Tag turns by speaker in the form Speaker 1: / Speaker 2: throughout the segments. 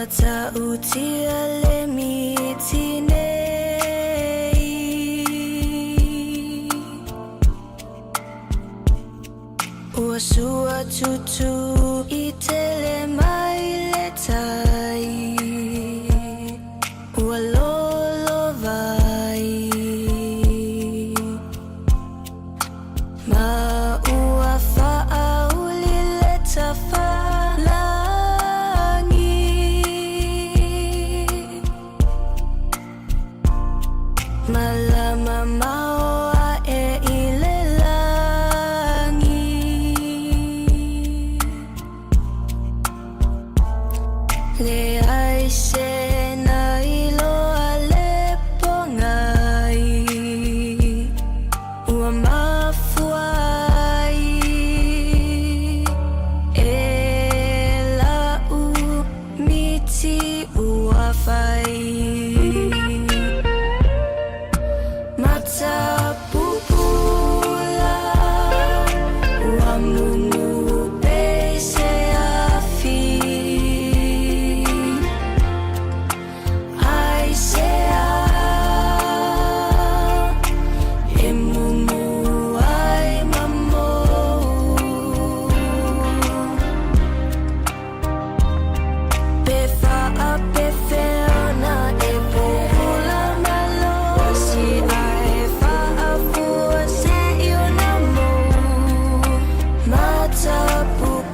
Speaker 1: Matautia le miti nei. Ua sua tutu i tele mai le tai. Ua lolovai. Ma ua faauli le tafalagi. Malama mao ae i le lagi. Leai se na iloa le pogai. Ua mafua ai e lau miti ua fai. Matapupula ua mumu pei se afi. Aisea e mumu ai ma mou. Pe faapefea ona e pupula malosi ae faafua seʻi ona mou. Matapupula.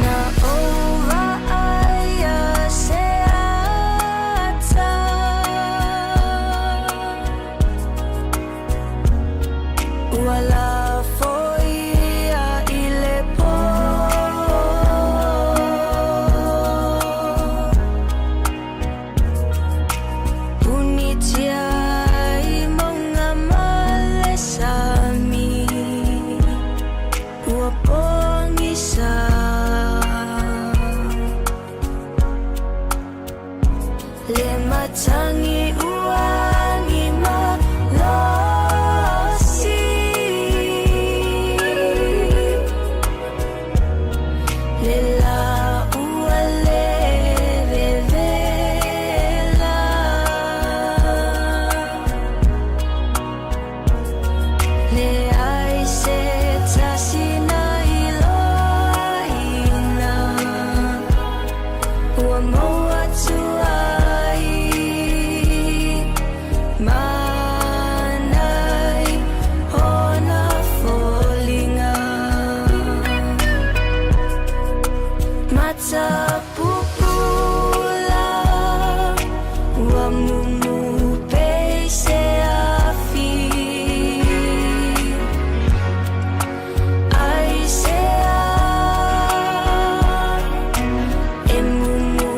Speaker 1: Na ou vaaia se ata. Ua lafoia i le pō. Punitia i mauga ma le sami. Ua pogisa. Le matagi ua agi malosi. Le lā ua le vevela. Leai se tasi na iloaina. Ua maua atu ai ma nai ona foliga. Matapupula ua mumu pei se afi. Aisea e mumu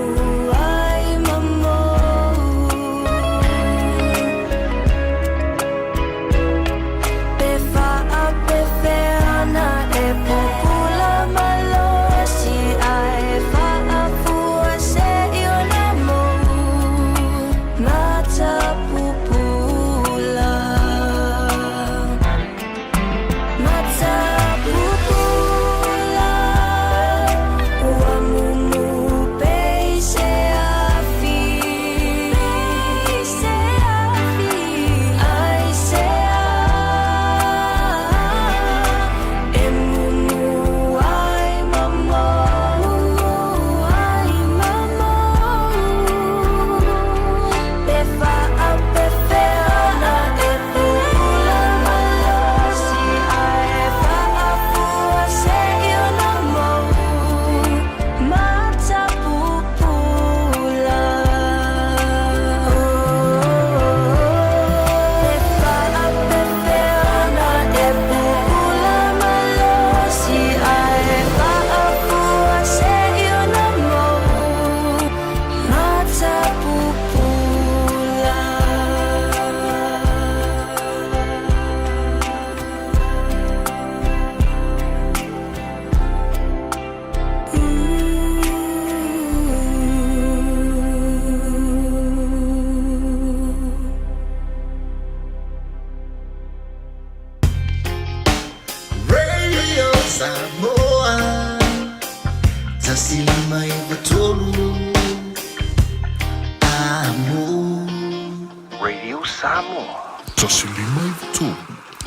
Speaker 2: Samoa.
Speaker 3: 153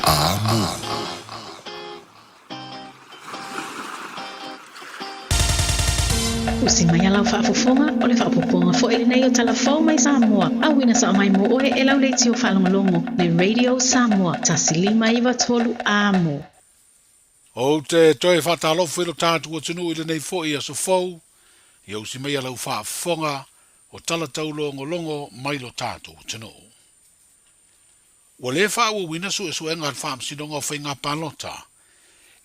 Speaker 3: Amo.
Speaker 4: Usi mai a lau faafofoga, o le faaopoopoga foi lenei o Tala Fou mai Samoa, auina sao mai mo oe e lau leitio faalogologo le Radio Samoa 153 Amo.
Speaker 5: Ou te toe faatalofa i lo tatou atunuu i lenei foi aso fou, ia usi mai a lau faafofoga o tala taulogologo mai lo tatou atunuu. Ua le faaauauina suesuega a le Faamasinoga o Faiga Palota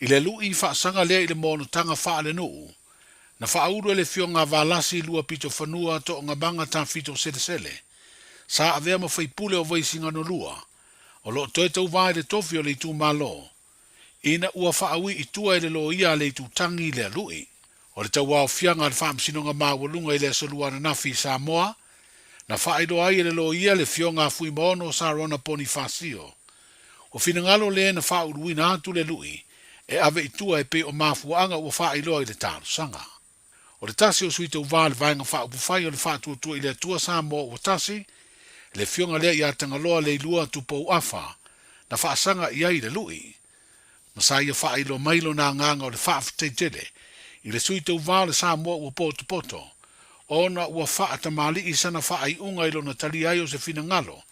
Speaker 5: i le lui faasaga lea i le monotaga faalenuu na faaulu e le Afioga a Valasi Luapitofanua Toogamaga Tafito Selesele sa avea ma faipule o Vaisigano 2 o lo o toe tauva i le tofi o le itumalo ina ua faaui i tua e le loia a le Itutagi lea lui. O le tauaofiaga a le Faamasinoga Maualuga i le Aso Lua ananafi i Samoa, na faailoa ai e le loia le Afioga a Fuimaono Sarona Ponifasio. Ua finagalo le na faauluina atu le lui e ave i tua e pei o mafuaaga ua faailoa i le talosaga. O le tasi o sui tauva o le Vaega Faaupufai o le Faatuatua i le Atua Samoa ua tasi, le afioga lea ia Tagaloa Leilua Tupou Afa, na faasaga i ai le lui. Ma sa ia faailoa mai lona agaga o le faafetai tele i le sui tauva o le Samoa ua potopoto, ona ua faatamalii sana faaiuga i lona talia ai o se finagalo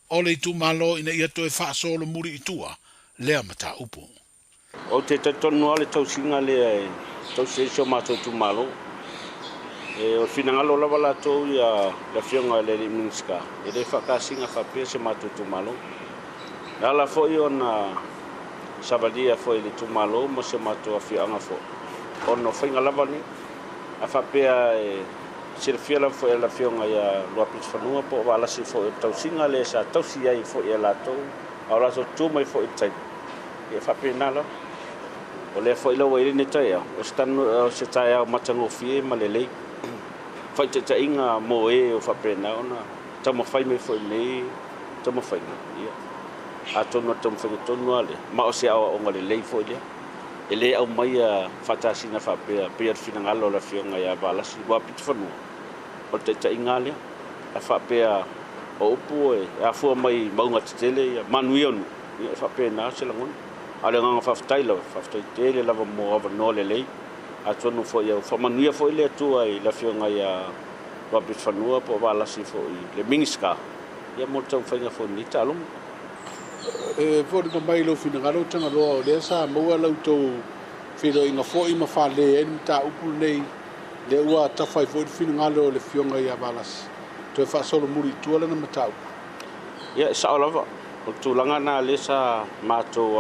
Speaker 5: o le itumalo ina ia toe faasolomuli i tua lea mataupu.
Speaker 6: Ou te talitonu lava o le tausiga lea e tausi ai si o matou itumalo. E, o le finagalo lava latou ia le Afioga i le alii Minisita, e le faakasina faapea si o matou itumalo. E ala foi ona savalia foi e le itumalo ma si o matou afioaga foi, ona o faiga lava nei. A faapea e silafia lava foi e le Afioga ia Luapitofanua po o Valasi foi o le tausiga lea sa tausi ai foi e latou, a o latou tu mai foi i le taimi, Ia e faapena lava. O lea foi la ua i ai lenei taeao, o se, tanu, o se taeao matagofie ma lelei. Faitaitaiga mo e o faapena ona taumafai mai foi i lenei taumafaiga. Ia, atonu o le taumafaiga tonu lava lea, ma o se aoaoga lelei foi lea. E le aumaia faatasina faapea pei o le finagalo o le Afioga ia Valasi Luapitofanua, o le taitaiga lava lea. A faapea o upu e afua mai mauga tetele, ia manuia o nuu. Ia, e faapena se lagona. A o le agaga faafetai lava, faafetai tele lava mo avanoa lelei. Atonu foi ia faamanuia foi le Atua i le Afioga ia Robert Fanua po o Valasi foi le Minisita, ia mo le taumafaiga foi o lenei taaloga.
Speaker 5: E foliga mai lou finagalo Tagaloa o lea sa maua la outou feiloaiga foi ma fale ai le mataupu lenei, lea ua tafa ai foi le finagalo o le Afioga ia Valasi toe faasolomuli i tua lana mataupu.
Speaker 6: Ia, e sao lava. O le tulaga lena lea sa matou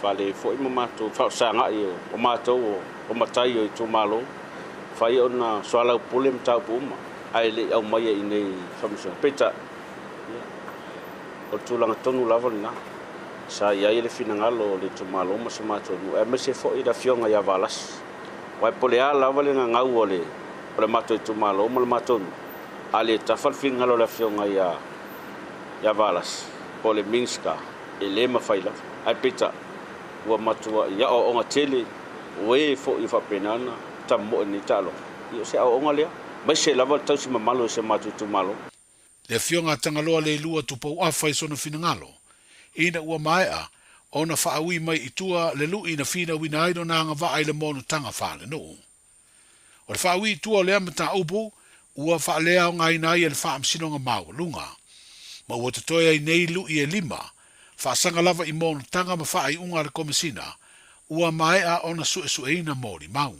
Speaker 6: fale ai foi ma matou faafesagai o matou o matai o itumalo, fai ona soalaupule mataupu uma ae le i aumaia i inei i Faamasinoga. Peitai, ia, o le tulaga tonu lava lena sa i ai le finagalo o le itumalo ma si matou nuu, aemaise foi le Afioga ia Valasi. Aua e po o le a lava le gagau o le matou itumalo ma le matou nuu, a le tafa le finagalo o le Afioga ia ia Valasi po o le Minisita, e le mafai lava. Ae peitai, ua matuai aoaoga tele o e foi e faapena ona tamoe i lenei taaloga. Ia o se aoaoga lea, aemaise lava le tausi mamalu o si o matou itumalo.
Speaker 5: Le Afioga a Tagaloa Leilua Tupou Afa i sona finagalo, ina ua maea ona faaui mai i tua le lui na finauina ai lona agavaa i le monotaga faalenuu. O le faaui i tua o lea mataupu ua faaleaogaina ai e le Faamasinoga Maualuga, ma ua totoe ai nei lui e lima, faasaga lava i monotaga ma faaiuga a le Komesina ua maea ona suesueina molimau.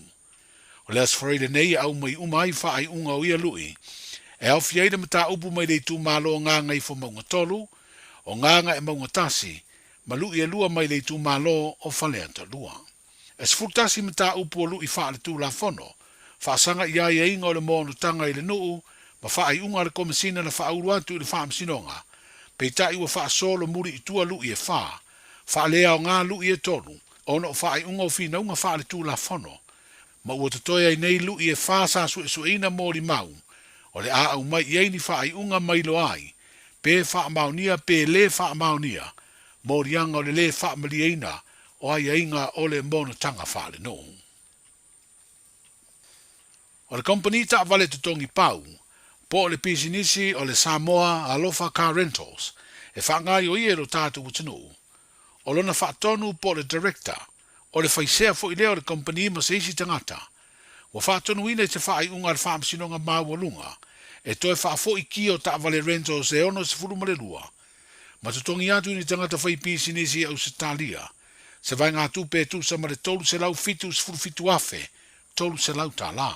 Speaker 5: O le Aso Faraile nei e aumai uma ai faaiuga o ia lui, e aofia ai le mataupu mai le itumalo o Gagaifomauga 3, o Gagaemauga 1, ma lui e lua mai le itumalo o Faleata 2. E 11 mataupu o lui faaletulafono, faasaga i aiaiga o le monotaga i le nuu ma faaiuga a le Komesina na faaulu atu i le Faamasinoga, peitai ua faasolo muli i tua lui e fa, faaleaoga lui e tolu, ona o faaiuga o finauga faaletulafono, ma ua totoe ai nei lui e fa sa suesueina molimau o le a aumai i ai ni faaiuga mailoa ai pe faamaonia pe le faamaonia moliaga o le le faamalieina o aiaiga o le monotaga faalenuu. O le kamupani taavale totogi pau, po o le pisinisi o le Samoa Alofa Car Rentals, e faagaoioia e lo tatou atunuu. O lona faatonu po o le Director, o le faisea foi lea o le kamupani ma se isi tagata, ua faatonuina i se faaiuga a le Faamasinoga Maualuga e toe faafoi kia o taavale rentals e 62 ma totogi atu i ni tagata faipisinisi i Ausetalia se vaegatupe e tusa ma le $377,300.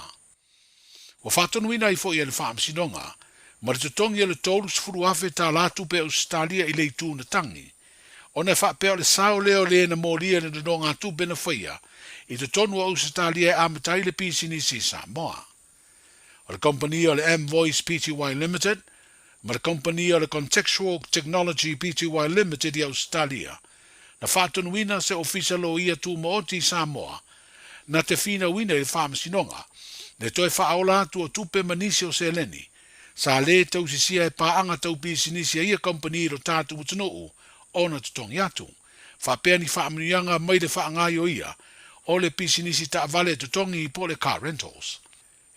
Speaker 5: Ua faatonuina ai foi e le Faamasinoga ma le totogi o le $30,000 tupe Ausetalia i le itu na tagi, ona e faapea o le sao lea o le na molia i le nonogatupe na faia i totonu o Ausetalia e amata ai le pisinisi i Samoa. O le kamupani o le M-Voice Pty Limited ma le kamupani o le Contextual Technology Pty Limited i Ausetalia na faatonuina se Ofisa Loia Tumaoti i Samoa na te finauina i le Faamasinoga le toe faaola atu o tupe ma nisi o seleni sa lē tausisia e paaga tau pisinisi a ia kamupani i lo tatou atunuu ona totogi atu faapea ni faamanuiaga mai le faagaoioia o le pisinisi taavale e totogi po o le car rentals.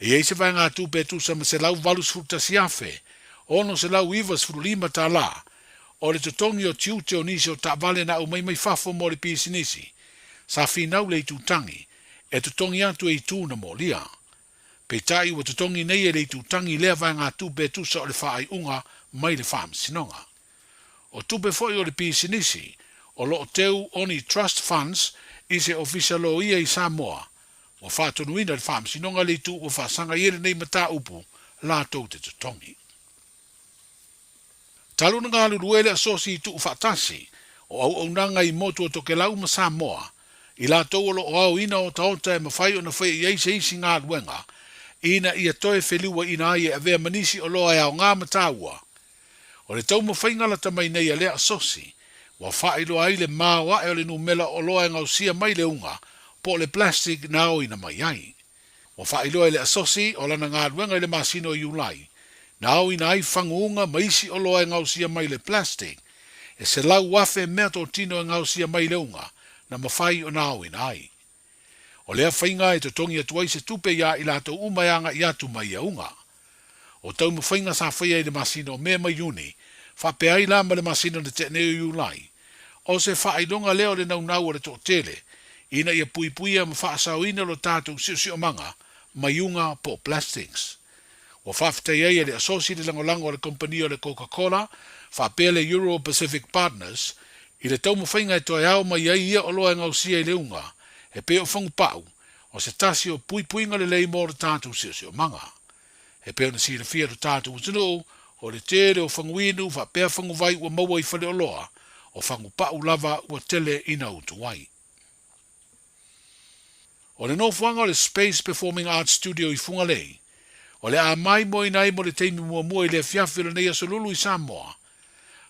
Speaker 5: E i ai se vaegatupe e tusa ma $181,695 o le totogi o tiute o nisi o taavale na aumai mai fafo mo le pisinisi sa finau le itutagi e totogi atu e itu na molia. Peitai ua totogi nei e le itutagi lea vaegatupe e tusa o le faaiuga mai le Faamasinoga. O tupe foi o le pisinisi o lo o teu o ni trust funds i se Ofisa Loia i Samoa Ua faatonuina le Faamasinoga le itu ua faasaga i ai lenei mataupu latou te totogi. Talu ona galulue le Asosi i Tuufaatasi o Auaunaga i Motu o Tokelau ma Samoa, i latou o lo o aoina otaota e mafai ona faia i ai se isi galuega ina ia toe feliuaina ai e avea ma nisi oloa e aoga ma taua. O le taumafaiga lata mai nei a lea asosi, ua faailoa ai le maoae o le numela oloa e gaosia mai le uga po o le plastic na aoina mai ai. Ua faailoa e le asosi o lana galuega i le masina o Iulai, na aoina ai faguuga ma isi oloa e gaosia mai le plastic e 100,000 meatotino e gaosia mai le uga na mafai ona aoina ai. O lea faiga e totogi atu ai se tupe iā i latou uma e agaʻi atu ma ia uga. O taumafaiga sa faia i le masina o Me ma Iuni, faapea ai la ma le masina na tea nei o Iulai, o se faailoga lea o le naunau o le toatele ina ia puipuia ma faasaoina lo tatou siosiomaga mai uga po o plastics. Ua faafetai ai e le Asosi le lagolago a le kamupani o le Coca-Cola faapea le Euro Pacific Partners i le taumafaiga e toe ao mai ai ia oloa e gaosia i le uga e pei o fagupau o se tasi o puipuiga lelei mo lo tatou siosiomaga. E pei ona silafia e lo tatou atunuu, o le tele o faguinu faapea faguvai ua maua i faleoloa, o fagupau lava ua tele ina utu ai. O le nofoaga o le Space Performing Arts Studio i Fugalei, o le a maimoaina ai mo le taimi muamua i le afiafi o lenei aso lulu i Samoa,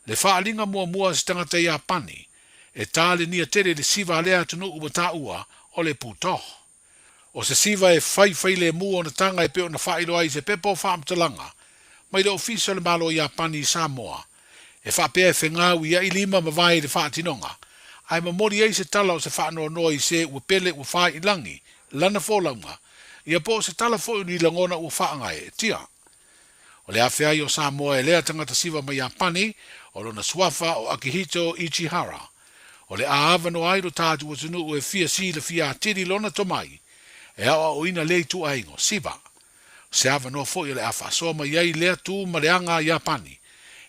Speaker 5: le faaaliga muamua a se tagata Iapani e talenia tele i le siva a lea atunuu ua taua o le Butoh. O se siva e faifailemu ona taga e pei ona faailoa ai i se pepa o faamatalaga mai le Ofisa o le Malo Iapani i Samoa, e faapea e fegaui lima ma vae i le faatinoga, ae momoli ai se tala o se faanoanoa i se ua pele ua fai i lagi lana folauga, ia po o se tala foi o ni lagona ua faagaeetia. O le afe ai o Samoa e lea tagata siva mai Iapani, o lona suafa o Akihito Ichihara. O le a avanoa ai lo tatou atunuu e fia silafia atili lona tomai, e aoaoina lea ituaiga o siva. O se avanoa foi o le a faasoa mai ai lea tu ma le aga a Iapani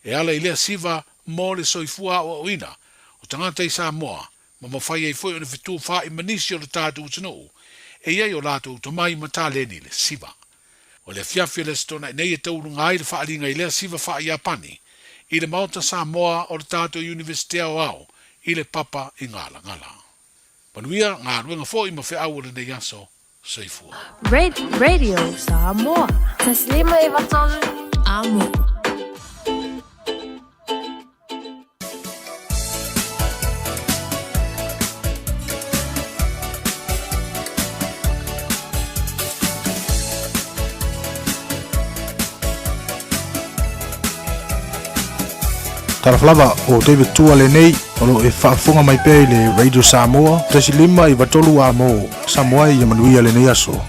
Speaker 5: e ala i lea siva mo le soifua aoaoina o tagata i Samoa ma mafai ai foi ona fetufaai ma nisi o lo tatou atunuu e i ai o latou tomai ma taleni i le siva. O le afiafi o le Aso Toonai nei e tauuluga ai le faaaliga i lea siva faa-Iapani i le Maota Samoa o le tatou Iunivesite Aoao i le Papa i Galagala. Manuia galuega foi ma feau o lenei aso. Soifua.
Speaker 1: Radio Samoa. 153 Amo.
Speaker 2: Talofa lava o David Tua lenei o lo o e faafofoga mai pea i le Radio Samoa 153 amo Samoa ia manuia lenei aso.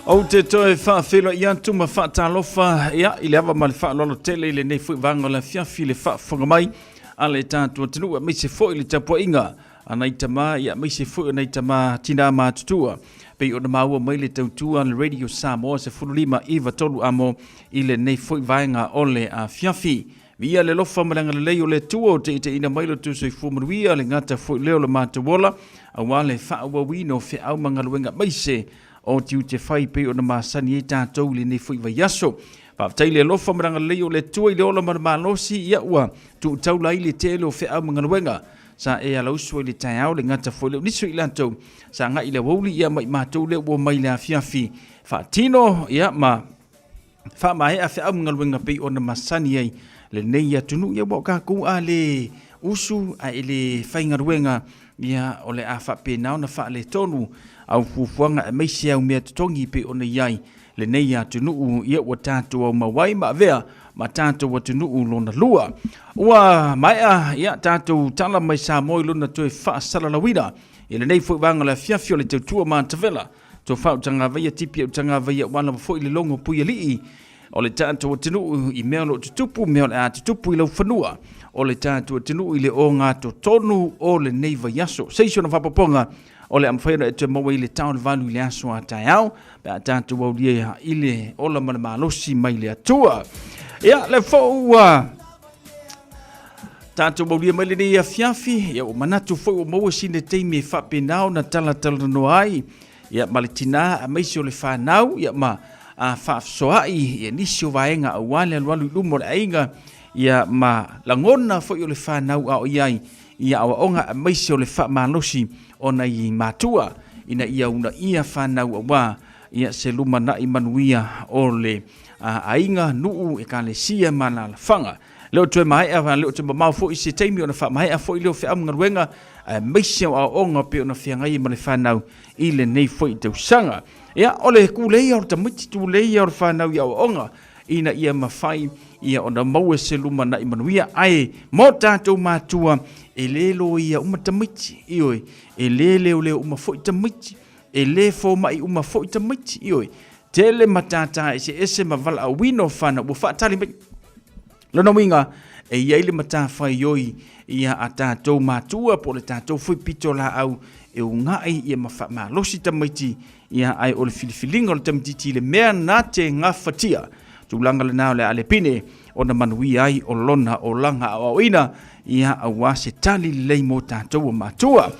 Speaker 7: Ou te toe faafeiloai atu ma faatalofa ia, i le ava ma le faaaloalo tele i lenei foi vaega o le afiafi le faafofoga mai a le tatou atunuu aemaise foi le tapuaiga a nai tama ia aemaise foi o nai tama tinā matutua pei ona maua mai le tautua a le Radio Samoa 15 9 3 amo i lenei foi vaega o le afiafi. Viia le alofa ma le agalelei o le Atua o teiteina mai lo outou soifua manuia, le gata foi lea o le matou ola, aua le faaauauina o feau ma galuega aemaise o tiute fai pei ona masani ai tatou i lenei foi vaiaso. Faafetai le alofa ma le agalelei o le Atua i le ola ma le malosi, ia ua tuu taula ai le tele o feau ma galuega sa e alausu ai le taeao, le gata foi lea o nisi o i latou sa agai i le aoauli, ia ma i matou lea ua omai i le afiafi faatino, ia ma faamaea feau ma galuega pei ona masani ai lenei atunuu. Ia ua o tatou a le usu a e le faigaluega, ia o le a faapena ona faaletonu au fuafuaga aemaise au mea totogi pei ona i ai lenei atunuu, ia ua tatou aumau ai ma avea ma tatou atunuu lona lua. Ua maea ia tatou tala mai Samoa i lona toe faasalalauina i lenei foi vaega o le afiafi o le tautua matavela Tofa Utagavaia Tipi Utagavaia ua lava foi le logo Puialii o le tatou atunuu i mea o lo o tutupu, mea o le a tutupu i laufanua o le tatou atunuu i le ogatotonu o lenei vaiaso. Se isi ona faaopoopoga o le a mafai ona e toe maua i le tao o le valu i le aso a taeao pe a tatou aulia i le ola ma le malosi mai le Atua. Ia, le foi ua tatou aulia mai lenei afiafi, ia ua manatu foi ua maua sina taimi e faapena ona talatalanoa ai ia ma le tinā aemaise o le fanau ia ma a faafesoaai ia nisi o vaega aua le alualu i luma o le aiga ia ma lagona foi o le fanau a o i ai ia aoaoga aemaise o le faamalosi o nai matua ina ia uunaia fanau aua ia se lumanai manuia o le aiga, nuu, ekalesia ma alaalafaga. Le o toe maea, le o toe mamao foi se taimi ona faamaea foi lea o feau ma galuega, aemaise o aoaoga pei ona feagai ma le fanau i lenei foi tausaga. Ia, o le tulei o le tamaiti, tulei o le fanau i aoaoga, ina ia mafai ia ona maua se lumanai manuia. Ae mo tatou matua, e le loia uma tamaiti, ioe, e le leoleo uma foi tamaiti, e le fomai uma foi tamaiti, ioe, tele matata eseese ma valaauina o fanau ua faatali mai. Lona uiga, e i ai le matafaioi ia a tatou matua po o le tatou foi pitolaau e uga'i ia ma faamalosi tamaiti ia, ae o le filifiliga o le tamaitiiti i le mea na te gafatia, tulaga lena o le a le pine ona manuia ai o lona olaga aoaoina ia aua se tali lelei mo tatou o matua.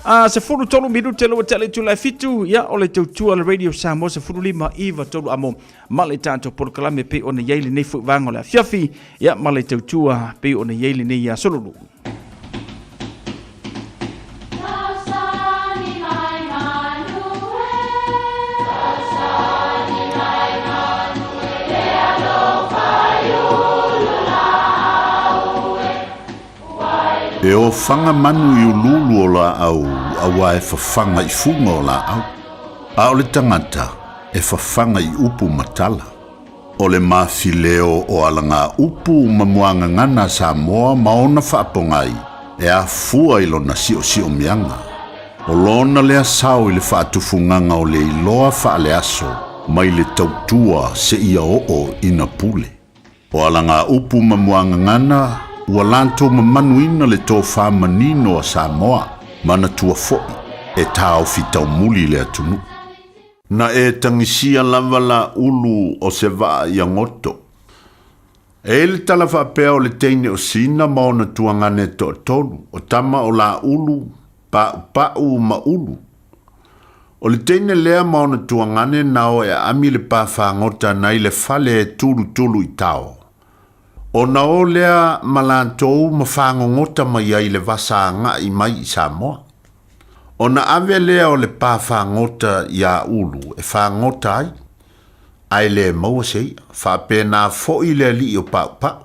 Speaker 7: A 13 minute lo tale itula e fitu ia o le tautua le Radio Samoa 15 iva tolu amo ma le tatou polokalame pei ona i ai lenei foi vaega o le afiafi ia ma le tautua pei ona i ai lenei aso lulu.
Speaker 3: E ofaga manu i uluulu o laau auā e fafaga i fuga o laau, a o le tagata e fafaga i upu ma tala. O le mafileo o alagaupu ma muagagana a Samoa ma ona faapogai e afua i lona siosiomiaga. O lona lea sao i le faatufugaga o le iloa faaleaso mai le tautua seia oo ina pule. O alagaupu ma muagagana ua latou mamanuina le tofa manino a Samoa, manatua foi e taofi taumuli le atunuu. Na e tagisia lava la ulu o se vaa ia goto. E i le tala faapea o le teine o Sina ma ona tuagane toatolu, o tama o Laulu, Paupau ma Ulu. O le teine lea ma ona tuagane na o e aami le pa fagota nai le fale e tulutulu i tao. Ona o lea ma latou ma fagogota mai ai le vasa agai mai i Samoa. Ona ave lea o le pa fagota iā Ulu e fagota ai, ae le maua se i'a, faapena foi le alii o Paupau.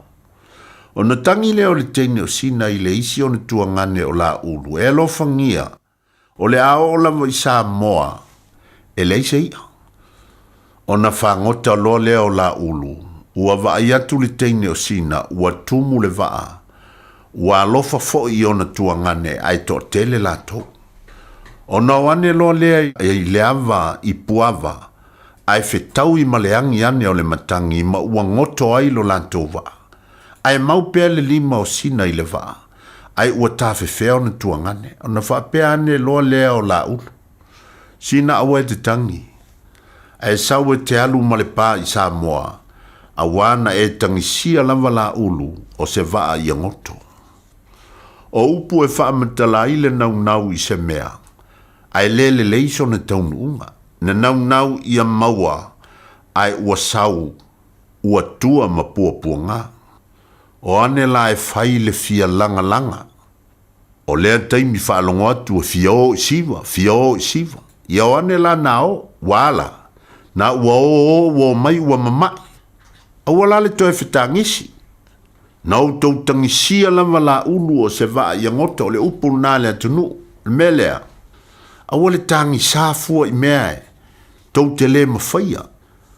Speaker 3: Ona tagi lea o le teine o Sina i le isi ona tuagane o Laulu, E alofagia, o le a oo lava i Samoa, e leai se i'a. Ona fagota loa lea o Laulu, ua vaai atu le teine o Sina ua tumu le vaa, ua alofa foi i ona tuagane ae toatele latou. Ona o ane loa lea i le ava i Puava, ae fetaui ma le agi ane o le matagi ma ua goto ai lo latou vaa. Ae mau pea le lima o Sina i le vaa, ae ua tafefea ona tuagane. Ona faapea ane loa lea o Laulu, Sina aua e te tagi, ae sau e te alu ma le pa i Samoa, auā na e tagisia lava Laulu o se vaa ia goto. O upu e faamatala ai le naunau i se mea, ae le lelei sona taunuuga. Na naunau ia maua, ae ua sau, ua tua ma puapuaga. O ane la e fai le fia lagalaga. O lea taimi faalogo atu e fia o i siva, fia o i siva. Ia o ane la na o, ua ala. Na ua o o ua omai ua mama'i. Aua la le toe fetagisi. Na outou tagisia lava Laulu o se vaa ia gota o le upu lena a le atunuu. O le mea lea, aua le tagisa fua i mea e tou te le mafaia.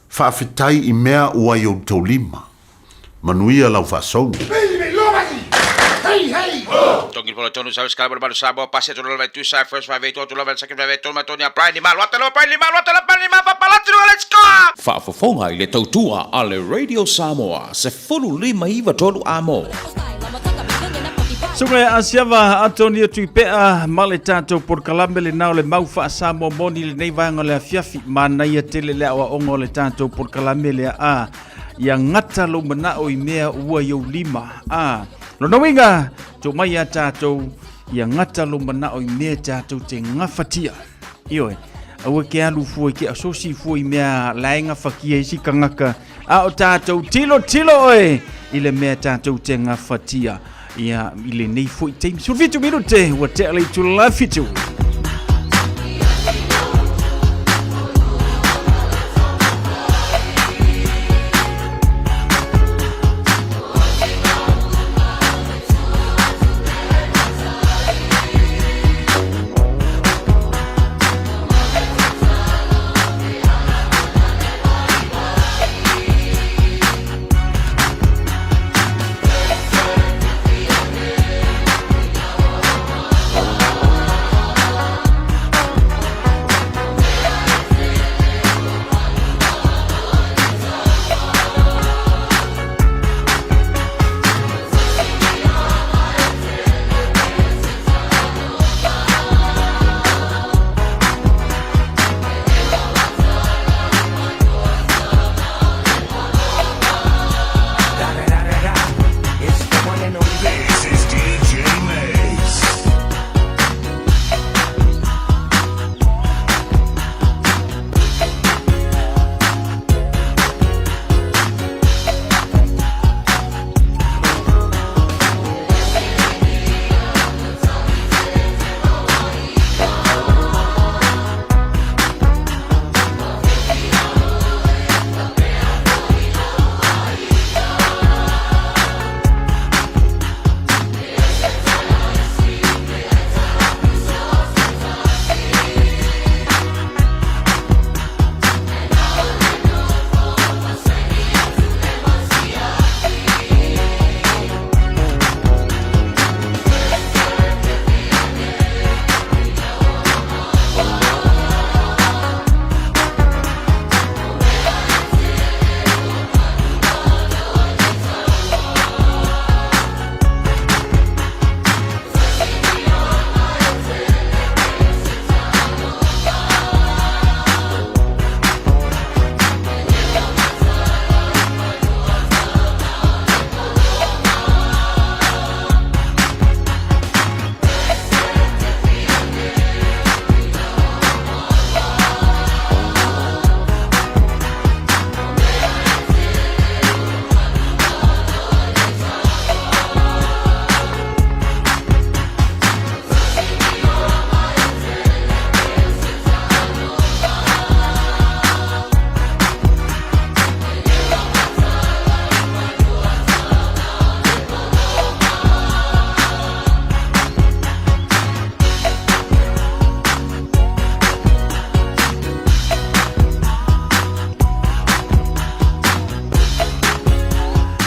Speaker 3: Faafetai i mea ua i outou lima. Manuia lau faasouga.
Speaker 8: Faafofoga i le tautua a le Radio Samoa 1593 Amo.
Speaker 7: Suka ia Asiava Antonio Tuipea ma le tatou polokalame lena o le mau faa-Samoa moni lenei vaega o le afiafi. Manaia tele le aoaoga o le tatou polokalame lea a ia gata lou manao i mea ua i ou lima. A lona uiga, tuu mai ia tatou ia gata lou manao i mea tatou te gafatia. Ioe, aua ke alu fua i ke asosi fua i mea la e gafatia isi kangaka A o tātou tilo tilo oe i le mea tātou te gafatia ia i lenei foi taimi. 17 minute ua tea le itula fitu.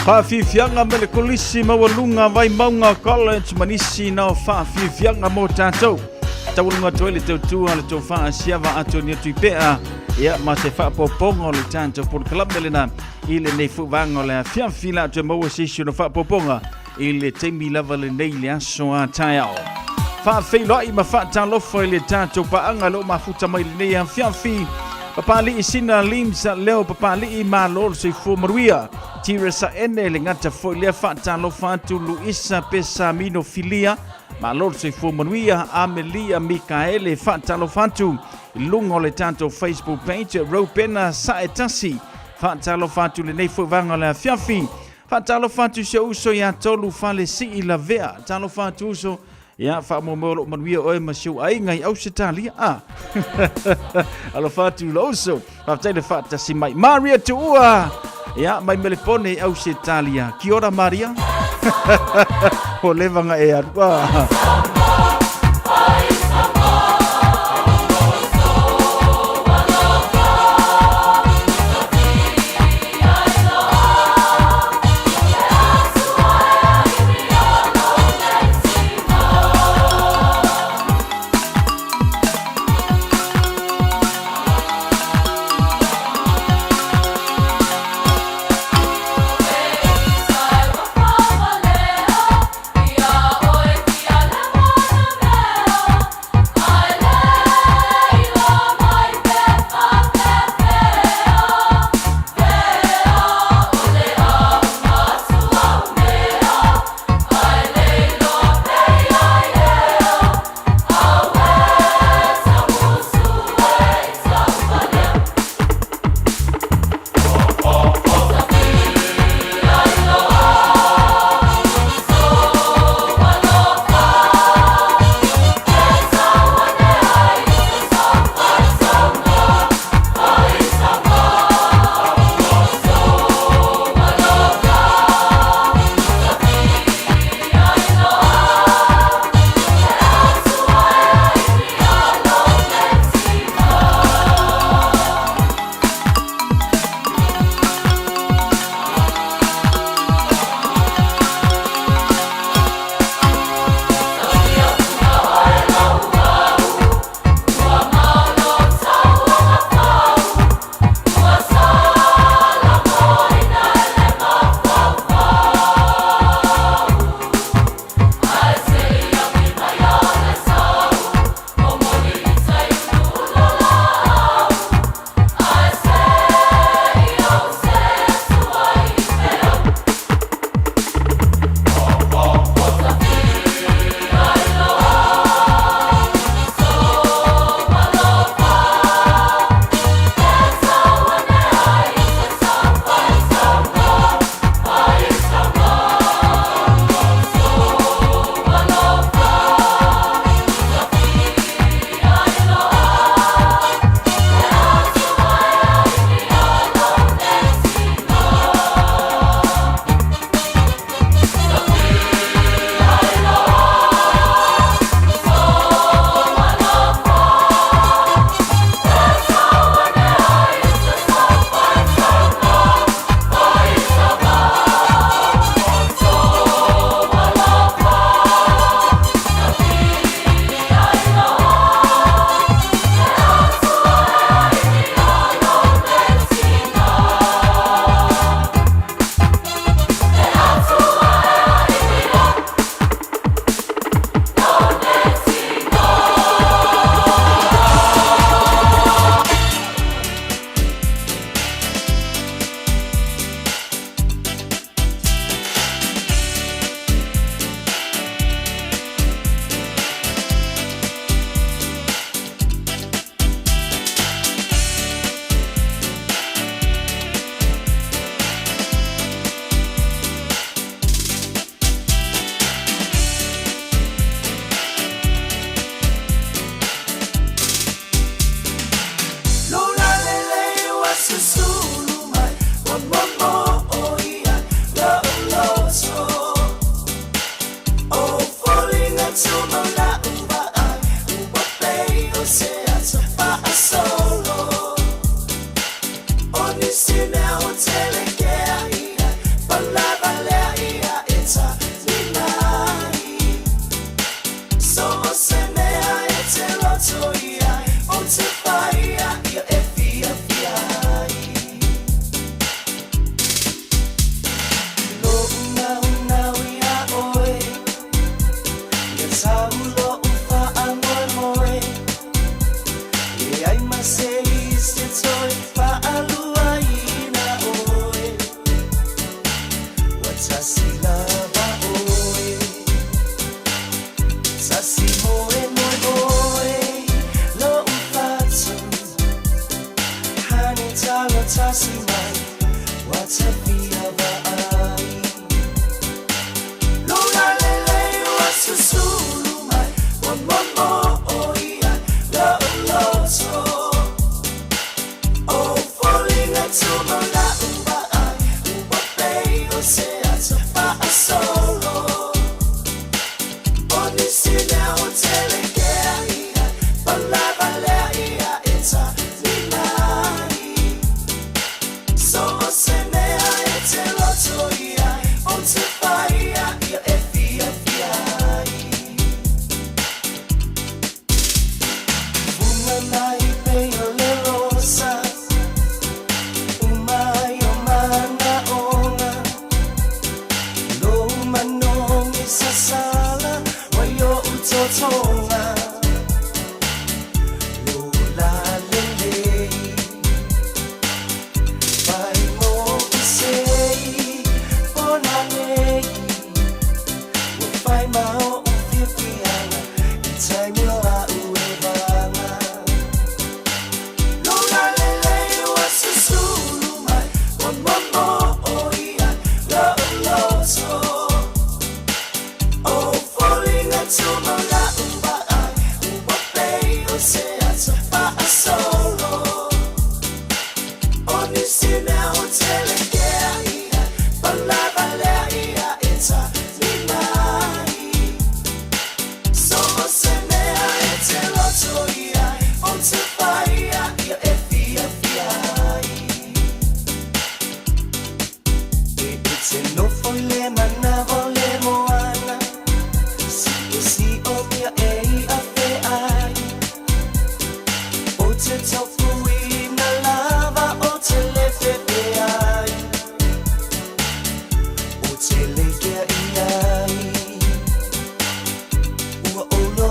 Speaker 7: Faafiafiaga mai le Kolisi Maualuga Vaimauga College ma nisi na o faafiafiaga mo tatou. Taualuga atu ai le tautua a le tofa a Siava Atonia Tuipea, ia ma se faapopoga o le tatou polokalame lena i lenei foi vaega o le afiafi la toe maua se isi ona faapopoga i le taimi lava lenei i le aso a taeao. Faafeiloai ma faatalofa i le tatou paaga le o mafuta mai lenei afiafi. Papalii Sina Lims Leo Papalii Malo le soifua manuia. Tiresa Ene le gata foi lea faatalofa atu Luisa Pesamino Filia Malo le soifua manuia. Amelia Mikaele faatalofa atu i luga o le tatou Facebook page. Robena Saetasi faatalofa atu lenei foi vaega o le afiafi. Faatalofa atu i si ou uso ia Tolu Falesii Lavea. Talofa atu uso. Ia, faamoemoe o loo manuia oe ma si ou aiga i Ausetalia. Ah. Alofa atu i lou uso. Faafetai le faatasi mai. Maria Tuua. Ia, mai Melepone i Ausetalia. Kia ora Maria. O leva nga e alu. Ah.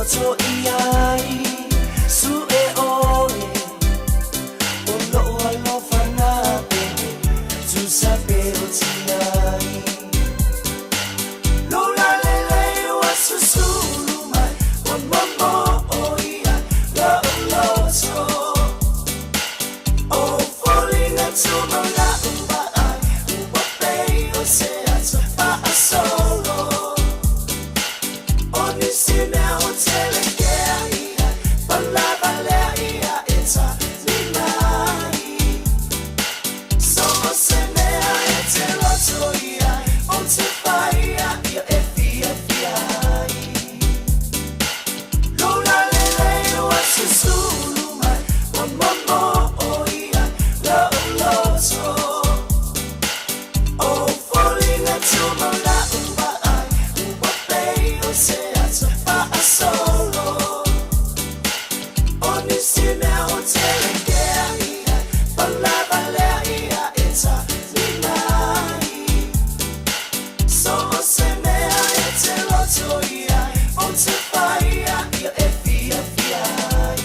Speaker 1: loto i ai Suʻe ʻoe O loʻu alofa nā pele Tusa pe o tiai Lula lele ua susulu mai Ua momo o ia loʻu loto O foliga tuma laʻu vaai Ua pei o se ato faasolo O nisi mea o tele kea ia Palawa lea ia e ta limai So o se mea e te loto ia O te whaia ia e fia fia ai Lula lele ua susulu mai Ua momo o ia loʻu loto O foliga tuma laʻu vaai Ua pei o se ato faasolo O nisi mea o tele kea ia Palawa lea ia e ta limai So o se mea e te loto ia O te whaia ia e fia fia ai.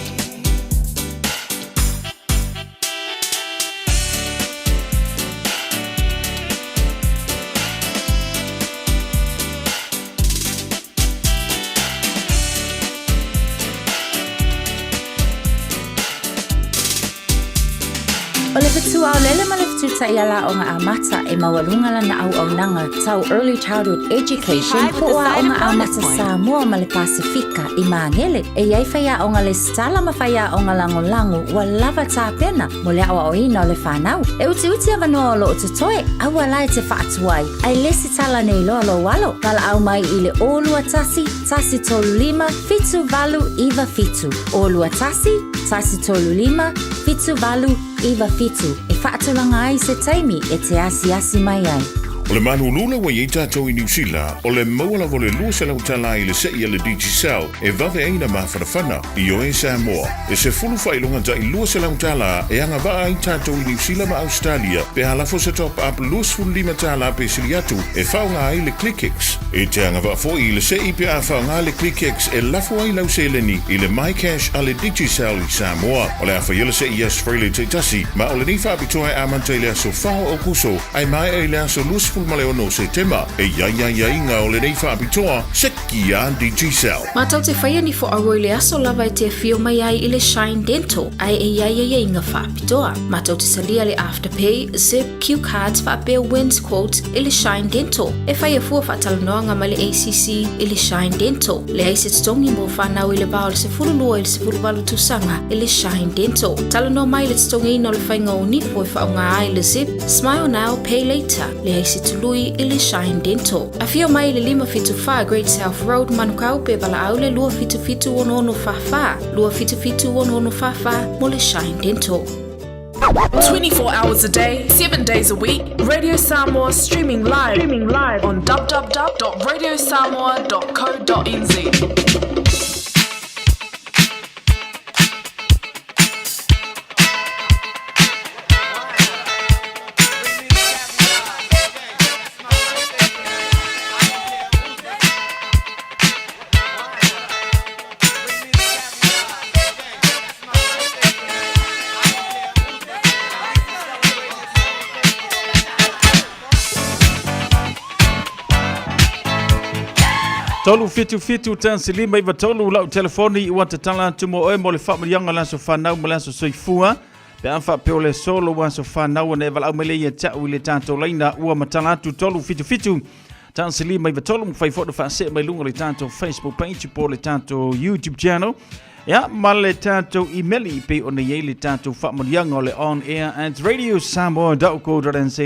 Speaker 9: O le fetuaolele ma le fetutaʻi ala-aoga amata e maualuga lana auaunaga tau Early Childhood Education po o Aoga Amata Samoa ma le Pasefika i Magele. E i ai faiaoga lesitala ma faiaoga lagolago ua lava tapena mo le aoaoina o le fanau. E utiuti avanoa o loo totoe, aua la e te faatuai, ae lesitala nei loa lou alo. Valaau mai i le 021 135 7897. 021 135 7897 e faatulaga ai se taimi e te asiasi mai ai.
Speaker 10: O le malulu lea ua i ai tatou i Niu Sila, o le maua lava o le 200 tala i le seʻi a le Digicel e vave ai na mafanafana. Ioe Samoa, e sefulu faailoga tai 200 tala e agavaa ai tatou i Niu Sila ma Ausetalia pe a lafo se top up 25 tala pe sili atu e faaaoga ai le ClickX. E te agavaa foi i le seʻi pe a faaaoga le ClickX e lafo ai lau seleni i le MyCash a le Digicel i Samoa. O le a faia le seʻi i Aso Faraile taitasi, ma o lenei faapitoa e amata i le aso 4 o Aokuso ae maea i le aso 26 o Setema. E i ai aiaiga o lenei faapitoa, seki a Digicel.
Speaker 4: Matou te whaia ni whaaro i le aso lava e te awhio mai ai i le Shine Dental, ae e i ai aiaiga faapitoa. Matou te talia le Afterpay, Zip, Cue Cards faapea Wins Quote i le Shine Dental. E whaia fua faatalanoaga ma le ACC i le Shine Dental. Leai se totogi mo whanau i le va o le 12 i le 18 tausaga i le Shine Dental. Talanoa mai le totogiina o le whainga o nipo e whaonga ai le Zip, Smile Now, Pay Later. Leai se tului i le Shine Dental. Afio mai i le 574 Great South Road, Manukau, pe valaau le 277 6644, 277 6644 mo le Shine Dental.
Speaker 11: 24 hours a day, 7 days a week, Radio Samoa streaming live, streaming live on www.radiosamoa.co.nz.
Speaker 7: Tolu fitu fitu tasi lima iva tolu lau telefoni ua tatala atu mo oe mo le faamaliaga o le aso fanau ma le aso soifua pe a faapea o le aso lou aso fanau ona e valaau mai lea ia te au i le tatou laina ua matala atu tolu fitu fitu tasi lima iva tolu mafai foi ona faasee mai luga o le tatou Facebook page po o le tatou YouTube channel Ia, ma le tatou imeli pei ona i ai le tatou faamanuiaga o le on air at radiosamoa.co.nz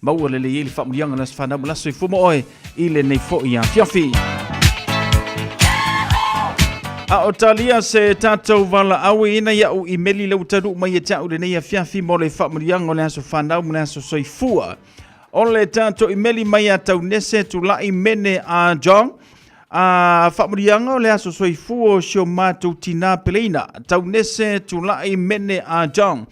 Speaker 7: maua lelei ai le faamanuiaga o le aso fanau ma le aso soifua mo oe i lenei foi afiafi. A o talia se tatou valaauina ia'u imeli lea ua taunuu mai ia te au i lenei afiafi mo le faamanuiaga o le aso fanau ma le aso soifua. O le tatou imeli mai ia Taunese Tulai Mene a John, a faamanuiaga o le aso soifua o si o matou tinā peleina, Taunese Tulai Mene a John.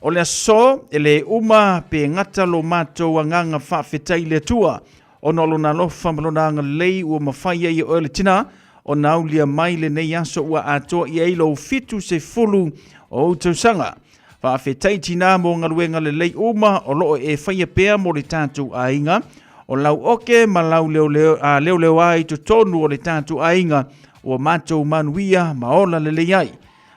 Speaker 7: O le aso e le uma pe gata lo matou agaga faafetai i le Atua, ona o lona alofa ma lona agalelei ua mafai ai e oe le tinā ona aulia mai lenei aso ua atoa i ai lou 70 o ou tausaga. Faafetai tinā mo galuega lelei uma o loo e faia pea mo le tatou aiga. O lau oke ma lau leoleoa i totonu o le tatou aiga ua matou manuia ma ola lelei ai.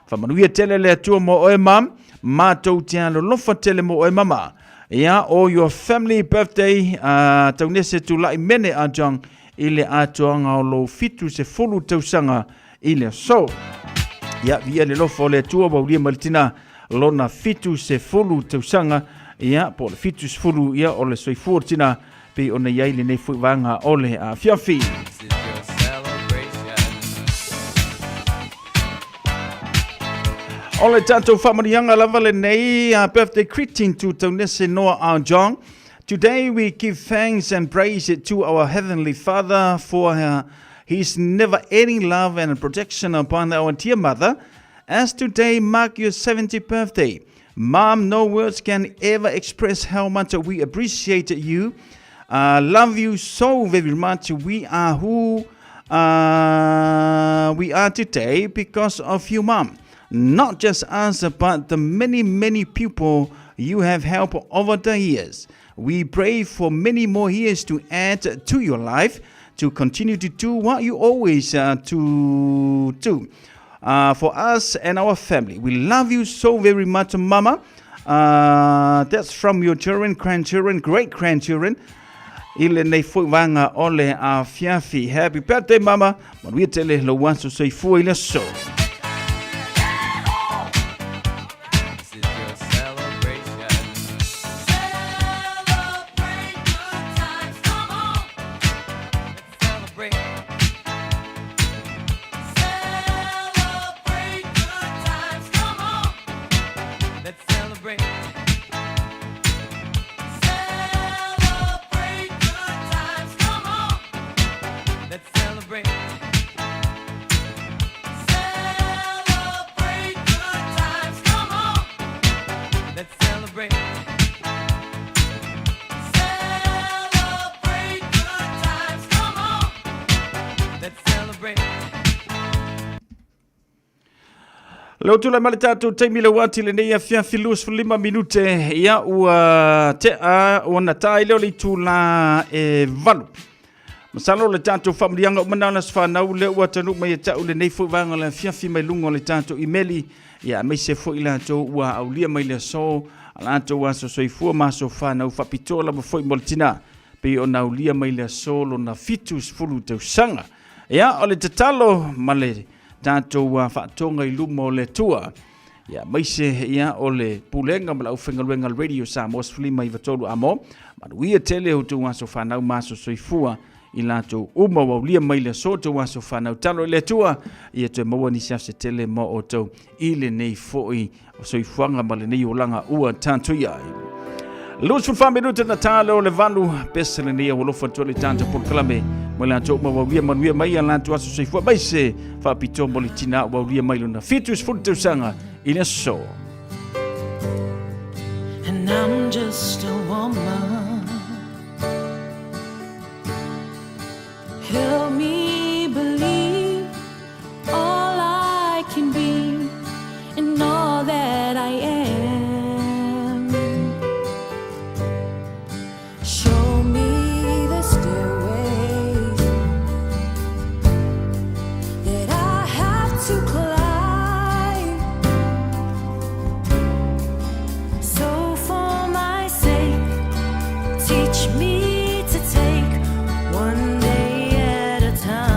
Speaker 7: Faamanuia tele le Atua mo oe mom. Matou te alolofa tele mo oe mama. Ia, o your family birthday, Taunese Tulai Mene Ajang i le atoaga o lou 70 tausaga i le aso. Ia, viia le alofa o le Atua ua aulia mai le tina lona 70 tausaga, ia, po o le 70 ia o le soifua o le tina pei ona i ai lenei foi vaega o le afiafi. O le tatou faamanuiaga lava lenei, birthday greeting to Taunese Noah Arjong. Today we give thanks and praise to our Heavenly Father for His never-ending love and protection upon our dear mother. As today mark your 70th birthday, Mom, no words can ever express how much we appreciate you. Love you so very much. We are who we are today because of you, Mom. Not just us, but the many, many people you have helped over the years. We pray for many more years to add to your life, to continue to do what you always to do for us and our family. We love you so very much, Mama. That's from your children, grandchildren, great-grandchildren. I lenei foi vaega o le afiafi. Happy birthday, Mama. Manuia tele lou aso soifua i le aso. Leo tulai mai le tatou taimi le uati lenei afiafi 25 minute ia ua tea ua nata ai lea o le itula e 8. Masalo le tatou faamanuiaga uma na o le aso fanau lea ua taunuu mai ia te au lenei foi vaega o le afiafi mai luga o le tatou imeli ia aemaise foi latou ua aulia mai le aso a latou aso soifua ma aso fanau faapitoa lava foi mo le tina pei ona aulia mai le aso lona 70 tausaga. Ia o le tatalo ma le tatou faatoga i luma o le Atua Ia, aemaise ia o le pulega ma le aufaigaluega a le Radio Samoa 1593 Amo. Manuia tele o outou aso fanau ma aso soifua i latou uma ua aulia mai le aso outou aso fanau. Talo i le Atua ia toe maua nisi aso se tele mo outou i lenei foi soifuaga ma lenei olaga ua tatou i ai. 24 minute na tā leo le valu pesa lenei au alofa atu le tāta polokalame mo le latou uma ua aulia manuia mai a latou aso soifua mai se faapitoa mo le tina ua aulia mai lona 70 tausaga i le aso.
Speaker 1: And I'm just a woman. Help me believe all I can be and all that I am. Show me the stairways that I have to climb. So for my sake, teach me to take one day at a time.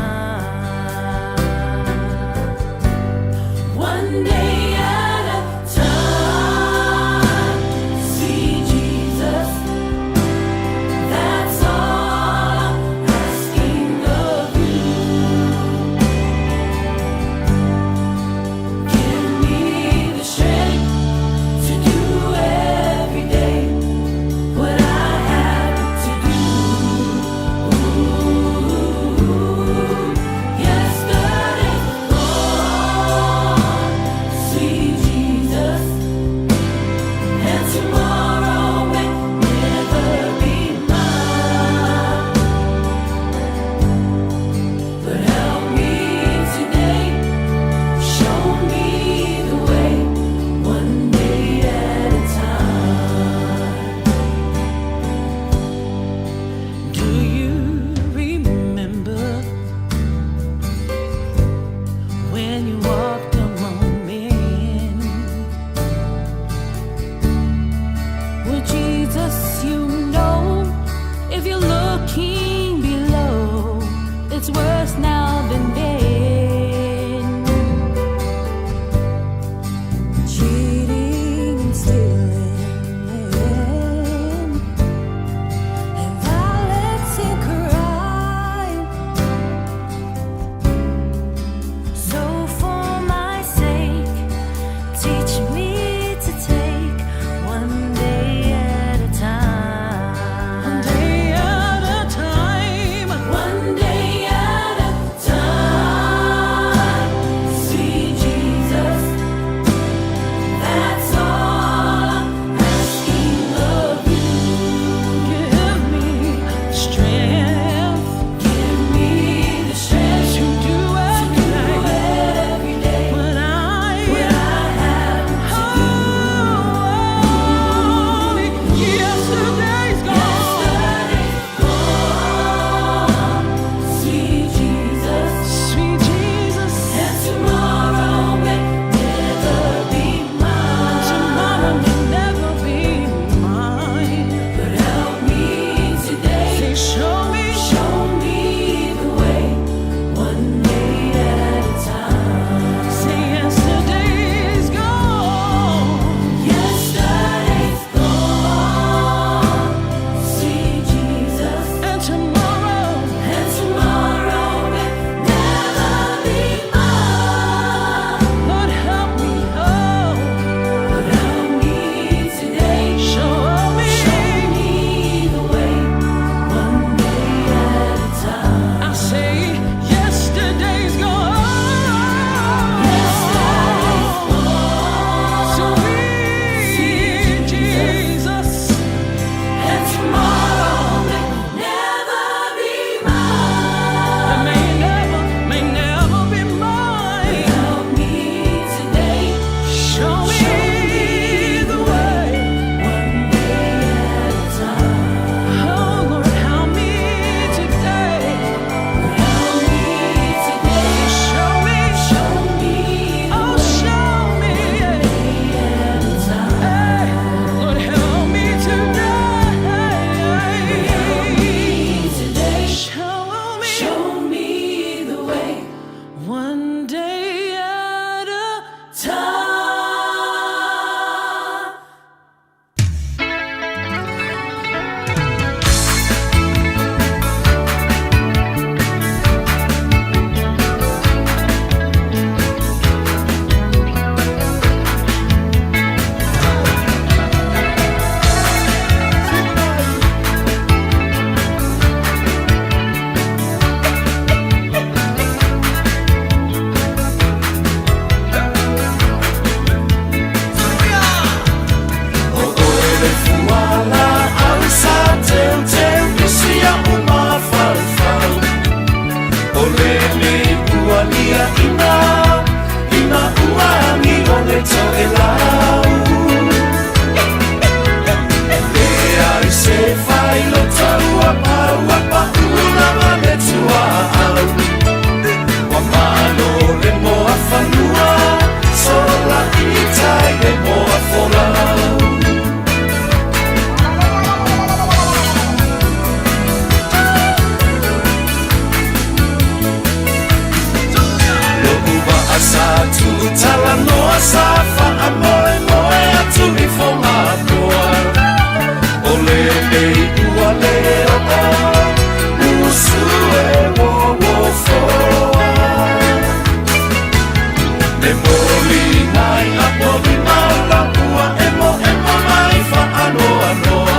Speaker 1: Le moliga i apolima o lau ua emoemo mai faanoanoa.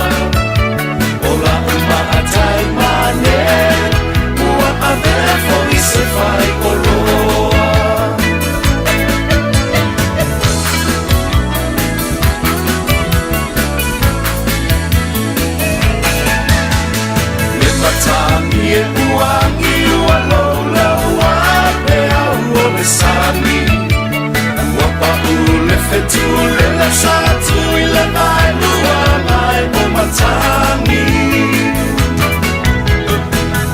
Speaker 1: O lau maatai mane ua avea foi se faioloa. Le matagi e uagi ua loulau a peau o le sami. Ua pau le fetu le lasa atu i le vaelua mai o matagi.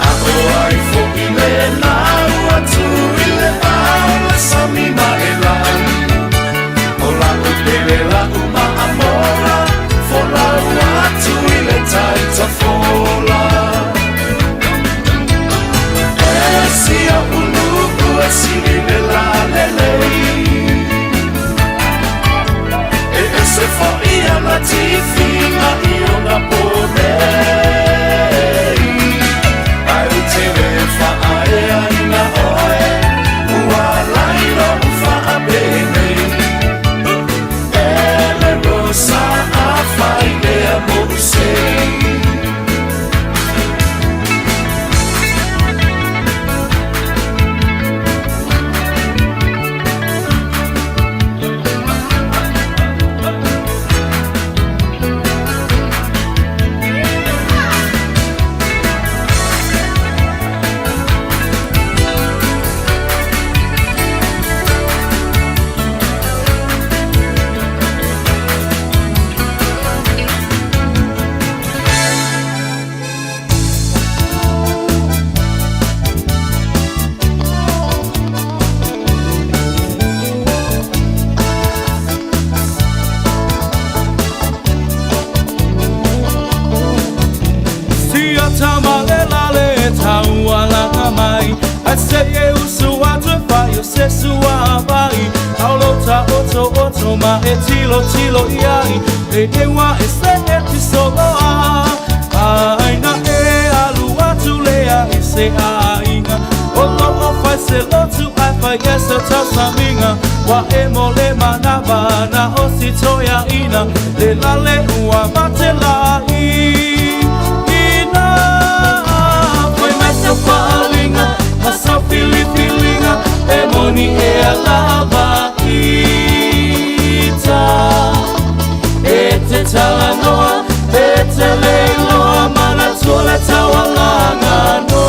Speaker 1: A o ai foi lena ua tu i le vao le sami ma e lagi. O lau pele lau maamola, folau atu i le tai tafola. E sia ulu'u e sili le lalelei. E ese fo'i ana tifiga i ona po nei. Ae ou te le fa'aeaina oe, ua alai lo'u fa'apenei. E le rosa afai lea mo'u sei. Sia tama le lale taualaga mai Ai se e usu atu e fai o se sua vai Aulo ta oto oto ma e tilo tilo iai Le ewa e se e ti soloa Ai na e alu atu lea i se aiga O lo o fai se lotu ai fai e se tausamiga Wa e mo le manava na o si toia ina Le lale ua mate lai ina. Foi mai sau faaaliga ma sau filifiliga e moni e alava ita. E te talanoa e te leiloa manatua le taualaga no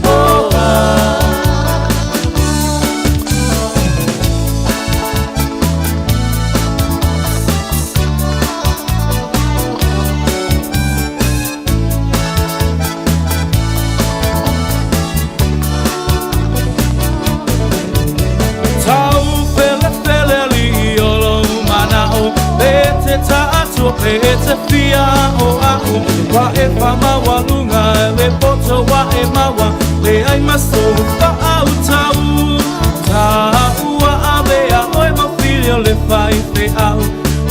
Speaker 1: oh, ah. Tau fele fele li o lo mana'o E te ta'atua pe e te fia o a'u Wa e whamawaluga le poto wa e maua Le ai maso whaautau Ta'ua avea oe mawhili o le whai wheau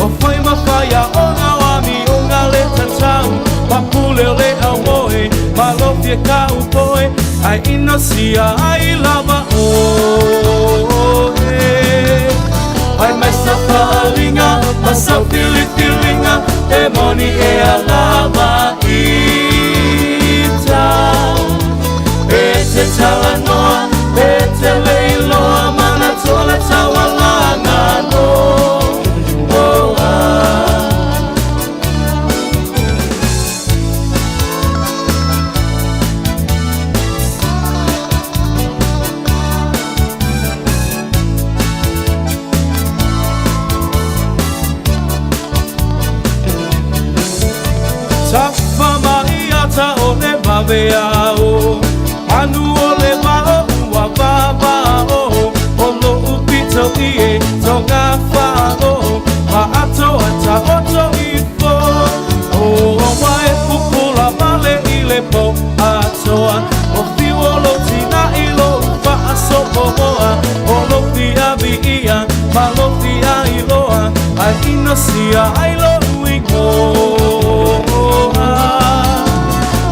Speaker 1: O whai mawhaia o ngā wami o ngā le tatau Papule o le au moe malofie ka upoe Ai inosia ai lava oe. Ai mai sa faaaliga ma sau filifiliga e moni e alava ita. E te talanoa e te leiloa manatua le taualaga no oh, ah. Tafa mai ata o le vavea o Anu o le vao ua vava o O lo upito i e tonga whao Ma ato a ta oto ifo O wa e pupula male i le po atoa O fiu o lo tina i lo whaasopoa O lo fia vi ia ma lo fia iloa Ai inosia ai lo uigoa.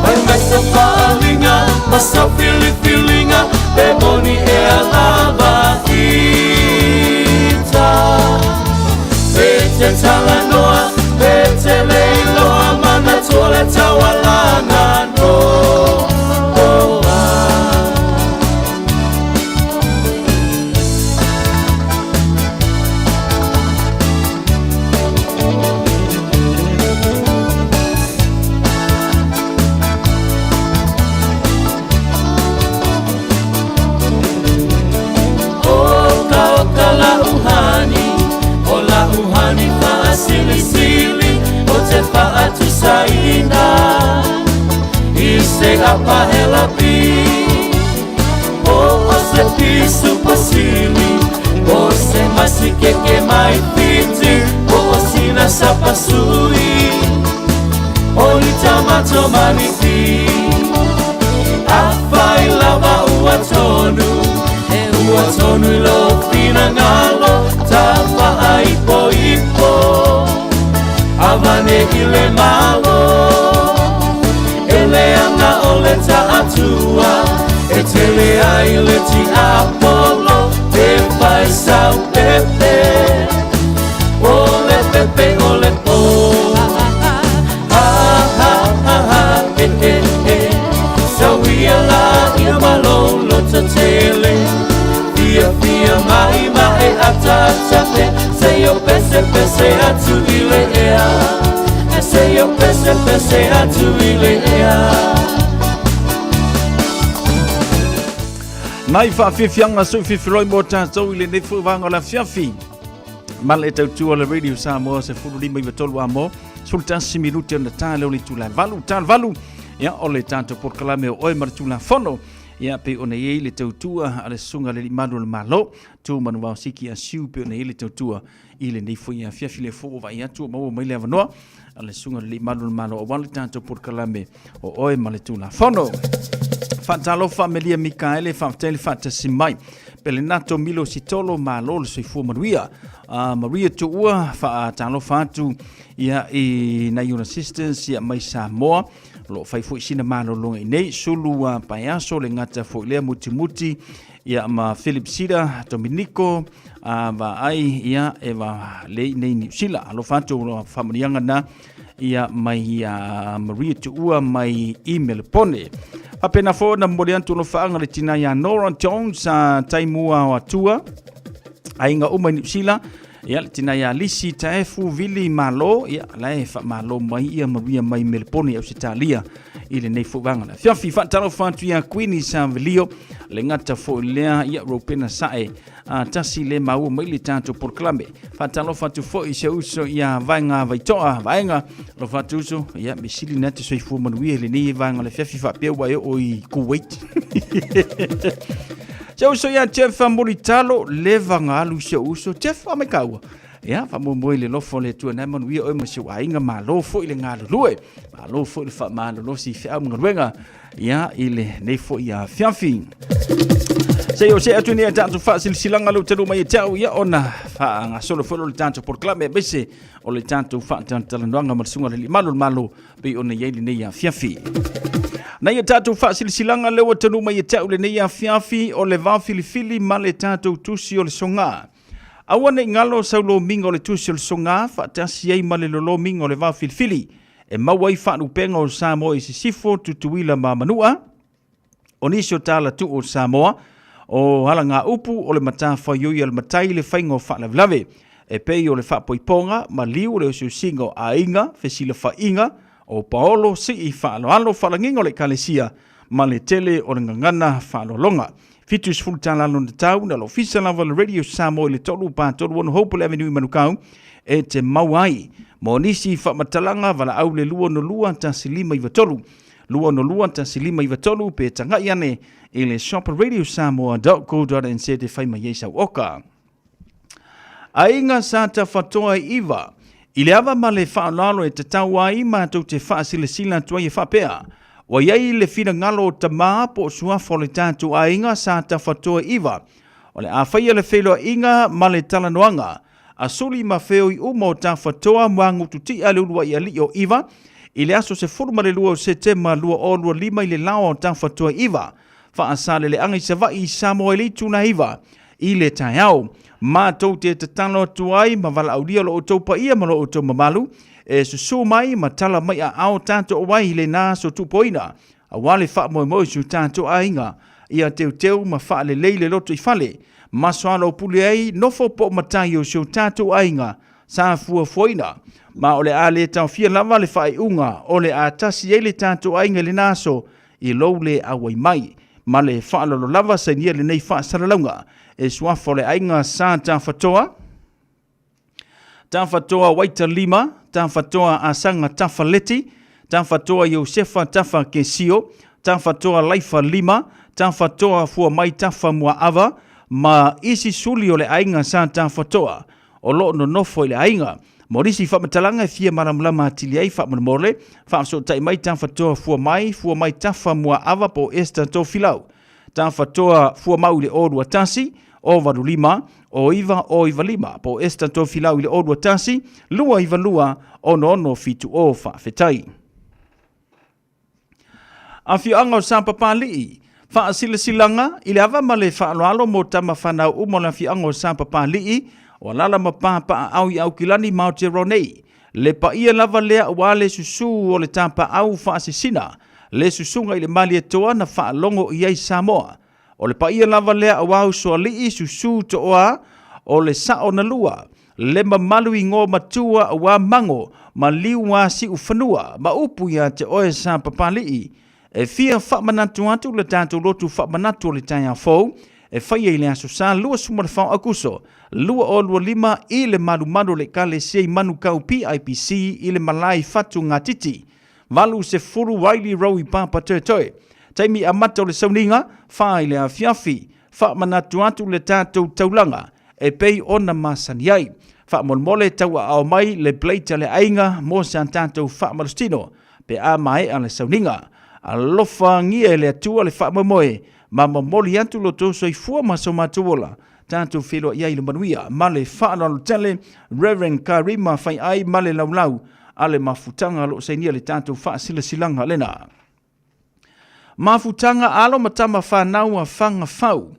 Speaker 1: Ai mai sa faaaliga ma sau filifiliga e moni e alava ita. Papa pi Po o se pisu pasili Po se masikeke mai fiti Po o sina sapasui O ni tamato maniti Afai lava ua tonu E ua tonu i lo finangalo Tafa ai po ipo Avane i le malo E le anga o le taatua E tele ai le tiapolo Te fai sau pepe O le pepe o le po Ha ha ha ha he he he Sauia la ia malolo tatele Fia fia mai mai ata ata pe Se yo pese pese atu i le ea Se yo pese pese atu i le ea
Speaker 7: Nai whaafiafianga sui fifiloi mo tātou i lenei foi vaega o le afiafi. Ma le tautua le Radio Samoa se fulu lima iwa tolu a mo. Sulu tasi minute ona tā leo le itula valu, tā valu. Ia, o le tātou porokalame o oe ma le tulafono. Ia, pe ona i ai le tautua a le susuga le Alii Malu o le Malo. Tu manuvao siki a siu pe ona i ai le tautua i lenei foi afiafi le fo o vaai atu o maua mai le avanoa a le susuga le Alii Malu o le Malo aua le tatou porokalame o oe ma le Tulafono. Faatalofa Melia Mikaele, faafetai le faatasi mai. Pelenato Milo Sitolo, malo le soifua manuia. Maria Tuua, faatalofa atu ia i nai ona sisters ia mai Samoa. O lo o fai foi sina malologa i nei. Sulu Paeaso, le gata foi lea mutimuti ia ma Philip Sida, Dominico, a vaai ia e va le i nei Niu Sila. Alofa atu o faamanuiaga na ia mai ia Maria Tuua mai i Melbourne. Faapena foi ona momoli atu alofaaga le tina ia Nora Jones a Taimua o Atua, aiga uma i Niu Sila, ia le tina ia Lisi Taefu Vili Malo, ia la e faamalo mai ia Maria mai Melbourne i Ausetalia i lenei foi vaega o le afiafi. Faatalofa atu ia Queenie Savelio, le gata foi lea ia Ropena Sae, a tasi le maua mai le tatou polokalame. Faatalofa atu foi i se uso ia Vaega Vaitoa, Vaega, alofa atu uso, ia me sili na te soifua manuia i lenei vaega o le afiafi faapea ua e oo i Kuwait. Se uso ia Jeff Moritalo, leva nga alu se uso. Jeff, amai kaua. Ia, faamoemoe i le alofa o le Atua na e manuia oe ma si ou aiga, malo foi le galulue, malo foi le faamalolosi i feau ma galuega, ia, i lenei foi afiafi. Se i o se atu nei a tatou faasilasilaga leo talu mai e te au, ia, ona faagasolo foi lea o le tatou polokalame, aemaise o le tatou faatalatalanoaga ma le Susuga i le Alii Malu o le Malo, pei ona i ai lenei afiafi. Nei a tatou faasilasilaga leo ua talu mai e te au lenei afiafi, o le vaofilifili ma le tatou tusi o le soga. Aua ne i galo sau lomiga o le tusi o le soga faatasi ai ma le lolomiga o le vaofilifili e maua ai faalupega o Samoa i Sisifo, Tutuila ma Manua. O nisi o talatuu o Samoa, o alagaupu o le matafaioi a le matai i le faiga o faalavelave, e pei o le faapoipoga, maliu, le osiosiga o aiga, fesilafaiga, o paolo, sii, faaaloalo, faalagiga o le Ekalesia, ma le tele o le gagana faaaloaloga. 70 tala lona tau, na le ofisa lava o le Radio Samoa i le 3 4 3 6 Hopewell Avenue i Manukau e te maua ai. Mo nisi faamatalaga, valaau le 262 1593, 262 1593 pe tagai ane i le shop radiosamoa.co.nz e fai mai ai sau oka. Aiga sa tafatoa i iva, i le ava ma le faaaloalo e tatau ai matou te faasilasila atu ai e faapea, ua i ai le finagalo o tama po o suafa o le tatou aiga sa tafatoa i iva, o le a faia le feiloaiga ma le talanoaga a suli ma feoi uma o Tafatoa Muagututia le uluai alii o Iva i le aso 12 o Setema 2025 i le laoa o Tafatoa Iva, Faasaleleaga i Savaii i Samoa i le itula 9 i le taeao. Matou te tatalo atu ai ma valaaulia lo outou paia ma lo outou mamalu e susu mai ma tala mai aao tatou ai i lena aso tupoina aua le faamoemoe o si o tatou aiga ia teuteu ma faalelei le lotoifale ma soalaupule ai nofo po o matai o si o tatou aiga sa fuafuaina, ma o le a le taofia lava le faaiuga o le a tasi ai le tatou aiga i lena aso i lou le auai mai. Ma le faaaloalo lava sainia lenei faasalalauga e suafa o le aiga Sa Tafatoa, Tafatoa Waita Lima, Tafatoa Asaga Tafaleti, Tafatoa Iosefa Tafa Kesio, Tafatoa Laifa 5, Tafatoa Fuamai Tafa Muaava ma isi suli o le aiga Sa Tafatoa o lo o nonofo i le aiga. Mo nisi faamatalaga e fia malamalama atili ai faamolemole, faafesootai mai Tafatoa Fuamai, Fuamai Tafa Muaava po o Esther Tofilau. Tafatoa Fuamau i le 021 085 0995 po o Esther Tofilau i le 021 292 6670. Faafetai. Afioaga o Sapapalii, Faasilasilaga i le ava ma le faaaloalo mo tama fanau uma o le afioaga o Sapapalii, o alaala ma papaaao i Aukilani ma Aotearoa nei. Le paia lava lea aua le susū o le tapaau faasisina, le susuga i le Malietoa na faalogo i ai Samoa. O le paia lava lea aua usoalii susū tooa o le sao na lua, le mamalu igoa matua aua mago ma liuā siufanua ma upu ia te oe Sapapalii. E fia faamanatu atu le tatou lotu faamanatu o le taeao fou e faia i le Aso Sa 24 o Aukuso 2025 i le malumalu o le Ekalesia i Manukau PIPC i le malae i Fatu Ngatiti 80 Riley Road i Papatoetoe. Taimi amata o le sauniga, 4 i le afiafi. Faamanatu atu le tatou taulaga e pei ona masani ai. Faamolemole tauaao mai le plate a le aiga mo sa tatou faamalositino pe a maea le sauniga. Alofagia e le Atua le faamoemoe ma momoli atu lo outou soifua ma so matou ola. Tatou feiloai ai i le manuia ma le faaaloalo tele. Rev. Karima Faiai ma le laulau a le mafutaga o lo o sainia le tatou faasilasilaga lena. Mafutaga alo ma tama fanau a Fagafau.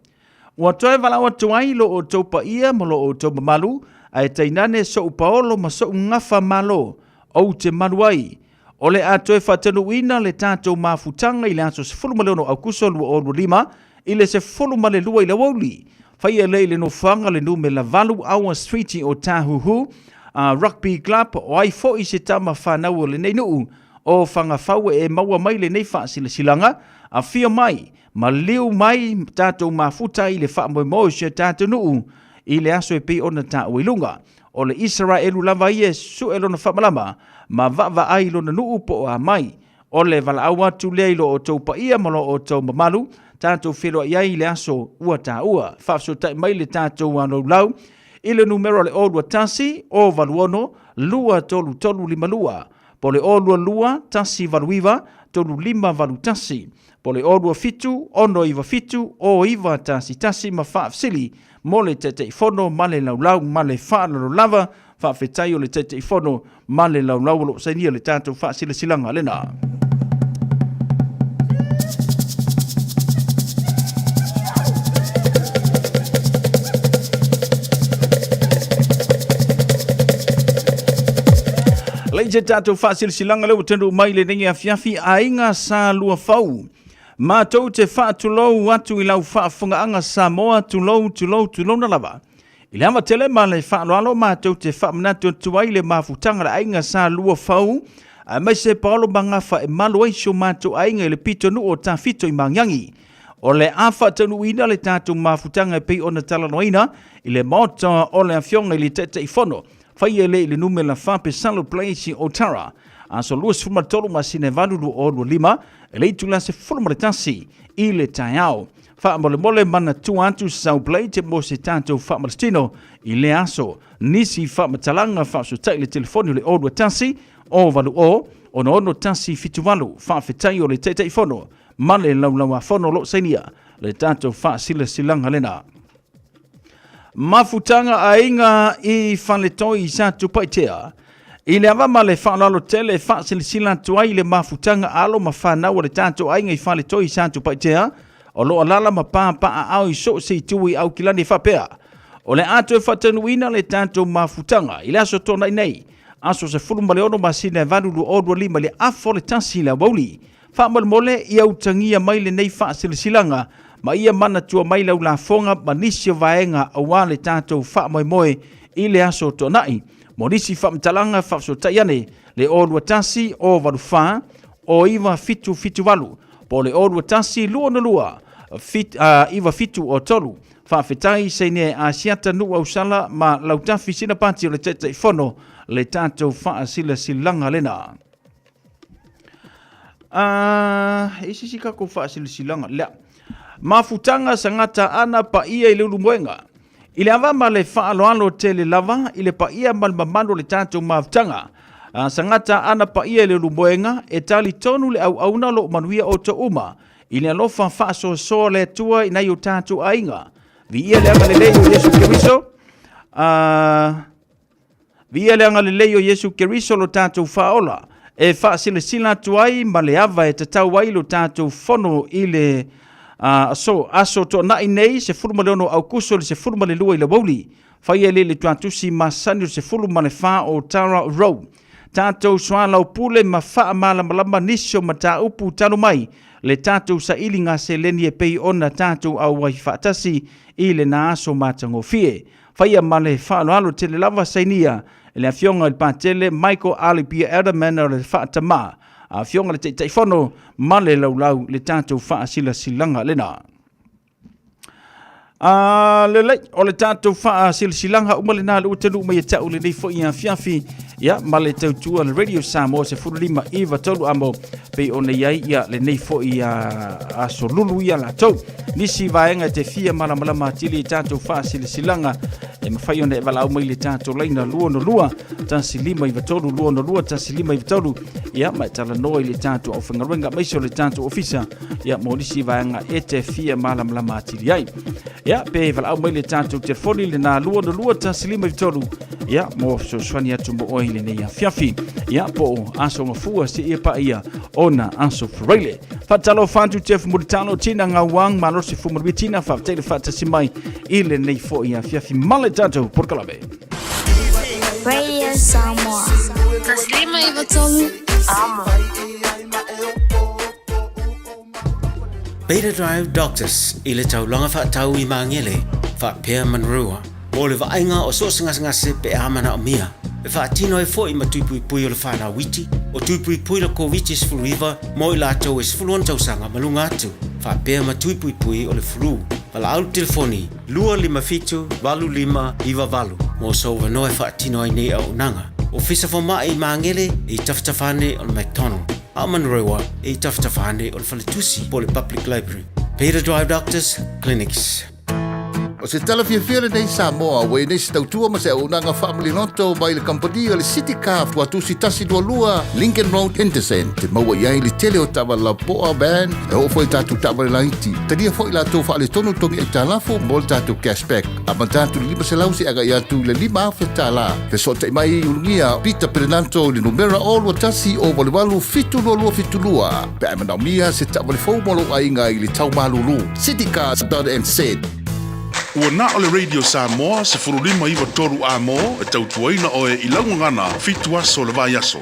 Speaker 7: Ua toe valaau atu ai lo outou paia ma lo outou mamalu, ae tainane sou paolo ma sou gafa malo, ou te malu ai. O le a toe faatanuuina le tatou mafutaga i le aso 16 Aukuso 2025 i le 12 i le aoauli. Faia lea i le nofoaga le numera 8 Aua Street o Tāhuhu, a Rugby Club, o ai foi se tama fanau o lenei nuu o Fagafau e maua mai lenei faasilasilaga, afio mai, maliu mai tatou mafuta i le faamoemoe o si o tatou nuu i le aso e pei ona taua i luga. O le Isaraelu lava ia e sue lona faamalama ma vaavaai i lona nuu po o a mai. O le valaau atu lea i lo outou paia ma lo outou mamalu, tatou feiloai ai i le aso ua taua. Faafesootai mai le tatou alaulau i le numera o le 021 086 23352 po o le 022 189 3581 po o le 027 697 0911 ma faafesili mo le Taitaifono ma le Laulau ma le faaaloalo lava. Faafetai o le Taitaifono ma le Laulau o lo o sainia le tatou faasilasilaga lena. Lei se tatou faasilasilaga lea ua taunuu mai lenei afiafi aiga sa lua fau. Matou te faatulou atu i lau faafofogaaga Samoa, tulou, tulou, tulouna lava. I le ava tele ma le faaaloalo matou te faamanatu atu ai le mafutaga a le aiga sa lua fau, aemaise paolo ma gafa e malu ai si o matou aiga i le pitonuu o Tafito i Magiagi. O le a faataunuuina le tatou mafutaga e pei ona talanoaina i le Maota o le Afioga i le Taitaifono Faia lea i le numera 4 Pesalo Place i Otara, aso 23 masina e 8 2025, i le itula 11 i le taeao. Faamolemole manatua atu sau plate mo se tatou faamalositino i lea aso. Nisi faamatalaga faafesootai i le telefoni o le 021 080 6178. Faafetai o le Taitaifono ma le Laulauafono o lo o sainia le tatou faasilasilaga lena. Mafutaga aiga i Faletoi i Satupaitea. I le ava ma le faaaloalo tele e faasilasila atu ai le mafutaga alo ma fanau a le tatou aiga i Faletoi i Satupaitea, o lo o alaala ma papaaao i so o se itu i Aukilani e faapea, o le a toe faataunuuina le tatou mafutaga i le aso Toonai nei, aso 16 masina e 8 2025 i le afa o le 1 i le aoauli. Faamolemole ia utagia mai lenei faasilasilaga ma ia manatua mai lau lafoga ma nisi o vaega aua le tatou faamoemoe i le aso Toonai. Mo nisi faamatalaga faafesootai ane le 021 084 0978 po o le 021 262 9703. Faafetai Seine Asiata Nuu Ausala ma Lautafi Sinapati o le Taitaifono le tatou faasilasilaga lena. A i se isi tatou faasilasilaga lea. Mafutaga sagata ana paia i le Ulumoega. I le ava ma le faaaloalo tele lava i le paia ma le mamalu o le tatou mafutaga. A sagata ana paia i le Ulumoega, e talitonu le auauna o lo o manuia outou uma i le alofa faasoasoa o le Atua i nai o tatou aiga. Viia le agalelei o Iesu Keriso. A Viia le agalelei o Iesu Keriso lo tatou Faaola, e faasilasila atu ai ma le ava e tatau ai lo tatou fono i le aso, aso Toonai nei, 16 Aukuso i le 12 i le aoauli. Faia lea i le tuatusi masani o le 14 o Tara Row. Tatou soalaupule ma faamalamalama nisi o mataupu talu mai le tatou sailiga seleni e pei ona tatou auai faatasi i lena aso matagofie. Faia ma le faaaloalo tele lava sainia e le Afioga i le Patele Michael Alipia Edelman o le Faatama, Afioga i le Taitaifono ma le Laulau le tatou faasilasilaga lena. A lelei, o le tatou faasilasilaga uma lena le ua taunuu mai e tau lenei foi afiafi, ia, ma le tautua le Radio Samoa 15 93 amo pei ona i ai ia lenei foi aso lulu ia latou. Nisi vaega e te fia malamalama atili i tatou faasilasilaga e mafai ona e valaau mai le tatou laina 262 1593 262 1593 ia ma e talanoa i le tatou aufaigaluega aemaise o le tatou ofisa ia mo nisi vaega e te fia malamalama atili ai. Ia pe valaau mai le tatou telefoni lena 262 1593 ia mo fesoasoani atu mo oe i lenei afiafi. Ia po o aso gafua seia paia ona aso Faraile. Faatalofa atu Jeff Mulitalo, Tina Gauang, Malosi Fumanuia, Tina, faafetai le faatasi mai i lenei foi afiafi ma le tatou polokalame.
Speaker 12: Radio Samoa. Taslima i tolu. Amo.
Speaker 13: Beta Drive Doctors i le taulaga faatau i Magele, faapea Manurewa, mo le vaaiga o so o se gasegase pe a manaomia. E faatino ai foi ma tui puipui o le fanau iti, o tui puipui le Koviti-19 mo i latou e 16 tausaga ma luga atu, faapea ma tui puipui o le flu. Valaau le telefoni 257 8598 mo sou avanoa e faatino ai nei auaunaga. Ofisa Fomai i Magele i tafatafa ane o le McDonald, a o Manurewa i tafatafa ane o le Faletusi po o le Public Library. Peter Drive Doctors Clinics.
Speaker 14: O se tala fiafia lenei Samoa ua i nei se tautua ma se auaunaga faamaliloto mai le kamupani o le City Car Tuatusi 122 Lincoln Road Henderson. Te maua i ai le tele o taavale lapoa van e oo foi i tatou taavale laiti. Talia foi latou faaletonu togi aitalafu mo le tatou cashback. Amata atu i le 500 seia agai atu i le 5,000 tala. Fesootai mai i Ulugia Peter Perenanto i le numera 021 088 722 pe a e manaomia se taavale fou mo lou aiga i le tau malulu. Citycars.nz.
Speaker 10: Ua na o le Radio Samoa 15 9 3 A mo e tautuaina oe i lau gagana fitu aso o le vaiaso.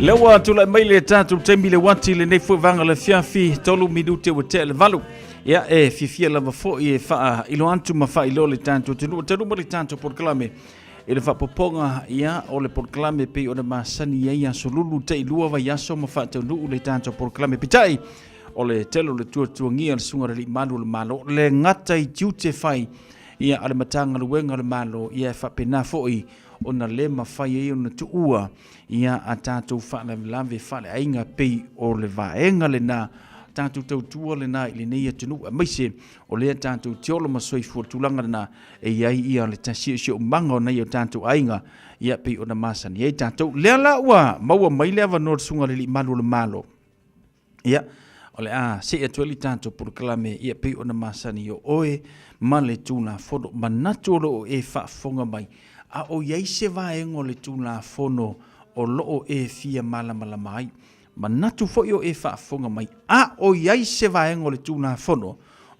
Speaker 7: Lea ua Ua tulai mai le tatou taimi le uati lenei foi vaega o le afiafi, 3 minute ua tea le 8. Ia, e fiafia lava foi e faailoa atu ma faailoa le tatou atunuu talu ma le tatou polokalame i le faapopoga ia o le polokalame pei ona masani ai aso lulu tailua vaiaso ma faataunuu le tatou polokalame. Peitai, o le tele o le tuatuagia o le susuga i le Alii Malu o le Malo, le gata i tiute fai ia a le Matagaluega o le Malo, ia e faapena foi ona le mafai ai ona tuua ia a tatou faalavelave faaleaiga pei o le vaega lena tatou tautua lena i lenei atunuu, aemaise o lea tatou te ola ma soifua tulaga lena e i ai ia le siosiomaga o nai o tatou aiga ia pei ona masani ai tatou. Lea la ua maua mai le avanoa o le Susuga i le Alii Malu o le Malo. Ia, o le a see atu ai le tatou polokalame ia pei ona masani o oe ma le Tulafono. Manatu o lo o e faafofoga mai, a o i ai se vaega o le Tulafono o lo o e fia malamalama ai. Manatu foi o e faafofoga mai, a o i ai se vaega o le Tulafono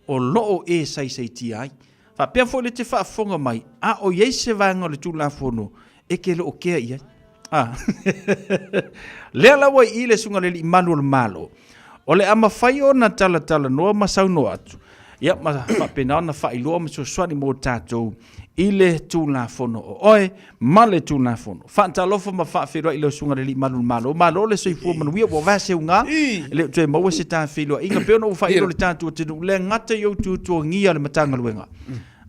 Speaker 7: o lo o e saisaitia ai. Faapea foi le te faafofoga mai, a o i ai se vaega o le Tulafono e te le o kea i ai. Ah. Lea la ua i i le susuga i le Alii Malu o le Malo, o le a mafai ona talatalanoa ma saunoa atu, ia ma faapena ona faailoa ma fesoasoani mo tatou i le Tulafono o oe ma le Tulafono. Faatalofa ma faafeiloai i lau Susuga i le Alii Malu o le Malo. Malo le soifua manuia, ua vaa seuga, e le o toe maua se ta feiloaiga. Pei ona ou faailoa i le tatou atunuu, le gata i ou tuatuagia o le Matagaluega,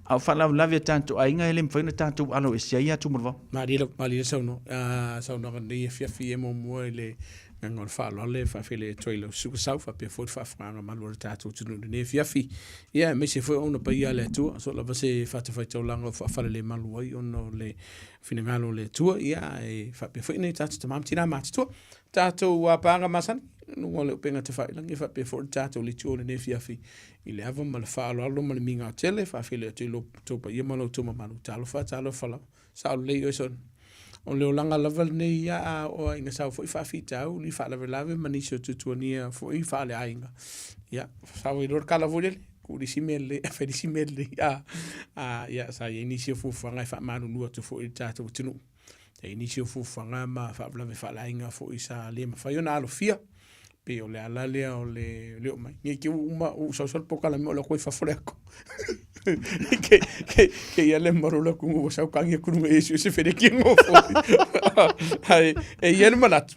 Speaker 7: a o faalavelave a tatou aiga e le mafai ona tatou alo ese ai atu ma le vao.
Speaker 15: Malie lau, malie le saunoa, saunoaga lenei afiafi e muamua i le agaga o le faaaloalo e faafeiloai atu ai i lau Susuga Sau faapea foi le faafofogaaga malu a le tatou atunuu i lenei afiafi. Ia aemaise foi o ona paia a le Atua, so lava se fatafaitaulaga o faafalelemalu ai ona o le finagalo o le Atua, ia ae faapea foi nai o tatou tama ma tina matutua. Tatou paaga masani, luga o le upega tafailagi faapea foi le tatou leitio i lenei afiafi i le ava ma le faaaloalo ma le migao tele, faafeiloai atu i lo outou paia ma lo outou mamalu. Talofa, talofa lava. Sao lelei oe Soni. O le olaga lava lenei ia a oo lava ina sau foi faafitauli, faalavelave ma nisi o tuatuagia foi faaleaiga. Ia, sau ai loa le kala foi lele, tuu le isi mea lelei ae fai le isi mea lelei. A, ia, sa i ai nisi o fuafuaga e faamalulu atu foi i le tatou atunuu. Sa i ai nisi o fuafuaga ma faalavelave faaleaiga foi sa le mafai ona alofia. Pei o le ala lea o le le oo mai. Nei te ua uma ua sau sau le polokalame o le atu ai fafo le ako. Ke ke ke ia le mamalu o le atunuu ua sau tagi atu i luga i Iesu e se feleki e nofo. Ae e i ai le manatu,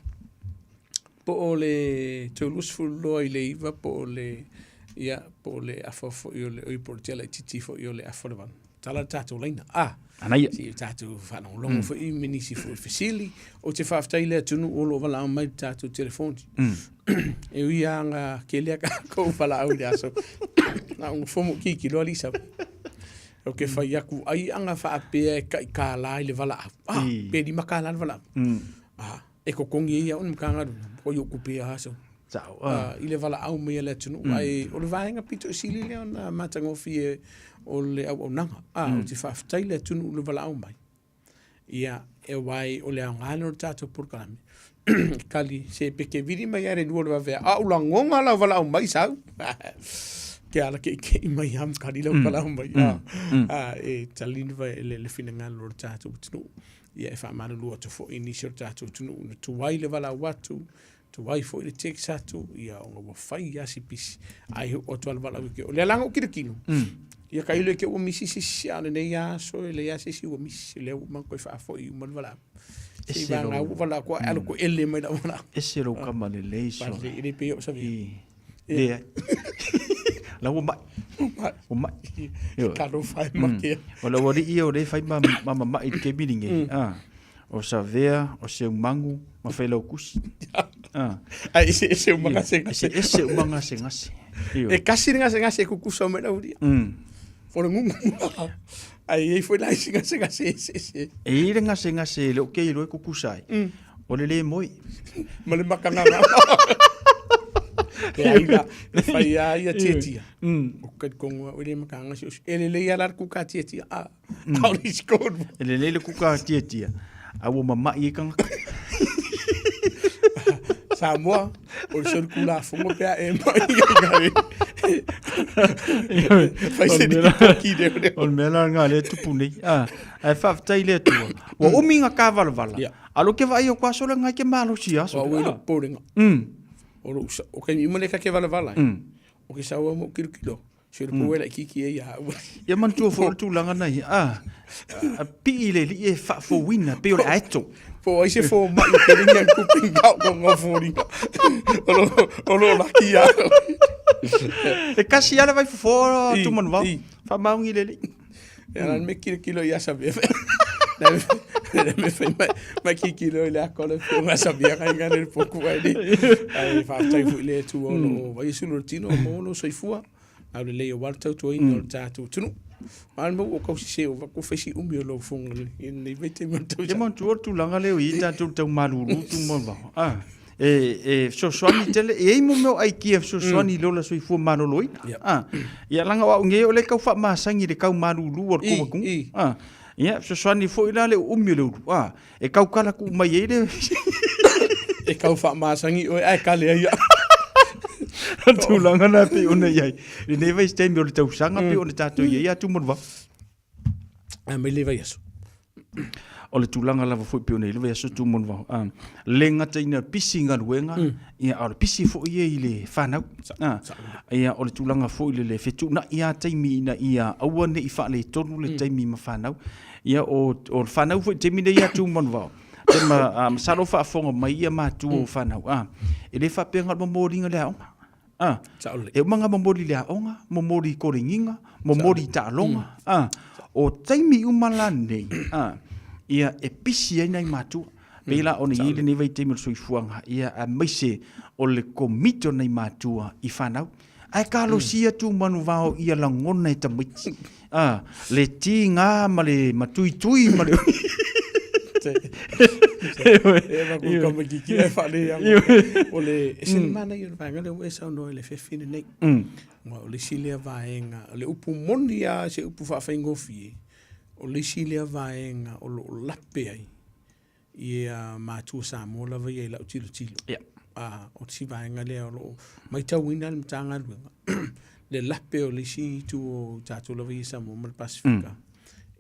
Speaker 15: po o le 32 i le 9 po o le ia po o le afa foi o le oi po o le tia laitiiti foi o le afa o le 8. Tala le tatou laina. Ah,
Speaker 7: Anaia.
Speaker 15: Se i tatou faalogologo foi ma nisi foi fesili. Ou te faafetai i le atunuu o lo o valaau mai i le tatou telefoni. E ui lava ina tele a tatou valaau i le aso, na ona fomo kiki loa alii sau. Ou te fai atu, ai ana faapea e tai $1 i le valaau. Ah, pe $5 le valaau. Ah, e totogi ai au e le Matagaluega, oi ou tupe ia aso.
Speaker 7: Sao,
Speaker 15: ah. I le valaau mai a le atunuu. Ae o le vaega pito i sili lea ona matagofie o le auaunaga. Ah, ou te faafetai i le atunuu i le valaau mai. Ia, e aua o le aoga lea o le tatou polokalame. Kali, se pe te vili mai lava i le 2 o le vaveao, a o lagona lau valaau mai sau. Ke ala keikei mai lava ma kali lau valaau mai. Ah, e tali le le finagalo o le tatou atunuu. Ia e faamalulu atu foi i nisi o le tatou atunuu na tuai le valaau atu, tuai foi le text atu, ia ona ua fai lava si pisi, ai oo atu lava le valaau i te. O lea la na ou tilotilo, ia tailo i te ua misi se isi, a o lenei aso e leai lava se isi ua misi, o lea ua uma ona toe faafoi uma le valaau. Se i vagana ua valaau atu ae alu toele mai lau valaau.
Speaker 7: Ese lou kama lelei
Speaker 15: sola. E le pei o
Speaker 7: Savea. Leai. La ua mai. Ua mai.
Speaker 15: Talofa e make.
Speaker 7: O le aualii ia o lea e fai ma mamai i le taimi lenei. O Savea, o Seumagu ma Failautusi.
Speaker 15: Ae eseese uma gasegase.
Speaker 7: Eseese uma gasegase.
Speaker 15: E kasi le gasegase e kukusa mai lau lia. O le gugu. Ae i ai foi la isi gasegase eseese.
Speaker 7: E i ai le gasegase e le o ke iloa e kukusa ai. O le le moe.
Speaker 15: Ma le makagaga. E ai la, e fai a ia tiatia. O talitonu au e le makagaga si osi. E lelei lava la le kuka tiatia. A, a o le isi konu.
Speaker 7: E lelei le kuka tiatia, a ua mama'i ai tagata.
Speaker 15: Samoa, o le solitulafono pe a e mai ai. Fai se ni poki leo leo.
Speaker 7: O le mea la lena lea e tupu nei. Ah, ae faafetai i le Atua. Ua umi na kāvalavala.
Speaker 15: Ia.
Speaker 7: A lo ke vaai o ku aso lena e ke malosi aso.
Speaker 15: Ua ui lou popolega. O lou sa- o kaimi uma lea ka ke valavala ai. O ke sau au ma ou kilokilo. Se le poe laitiiti ai ia au.
Speaker 7: Ia manatua foi o le tulaga na ia. Ah, a pii le alii e faafouina pei o le aeto.
Speaker 15: Po o ai se fomai o kelingi a kupe ngau ko ngau foliga. O lo o lo laki ia.
Speaker 7: E kasi lava le vaifofo o Tumanuvao. Faamaoni le alii.
Speaker 15: Ia la me kilokilo ia sabia. Na me fai mai mai kilokilo i le ako le fio sabia kai ngā le poku ai ni. Ai faafetai foi le Atua o lo o vaai sulu le tino mo lo soifua. Au lelei o wale tautuaina o le tatou atunuu. Ma le mau o kau sise o vaku faisi umi o lou fofoga i lenei vaitaimi o le tausaga.
Speaker 7: Ia manatua o le tulaga lea o i ai tatou tau malulu tu ma vao. Ah, e, e fesoasoani tele, e i ai mo mea o aikia e fesoasoani i le ola soifua maloloina. Ah, ia leaga o au nei o lea e tau faamasani i le tau malulu o le kovakuga. Ah, ia fesoasoani foi la le uumi o le ulu. Ah, e kau kala ku mai ai le
Speaker 15: E kau faamasagi oe ae kale ai au.
Speaker 7: Tulaga na pei ona i ai. Lenei vaitaimi o le tausaga pei ona tatou i ai atu mo le vao.
Speaker 15: Ae mai le vaiaso.
Speaker 7: O le tulaga lava foi pei ona i ai le vaiaso tu mo le vao. Ah, le gata ina pisi i galuega, ia a o le pisi foi ia i le fanau. Ah, ia o le tulaga foi lele e fetuunai lava taimi ina ia aua ne i faaletonu le taimi ma fanau. Ia, o, o le fanau foi i le taimi nei ia Tūmanuvao, te ma, a, masalo o faafofoga mai ia matua o fanau, a, e le faapea na o le momoliga i le aoga. A, e uma ona momoli i le aoga, momoli i kolegiga, momoli i taaloga, a, o taimi uma la nei, a, ia, e pisi ai nai matua. Pei la ona i ai lenei vaitaimi o le soifuaga, ia, aemaise o le komiti o nai matua i fanau. Ae kalosia Tūmanuvao ia lagona e tamaiti. A, le tīgā ma le matuitui ma le...
Speaker 15: E ma ku kamakiki e whale ia. O le, e se mana i o le vaenga lea ua e saunoa i le fefi lenei. Aua o le isi lea vaega, o le upu moni lava se upu faafaigofie, o le isi lea vaega o lo o lape ai ia matua Samoa lava ia i lau tilotilo.
Speaker 7: Yeah.
Speaker 15: A, o si vaega lea o lo o maitauina le Matagaluega, le lape o le isi itu o tatou lava ia i Samoa ma le Pasifika,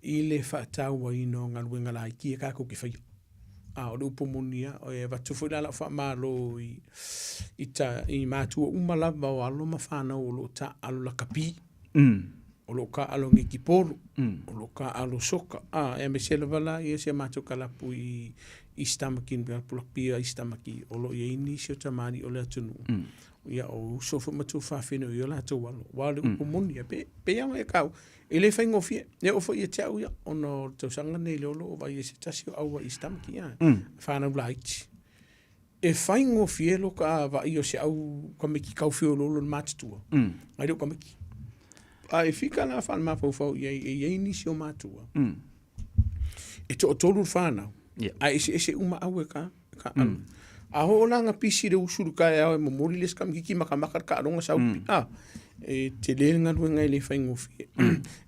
Speaker 15: i le faatauaina o galuega laiti ia tatou te faia. A, o le upu moni lava, e avatu foi la lau faamalo i, i, ta, i matua uma lava o alo ma fanau o lo o taaalo lakapi. O lo o taaalo netipolo, o lo o taaalo soka, a, aemaise lava la ia si a matou kalapu i East Tamaki, kalapu lakapi a East Tamaki, o lo o i ai nisi o tamalii o le atunuu, ia o uso foi ma tuafafine o i ai o latou alo. Aua o le upu moni lava, pe, pei lava ona e taua, e le faigofie. E oo foi ia te au ia, ona o le tausaga lenei lea o lo o vaai ai se tasi o au a East Tamaki, a, fanau laiti. E faigofie lo ka vaai o se au tamaiti tau feoloolo i le matutua, nai lou tamaiti. A e fika la faale-mafaufau i ai, e i ai nisi o matua, e toatolu le fanau, ae eseese uma au e ka, e ka alo. A oo la na pisi le usu i le taeao e momoli le isi tamaititi makamaka le taaloga sau, a, e tele le galuega e le faigofie.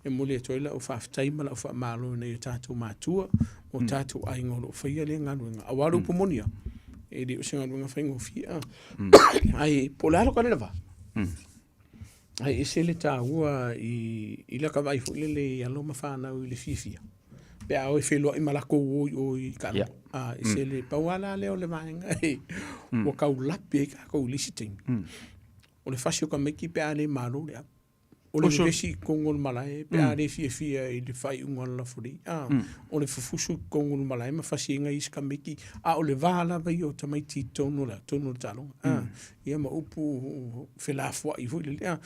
Speaker 15: E momoli atu ai lau faafetai ma lau faamalo i nai o tatou matua ma o tatou aiga o lo o faia lea galuega. Aua o le upu moni lava, e le o se galuega faigofie. Ae po o le a lou leva, ae ese le taua i laka vaai foi lele i alo ma fanau i le fiafia pe a o e feiloai ma latou o i o i taaloga. A ese le pau lava la lea o le vaega ua tau lape ai tatou i le isi taimi. O le fasi o tamaiti pe a le malo le au. O le vevesi i totonu o le malae pe a le fiafia i le faaiuga o le lafulei. A, o le fufusu i totonu o le malae ma fasi ai nai isi tamaiti, a o le va lava ia o tamaiti i totonu o le, totonu o le taaloga. A, ia ma upu felafoai foi lele. A,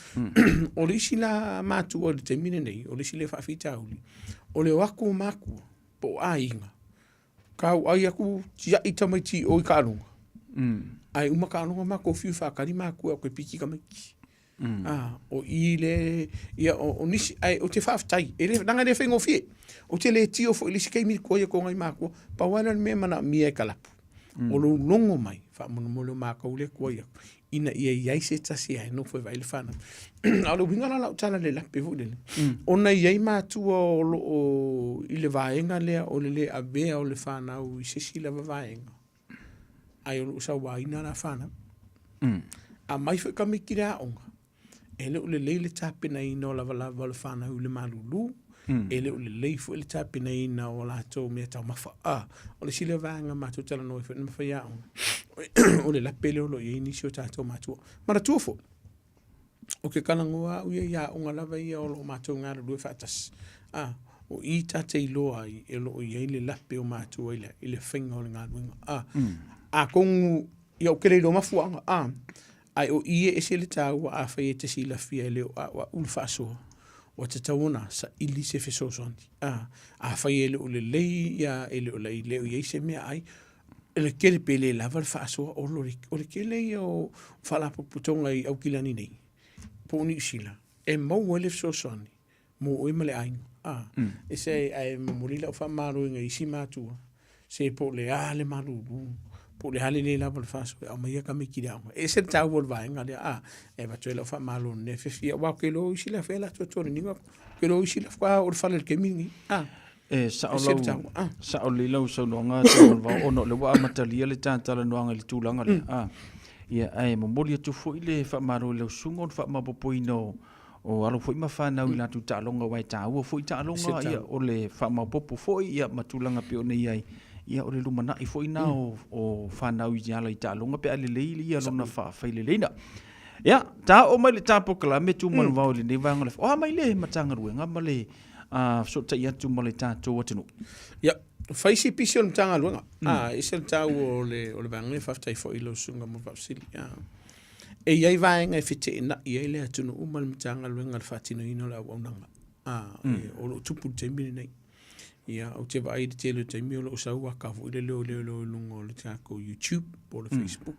Speaker 15: o le isi la matua i le taimi lenei, o le isi lea faafitauli, o le o atu o matua po o aiga, Tau ai atu tiai tamaiti i o i taaloga. Ae uma taaloga matou fiu faatali matua toe piki tamaiti. Ah, o i le ia o, o nisi ae ou te faafetai. E le leaga e le faigofie. Ou te le tio foi i le isi taimi tuai atu o nai matua. Pau lava lea o le mea e manaomia e kalapu. O lou logo mai faamolemole o matou lea e tuai atu ina ia i ai se tasi e nofo e vaai le fanau. A o le uiga la o lau tala i le lape foi lele, ona e i ai matua o lo o i le vaega lea o le le avea o le fanau i se isi lava vaega, ae o lo o sauaina la fanau. A mai foi tamaiti i le aoga, E le o lelei le tapenaina o lavalava o le fanau i le malulu, e le o lelei foi le tapenaina o a latou meataumafa. A, o le isi lea vaega matou talanoa ai foi ma faiaoga, o le lape lea o lo o i ai nisi o tatou matua. Manatua foi, ou te talanoa au ia i aoga lava ia o lo o matou galulue faatasi, a, o i ta te iloa ai e lo o i ai le lape o matua i le faiga o le galuega. A, atonu, ia ou te le iloa mafuaaga, a, Ae o i e ese le taua afai e te silafia e le o a'ua'u le faasoa, ua tatau ona saili se fesoasoani. A, afai e le o lelei ia, e le o le o i ai se meaai, le tele pe le lava le faasoa, o le, o le tele ia o faalapotopotoga i Aukilani nei, po o Niu Sila, e maua ai le fesoasoani mo oe ma le aiga. A, e se ae momoli lau faamalo i nai isi matua, se po o le a le malulu, po o le a le le lava o le faasoa e aumaia tamaiti i le aoga. E ese le taua o le vaega lea, a, e avatu ai lau faamalo i lenei afiafi. Aua ou te iloa o isi la e fai a latou toleniga, ou te iloa o isi la faatoa oo i le fale i le taimi lenei. A,
Speaker 7: E sao lau, sao lelei lau saunoaga Tuamanuvao ona o lea ua amatalia le ta talanoaga i le tulaga lea. A, ia, ae momoli atu foi le faamalo i lau susuga o le faamaopoopoina o o alo foi ma fanau i latou taaloga aua e taua foi taaloga, ia, o le faamaopoopo foi ia, ma tulaga pei ona i ai, ia, o le lumanai foi na o, o fanau i ala i taaloga pe a lelei ia lona faafaileleina. Ia, ta oo mai le ta polokalame Tuamanuvao i lenei vaega o le, o a mai le Matagaluega ma le fesootai atu ma le tatou atunuu?
Speaker 15: Ia, fai si pisi o le Matagaluega. A, ese le taua o le, o le vaega lea, faafetai foi i lau susuga mo le faafesili. E i ai vaega e feteenai ai le atunuu ma le Matagaluega i le faatinoina o le auaunaga, a, o lo o tupu i le taimi lenei. Ia, ou te vaai i le tele o taimi o lo o sau aka foi le leoleo i luga o le tatou YouTube po o le Facebook.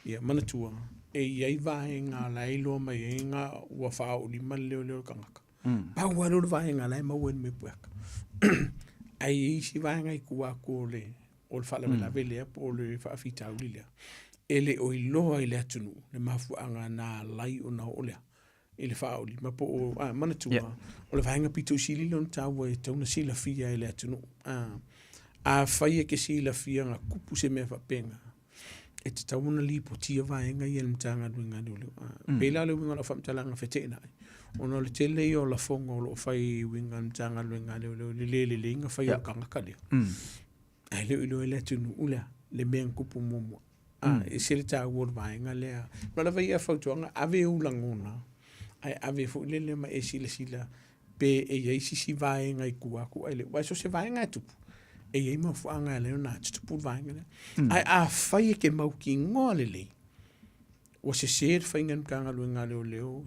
Speaker 15: Ia, manatua, e i ai vaega la e iloa mai ai ngā ua faaoolima le leoleo o le tagata. Pau lava lea o le vaega la e maua ai le mea pueaka. Ae i ai isi vaega i tua atu o le o le faalavelave lea po o le faafitauli lea, e le o iloa i le atunuu le mafuaaga na ala ai ona oo lea i le faaolima po o, a, manatua, yeah. o le vaega pito i sili lea ona taua e tatau ona silafia e le atunuu. A, afai e ke silafia na kupu se mea faapena, e tatau ona lipotia vaega ia i le Matagaluega a Leoleo. Pei la o le uiga o lau faamatalaga feteenai, ona o le tele ia o lafoga o lo o fai i uiga i le Matagaluega a Leoleo i le le lelei ona fai o le tagata lea. Ae le o iloa e le atunuu lea le mea na tupu muamua. E ese le taua o le vaega lea. Ua lava ia fautuaga, ave ou lagona, ae ave foi lele ma e silasila pe e i ai se isi vaega i tua atu ae le o. Aua so o se vaega e tupu, e i ai mafuaaga e ala ai ona tutupu le vaega lea. Ae afai e te mautinoa lelei, ua sese le faiga e le Matagaluega a Leoleo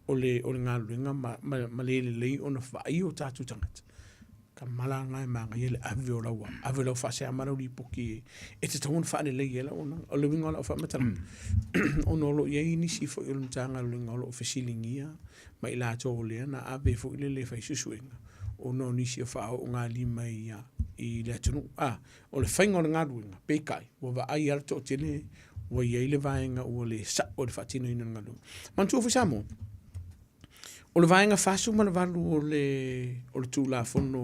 Speaker 15: o le, o le galuega ma, ma, ma le lelei ona vaai o tatou tagata, ka mala lena e manaia le ave o lau, ave o lau faasea ma lau lipoti e tatau ona faalelei ai lau auaunaga. O le uiga o lau faamatalaga, ona o lo o i ai nisi foi o le Matagaluega o lo o fesiligia ma i latou o lea na ave foi lele e fai suesuega ona o nisi o faaoogalima i, i le atunuu. A, o le faiga o le galuega, peitai, ua vaai lava le toatele ua i ai le vaega ua le sao i le faatinoina o le galuega. Manatua foi Samoa, o le vaega 48 o le, o le Tulafono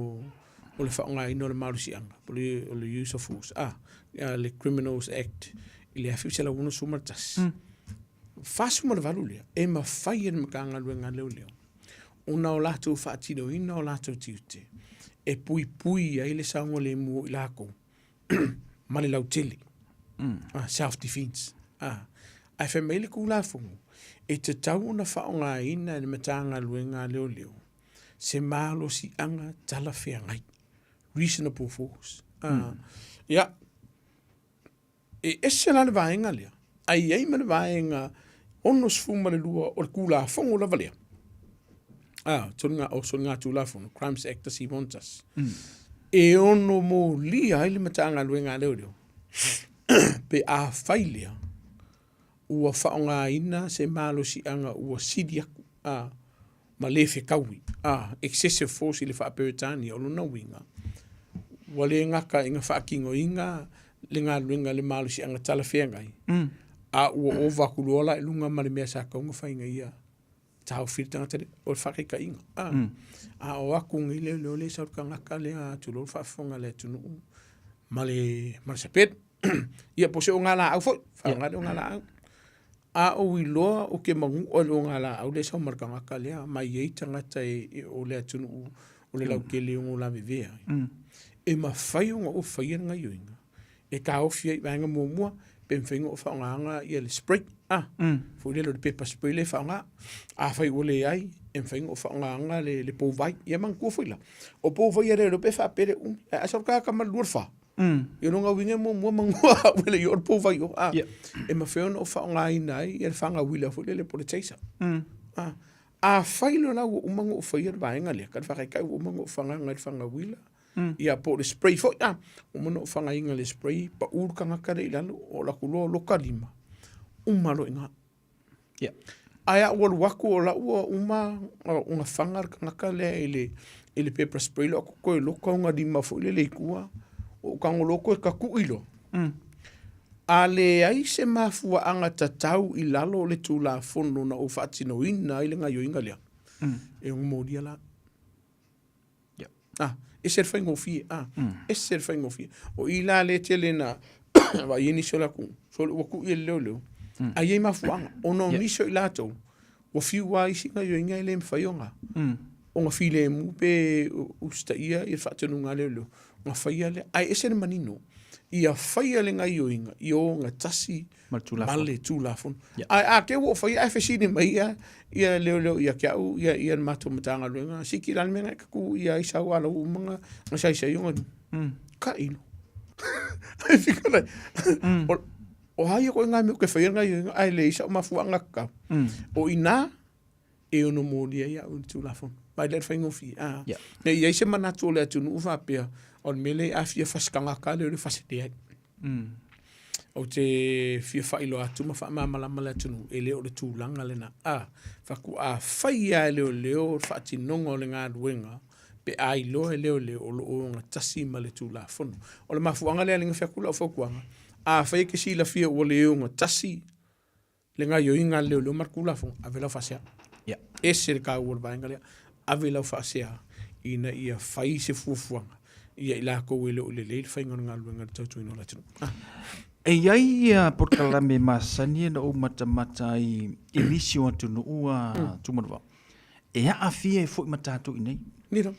Speaker 15: o le faaaogaina o le malosiaga, o le, o le use of force, a, le Criminals Act i le 1961, 48 lea, e mafai e le Matagaluega a Leoleo ona o latou faatinoina o latou tiute e puipui ai le saogalemu o i lakou ma le lautele, self defence. Ae fai mai le Tulafono, e tatau ona faaaogaina e le Matagaluega a Leoleo se malosiaga talafeagai, reasonable force. Ia, E ese la le vaega lea, ae i ai ma le vaega 62 o le Tulafono lava lea, a, o soligatulafono, Crimes Act 1961, e ono molia ai le Matagaluega a Leoleo pe afai lea ua faaaogaina se malosiaga ua sili atu, a, ma le fetaui, a, excessive force i le faa-Peretania. O lona uiga, ua le gata ina faatinoina le galuega i le malosiaga talafeagai, a ua ova atu loa la i luga ma le mea sa tatau ona fai ina ia taofi le tagata lea. O le faataitaiga, a, a o atu nei leoleo lea e sau i le tagata lea, tulou le faafofoga a le atunuu, ma le, ma le sapelu. Ia po o se ogalaau foi, faaaoga le ogalaau. A ou iloa o ke maguʻa i le ogalaau lea e sau ma le tagata lea, ma e i ai tagata e o le atunuu o le lautele e ono lavevea ai. E mafai ona ou faia le gaioiga e taofi ai i vaega muamua pe mafai ona ou faaaogaina ia le spray, a, foi lele o le pepper spray lea e faaaoga. Afai ua leai, e mafai ona ou faaaogaina le pouvai. Ia manatua foi la, o pouvai a leoleo pe faapea le umi, ae a sau le tagata ma le 24, Ia lona uiga e muamua manua au e le i oo le pouvai i o. A, E mafai ona ou faaaogaina ai ia le faga uila foi lele po o le taser. A, afai loa la ua uma ona ou faia le vaega lea, ka le faataitai ua uma ona ou fagaga i le faga uila, ia po o le spray foi, a, ua uma ona ou fagaina i le spray, pau le tagata lea i lalo, oo atu loa loka lima, uma loa i ina.
Speaker 7: Yeah.
Speaker 15: Ae a ou alu atu o la ua uma ona faga le tagata lea i le, i le pepper spray loa toe loka ona lima foi lele i tua, ou tago loa toe tatui loa. A leai se mafuaaga tatau i lalo o le Tulafono na ou faatinoina ai le gaioiga lea, e ono molia la.
Speaker 7: Yeah.
Speaker 15: Ah, ese le faigofie, ah, ese le faigofie. O i la le tele na vaai ai nisi o le atunuu, sole ua tuu i e le leoleo, ae i ai mafuaaga, ona o nisi o i latou, ua fiu lava isi gaoioiga e le mafai ona, ona filemu pe usitaia le faatonuga a leoleo, ona faia lea. Ae ese le manino, ia faia le gaoioiga ia ogatasi
Speaker 7: Ma le Tulafono.
Speaker 15: Ma le Tulafono. Yeah. Ae a te ua faia ae fesili mai ia ia leoleo ia te au ia ia le matou Matagaluega, siki la le mea na e tatū ia ai sau ala ua uma na na saisai ona ka ilo. Ai fika lai. O o a ia koe ngā mea o ke whaia ngā ia, ai le isa o mafuaanga kakau. O ina, e ono molia ai au i le Tulafono. Mai lea le faigofie. Ah.
Speaker 7: Yeah.
Speaker 15: Nei i ai se manatu o le atunuu faapea, o le mea lea e afia fasi tagata lea o le fasi leai. Ou te fia faailoa atu ma faamalamalama le atunuu, e le o le tulaga lena. A, faatoa fai lava e leoleo le faatinoga o le galuega pe a iloa e leoleo o lo o ogatasi ma le Tulafono. O le mafuaaga lea e fai atu lau fautuaga, afai e te silafia ua le ogatasi le gaoioiga a le leoleo ma le Tulafono, ave lau faasea.
Speaker 7: Yeah.
Speaker 15: Ese le taua o le vaega lea. Ave lau faasea ina ia fai se fuafuaga ia i latou e le o lelei le faiga o le galuega i le tautuaina o le atunuu. Ah.
Speaker 7: E i ai ia polokalame masani na ou matamata ai i nisi o atunuu a mm. Tumanuvao. E aafia ai foi ma tatou i nei.
Speaker 15: Nilo.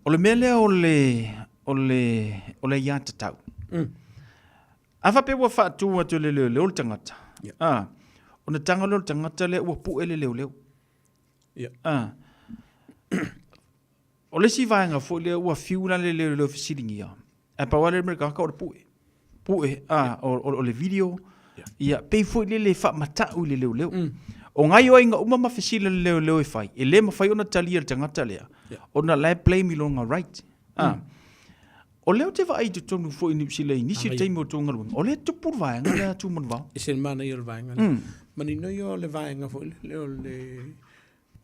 Speaker 7: O le mea lea o le o le o le aiatatau. A faapea ua faatu atu e le leoleo le tagata, a, ona taga lea o le tagata lea ua pue le leoleo. A, o le isi vaega foi lea ua fiu la le leoleo e fesiligia, ae pau lava lea o le mea o le tagata o le pue. Pue, a, o le video, ia, pei foi lele e faamatau i le leoleo. O gaioiga uma ma fesili a le leoleo e fai, e le mafai ona talia e le tagata lea, ona la e blame i lona right. A, O lea ou te vaai i totonu foi i Niu Sila i nisi taimi o tou galuega, o lea e tupu le vaega lea a Tumanuvao.
Speaker 15: E se manaia o le vaega lea. Manino ia o le vaega foi lele o le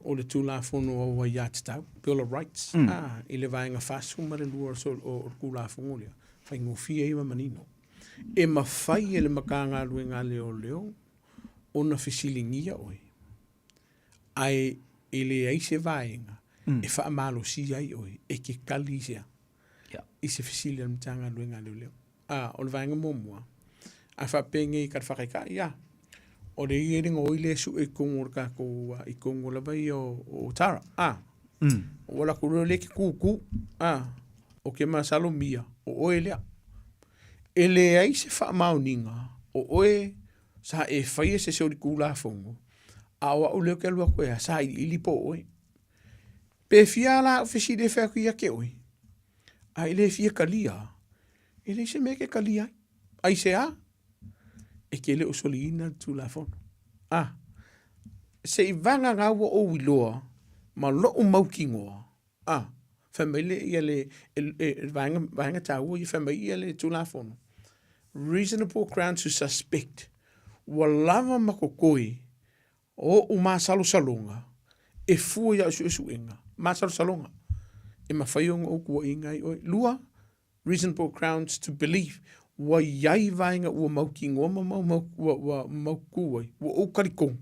Speaker 15: o le Tulafono o Aiatatau, Bill of Rights, a, i le vaega 42 o le Tulafono lea, faigofie ia ma manino. E mafai e le Matagaluega a Leoleo ona fesiligia oe ae e leai se vaega e faamalosia ai oe e te tali i se a? I se fesili a le Matagaluega a Leoleo. A, o le vaega muamua, a faapea nei ka le faataitai, a, o le ia le gaoi lea e sue i totonu o le tatou, i totonu lava ia o Otara, a, ua alu atu loa lea e te tutu, a, o ke masalomia, o oe lea. E leai se faamaoniga o oe sa e faia se solitulafono, a o au lea ou te alu atu e a, sailiili po o oe. Pe fia la au fesili e fai atu ia te oe, a e le fia talia, e leai se mea e te talia ai. Aisea? E te le o soliina le Tulafono. A, se i vagana ua ou iloa ma lou mautinoa, a, fai mai le, ia le, e, e, e vaega, vaega taua ia, fai mai ia le Tulafono, reasonable grounds to suspect, ua lava ma totoe O ou masalosaloga e fua i au suesuega, masalosaloga, e mafai ona ou tuuaiina ai oe. 2, reasonable grounds to believe, ua i ai vaega ua mautinoa ma mau, mau, ua, ua mautu ai, ua ou talitonu,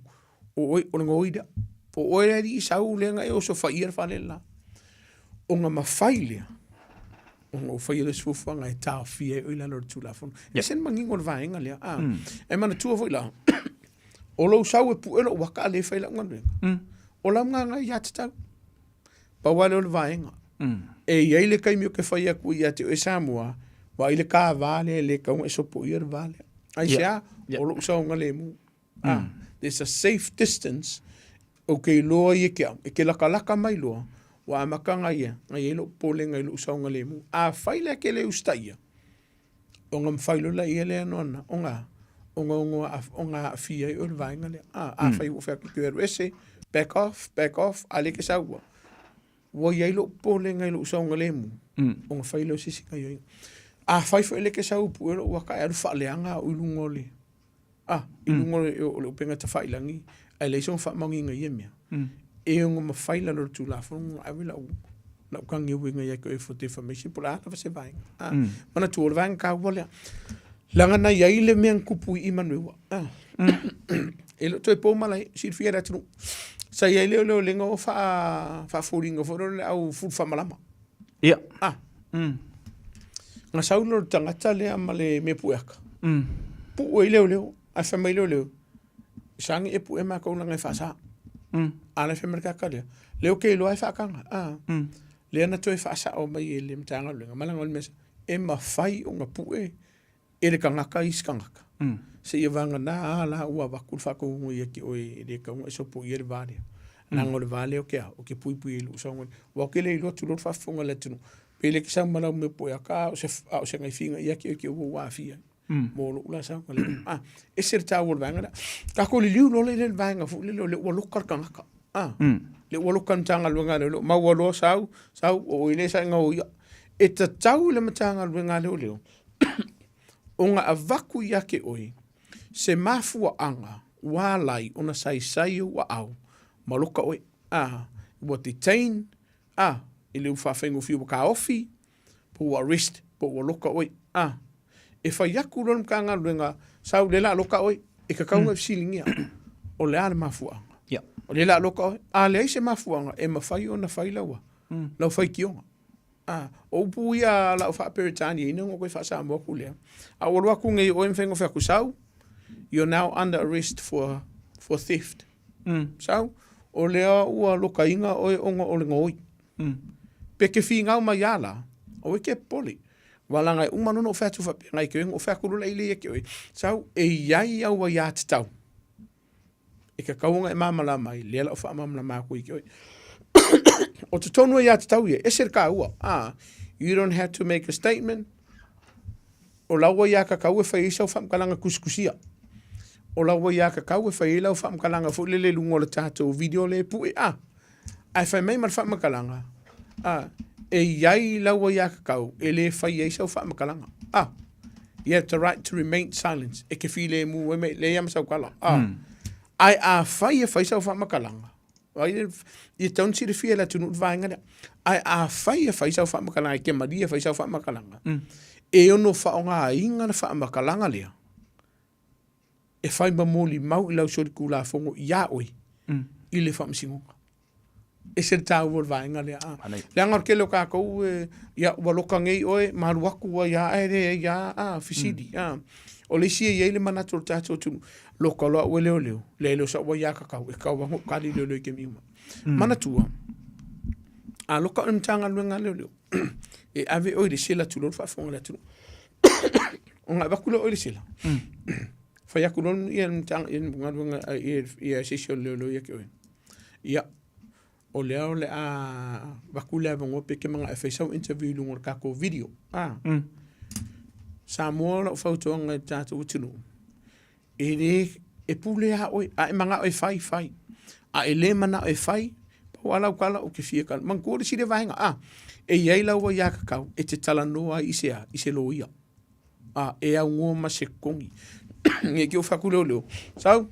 Speaker 15: o oe, o le gaoi lea. O oe le alii sau lea na e osofaia le fale le la. Ona mafai lea, ona ou faia lea o se fuafuaga e taofia ai oe i lalo o le Tulafono. E ese le manino o le vaega lea. A, E manatua foi la, O lou sau e pue lou aka a lē fai lau galuega. O lau gaga ia tatau. Pau lava lea o le vaega. E i ai le taimi ou te fai atu ia te oe Samoa, vaai le ta va lea e le tatau ona e sopoia le va lea. Aisea? O lou saogalemu. Ah, there's a safe distance ou te iloa ai e te au, e te latalata mai loa, ua amata ona ia, na i ai lou popolega i lou saogalemu. Afai la e te le usitaia, ona mafai loa lea lea ona, ona, ona ono ona aafia ai oe i le vaega lea. A, afai ua ou fai atu e toe alu ese, back off, back off, a lea e te sau ua, ua i ai lou popolega i lou saogalemu, ona fai lea o se isi gaoioiga. Afai foi e le te sau pue lou ata e alu faaleaga au i luga o le, a, i luga o le upega tafailagi, ae leai sona faamaoniga i ia mea, e ono mafai i lalo o le Tulafono ona ave lau, lau tagi e uiga ia te oe for defamation po o le a lava se vaega. A, manatua o le vaega taua lea. Leaga na i ai le mea na tupu i i Manueua. A, e le o toe po malae, silafia e le atunuu. Sa i ai le leolega o faa, faafoliga foi lea o le au fulu faamalama.
Speaker 7: Ia.
Speaker 15: A. Na sau loa le tagata lea ma le mea pueaka. Pue i leoleo, ae fai mai leoleo, sa ni e pue matou leaga e faasa. A o la e fai mai le tagata lea, lea ou te iloa e faataga. A. Lea na toe faasao mai e le Matagaluega, ma leaga o le mea, e mafai ona pue e le tagata isi tagata, seia vagana a la ua avatu le faatonuga ia te oe e le tatau ona e sopoia le va lea. Leaga o le va lea ou te a, ou te puipui ai i lou saogalemu. Aua ou te le iloa tulou le faafofoga a le atunuu, pe le te sau ma lau mea poeaka a o se, a o se gaifiga ia te oe te ua ua aafia ai. Mo lou la saogalemu. A, ese le taua o le vaega lea. Tatou liliu loa lea i le vaega foi lele o lea ua loka le tagata. A, lea ua loka le Matagaluega a Leoleo, maua loa sau, sau, o oe lea sa e gaoia. E tatau i le Matagaluega a Leoleo ona avatu ia te oe se mafuaaga ua ala ai ona saisai ou aao ma loka oe, a, ua detain, a, i le faafaigofie ua taofi, po ua arrest, po ua loka oe, a. E fai atu loa le Matagaluega, sau lea o le a loka oe, e tatau ona e fesiligia, o le a le mafuaaga? O lea o le a loka oe? A leai se mafuaaga, e mafai ona fai lau, lau faitioga. A, o upu ia a lau faa-Peretania ina ua toe faa-Samoa atu lea. A ua alu atu nei oe ma faigofe atu, sau, you're now under arrest for, for theft. Sau, o lea ua lokaina oe ona o le gaoi. Pe ke finau mai ia la, aua e ke popole. Aua leaga e uma loa ona ou fai atu faapena i ke oe, ona ou fai atu loa lea ia te oe, sau, e i ai au aiatatau. E tatau ona e malamalama ai, lea la o faamalamalama atu i te oe. o totonu aiatatau ia, ese le taua. Ah, you don't have to make a statement. O lau aiatatau e fai ai sau faamatalaga tusitusia. O lau aiatatau e fai ai lau faamatalaga foi lele i luga o le tatou video lea e pue. Ah, ae fai mai ma le faamatalaga, ah, e i ai lau aiatatau e le fai ai sau faamatalaga. Ah, you have the right to remain silent. E ke filemu ai mai, leai lava ma sau tala. Ah, ae afai e fai sau faamatalaga, ai le, ia tatau ona silafia e le atunuu le vaega lea. Ae afai e fai sau faamatalaga, e te malie e fai sau faamatalaga, e ono faaaogaina le faamatalaga lea e fai ma molimau i lau solitulafono iā oe i le faamasinoga. Ese le taua o le vaega lea. A. Leaga o le tele o tatou, e, ia, ua loka nei oe, ma alu atu ai lava, ae leai lava, a, fesili, a. O le isi e i ai le manatu o le tatou atunuu, loka loa au e leoleo, leai loa sau aiatatau, e tatau lava ona ou tali leoleo i taimi uma. Manatua, a loka oe i le Matagaluega a Leoleo, e ave oe i le sela tulou le faafofoga a le atunuu. Ona avatu lea o oe i le sela, fai atu loa ia le galuega ia se isi o leoleo ia te oe. Ia, o lea o le a avatu le avanoa pe e te manao e fai sau interview i luga o le tatou video. A. Samoa lau fautuaga i le tatou atunuu, e le, e pule lava oe, a e manao e fai, fai. A e le manao e fai, pau lava lau tala ou te fia tala. Manatua le isi lea vaega, a, e i ai lau aiatatau e te talanoa ai i se a, i se loia. A, e aunoa ma se totogi. Ne i te i ua fai atu leoleo, sau,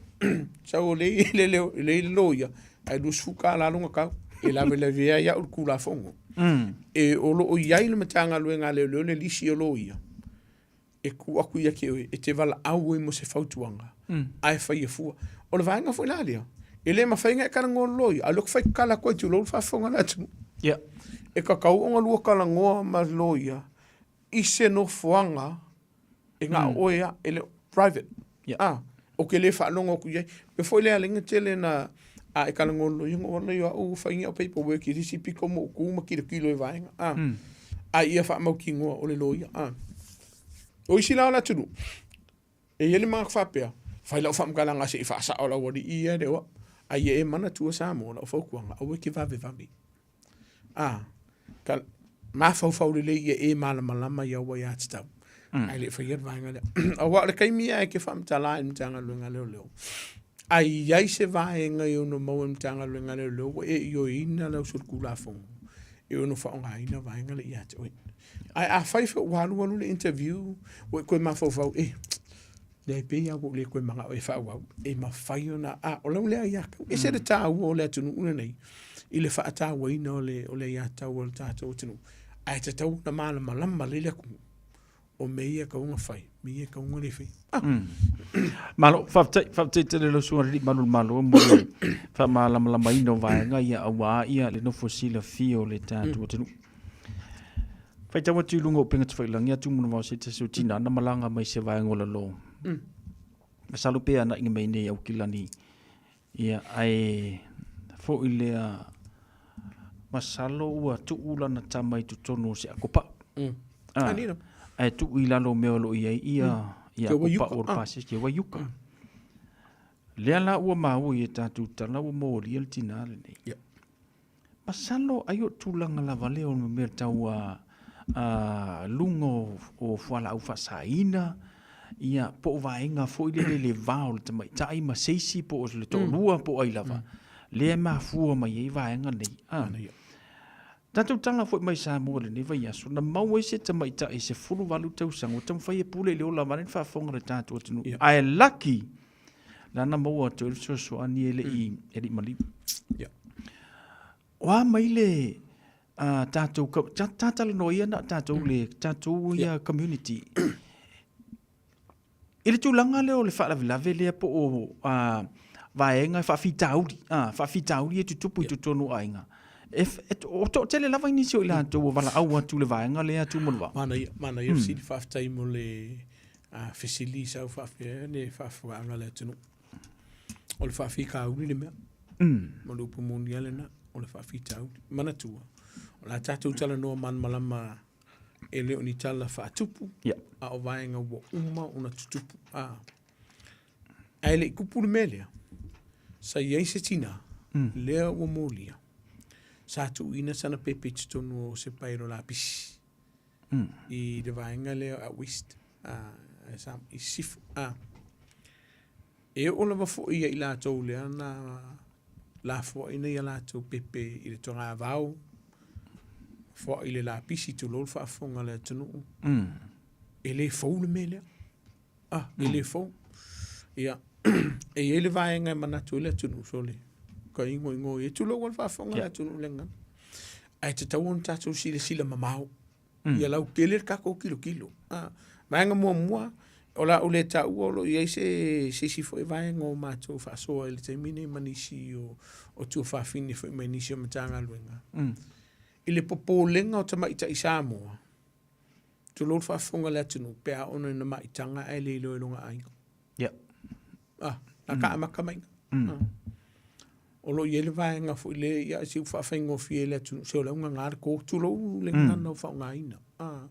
Speaker 15: sau o lea e i le loia, ae $20 lona tau, e lavelavea ai au i le Tulafono. E, o lo o i ai le Matagaluega a Leoleo le lisi o loia, e tuu atu ia te oe, e te valaau ai mo se fautuaga, ae faia fua. O le vaega foi la lea, e le mafai ona e talanoa i le loia, a o lea ou te faitala atu ai tulou le faafofoga a le atunuu. E tatau ona lua talanoa ma le loia i se nofoaga e na o oe lava, e le o private. Ah, Ou te le faalogo atu i ai. Pei foi le aleiga tele na a e talanoa loia ona ou alu lea o au ua fai ni au paperwork i le isi pito ma ou tu ma tilotilo i vaega a. A ia faamautinoa o le loia a. O isi la o le atunuu, e i ai le manatu faapea, fai lau faamatalaga se i faasao lau alii ia e le o au. A ia e manatua Samoa, o lau fautuaga, aua e te vavevave. A, ka, mafaufau lelei ia e malamalama i au aiatatau. Ae le i faia le vaega lea. Aua o le taimi lava e te faamatala ai i le Matagaluega a Leoleo, a i ai se vaega e ono maua e le Matagaluega a Leoleo ua e ioeina lau solitulafono e ono faaaogaina vaega lea ia te oe. Ae afai foi ua alualu le interview ua e toe mafaufau, e, leai pei lava ua ou le toe manao e faaauau, e mafai ona, a, o lau lea aiatatau. E ese le taua o le atunuu lenei i le faatauaina o le, o le aiatatau a le tatou atunuu, ae tatau ona malamalama lelei le atunuu o mea ia e tatau ona fai, mea ia e tatau ona le faia. Ah.
Speaker 7: Malo, faafetai, faafetai tele lau Susuga i le Alii Malu o le Malo mo le faamalamalamaina o vaega ia aua ia le nofo silafia o le tatou atunuu. Faitau atu i luga o upega tafailagi atu manavao se tasi o tina na malaga mai se vaega o lalo. Masalo pe anaiga mai nei Aukilani. Ia, ae foi lea masalo ua tuu lana tama i totonu o se akopau. Ah, ae tuu i lalo o mea o lo o i ai ia, ia akopau o le pasese, ke waiuka. Lea la ua maua i e tatou tala ua molia le tina lenei.
Speaker 15: Yeah.
Speaker 7: Masalo ai o tulaga lava lea o le mea tau a, a luga o, o fualaau faasaina, ia, po o vaega foi lele le va o le tamaitai ma se isi po o le toalua po o ai lava, lea e mafua mai ai vaega nei. A. Tatou tala foi mai Samoa i lenei vaiaso, na maua ai se tamaitai 18 tausaga ua taumafai e pule i le ola vaeane le faafofoga a le tatou atunuu. Ae laki lana maua atu ai le fesoasoani e le i, e le i maliu.
Speaker 15: Yeah.
Speaker 7: O a mai le tatou, ta, ta talanoa ia na tatou le, tatou ia community. I le tulaga lea o le faalavelave lea po o vaega e faafitauli, faafitauli e tutupu i totonu o aiga, e, e, o toatele lava nisi o i latou ua valaau atu i le vaega lea Tumoluvao.
Speaker 15: Manaia, manaia mm. fesili, faafetai mo le fesili sa ou faafea le faafofogaaga a le atunuu. O le faafitauli le mea. Ma le upu moni lava lena, o le faafitauli. Manatua, o le a tatou talanoa malamalama e le o ni tala faatupu,
Speaker 7: yeah.
Speaker 15: a o vaega ua uma ona tutupu. A. Ae le i tupu le mea lea, sa i ai se tina, lea ua molia, sa tuuina sana pepe i totonu o se paelo lapisi. I le vaega lea out west, sa, i sisifo. E oo lava foi ia i latou lea na lafoaina ia latou pepe i le togavao, foai i le lapisi, tulou le faafofoga a le atunuu, e le fou le mea lea. Ah, e le fou. Ia, e i ai le vaega e manatu ai le atunuu, sole, ka igoigo i ai, tulou lava le faafofoga a le atunuu i le gagana. Ae tatau ona tatou silasila mamao, ia lautele le tatou tilotilo. Ah, vaega muamua, o le a ou le taua o lo o i ai se, se isi foi vaega o matou faasoa i le taimi nei ma nisi o, o tuafafine foi mai nisi o Matagaluega. I le popolega o tamaitai Samoa, Tulou le faafofoga a le atunuu pe a ono ina maitaga ae le iloa e lona aiga.
Speaker 7: Yeah.
Speaker 15: Ah, na ka amata mai. Ah. O lo o i ai le vaega foi le ia se i faafaigofie i le atunuu se o le augaga le to tulou le gagana o faaaogaina. Ah.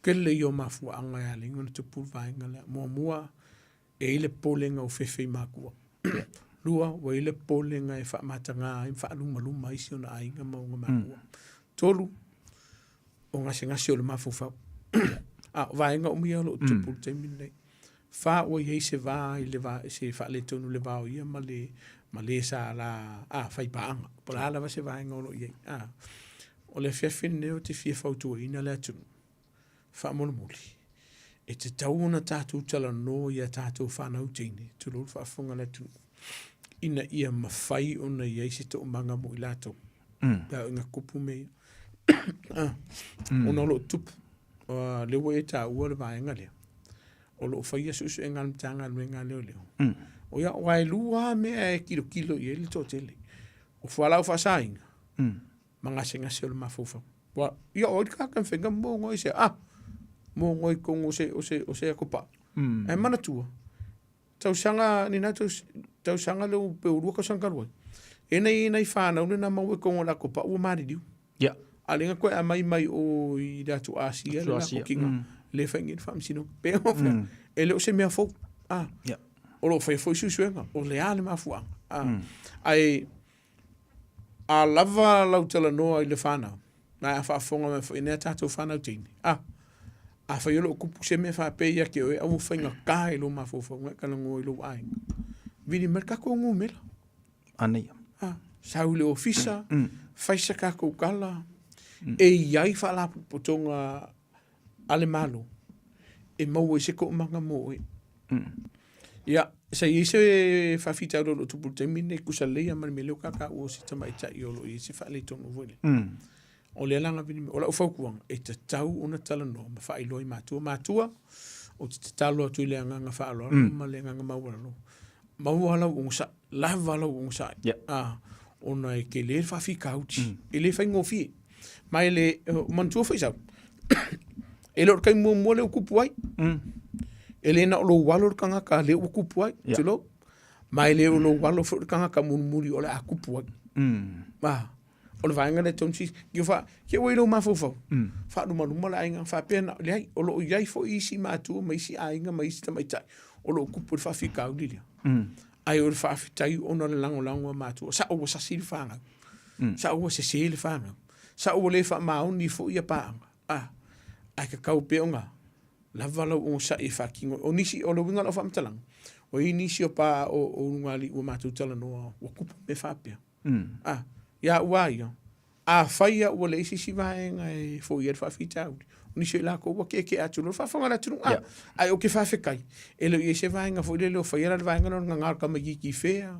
Speaker 15: Tele ia o mafuaaga e ala ai ona tupu le vaega lea. Muamua, e i ai le popolega o fefe i makua. Lua, ua i ai le popolega e faamataga ai ma faalumaluma ai si ona aiga ma ona makua. 3, o gasegase o le mafaufau. A o vaega uma ia o lo o tupu i le taimi lenei. Fa, ua i ai se va i le va, se faaletonu i le va o ia ma le, ma le sa la, a, faipaaga. Po o le a lava se vaega o lo o i ai. A, o le afiafi lenei ou te fia fautuaina le atunuu, faamolemole, e tatau ona tatou talanoa i a tatou fanau teine, tulou le faafofoga a le atunuu, ina ia mafai ona i ai se toomaga mo i latou. Pe a oo ina tupu mea ia. Ona o lo o tupu, uh, lea ua e taua le vaega lea, o lo o faia suesuega a le Matagaluega a Leoleo. O ia, aua e lua lava mea e tilotilo i ai le toatele, o fualaau faasaina ma gasegase o le mafaufau. Ua, ia o ai le tagata e mafai ona mogo i se, ah, mogo i totonu o se, o se, o se atopau. Ae manatua, Tausaga ni na tausaga leo pe ua lua tausaga talu ai. E nei nai whanau le na mau e kongo la ko pa ua mariliu.
Speaker 7: Yeah.
Speaker 15: A lenga koe a mai mai o i le atu Asia le la kinga. Le whaingi le whaamisino. Pe o whea. E le o se mea fou. Ah.
Speaker 7: Yeah.
Speaker 15: O lo whai foi susuenga. O le a le mafuanga. Ah. Ai, a lava lau talanoa i le whanau. Na a whaafonga mai foi nea tātou whanau teine. Ah. A whai o loo kupu se mea whaapea ia ke oe, au whainga kā i lo mafaufau ngai ka langoa i lou aiga. Vili mai kako ngumela.
Speaker 7: Anei.
Speaker 15: Ah, sau le ofisa, fai sa kākou kala, e iai whaalapotopotoga a le Malo, e maua i se koomanga mo oe. Ia, sa iai se faafitauli o loo tupu i le taimi lenei, kusa lelei a ma le mea lea o kākāua o se tamaitai o loo iai se faaletonu foi lea. O lea la gavili mai, o lau fautuaga, e tatau ona talanoa ma faailoa i matua. Matua, ou te tatalo atu i le agaga faaaloalo ma le agaga maualalo, maua lau onosai, lava lau onosai,
Speaker 7: Yeah.
Speaker 15: a, ona e tele le faafitauli, e le faigofie. Ma e le, manatua foi sau, e le o le taimi muamua lea ua tupu ai. E le na o lou alo le tagata lea ua tupu ai,
Speaker 7: Yeah.
Speaker 15: tulou. Ma e le o lou alo foi le tagata mulimuli o le a tupu ai. Ah, o le vaega lea tonu sisi. Ki wha, ki ua i lou mafaufau. Whaalumaluma le aiga, whaapea na, leai, o loo iai foi isi matua ma isi aiga ma isi tamaitai, o loo kupu le faafitauli lea. Ae o le faafetai ona o le lagolago a matua. Sa ua sasi le fanau. Sa ua sese le fanau. Sa ua le faamaoni foi ia paaga. Ah, ae tatau pea ona lava lau onosai e faatino. O nisi, o le uiga o lau faamatalaga, o i ai nisi o pa o ulugalii ua matou talanoa, ua tupu mea faapea. Ah, ia au a ia, afai a ua leai se isi vaega e foia ai le faafitauli, o nisi o i lakou ua keekee atu loa le faafofoga a le atunuu. Ah, ae ou te faafetai, e le o i ai se vaega foi lele o faia la le vaega lea o le gaga o le tamaitiiti i fea,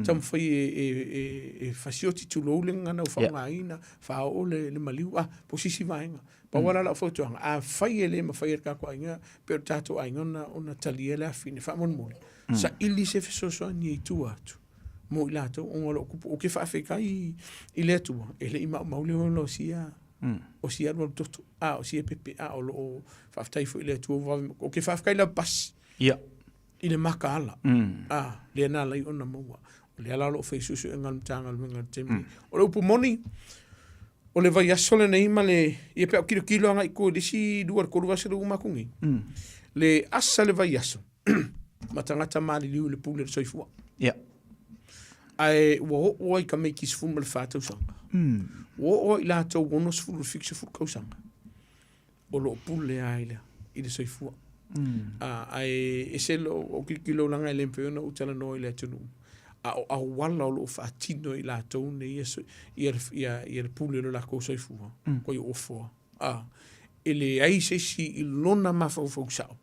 Speaker 15: taumafai e fasioti tulou le gagana ua faaaogaina, faaoo le maliu, ah, po o se isi vaega. Pau lava la lau fautuaga, afai e le mafai e le tatou aiga, pe o le tatou aiga ona talia le afine, faamolemole, saili se fesoasoani i tua atu. mo i latou ona o loo kupu ou te faafetai i le Atua e le i maumau le ola o sia o sia alualu toto a o sia pepe a o loo faafetai foi i le Atua ua vave ou te faafetai lava pasi i le makaala a lea na ala ai ona maua o lea la o loo fai suesuega a le Matagaluega i le taimi lenei. O le upu moni o le vaiaso lenei ma le ia pe a ou tilotilo agai i tua i le isi 2 i le 3 vaiaso lea ua uma atu nei le asa le vaiaso ma tagata maliliu i le pule o le soifua.
Speaker 7: Yeah.
Speaker 15: Ae ua oo ai tamaiti 14 tausaga. Ua oo ai latou 60 i le 70 tausaga o lo o pule lava i le, i le soifua. Ae ese lou, ou tilotilo leaga e le mafai ona ou talanoa i le atunuu, a o auala o lo o faatino e i latou nei ia, ia, ia, ia le pule o le latou soifua, koi ofoa. E leai se isi i lona mafaufau sao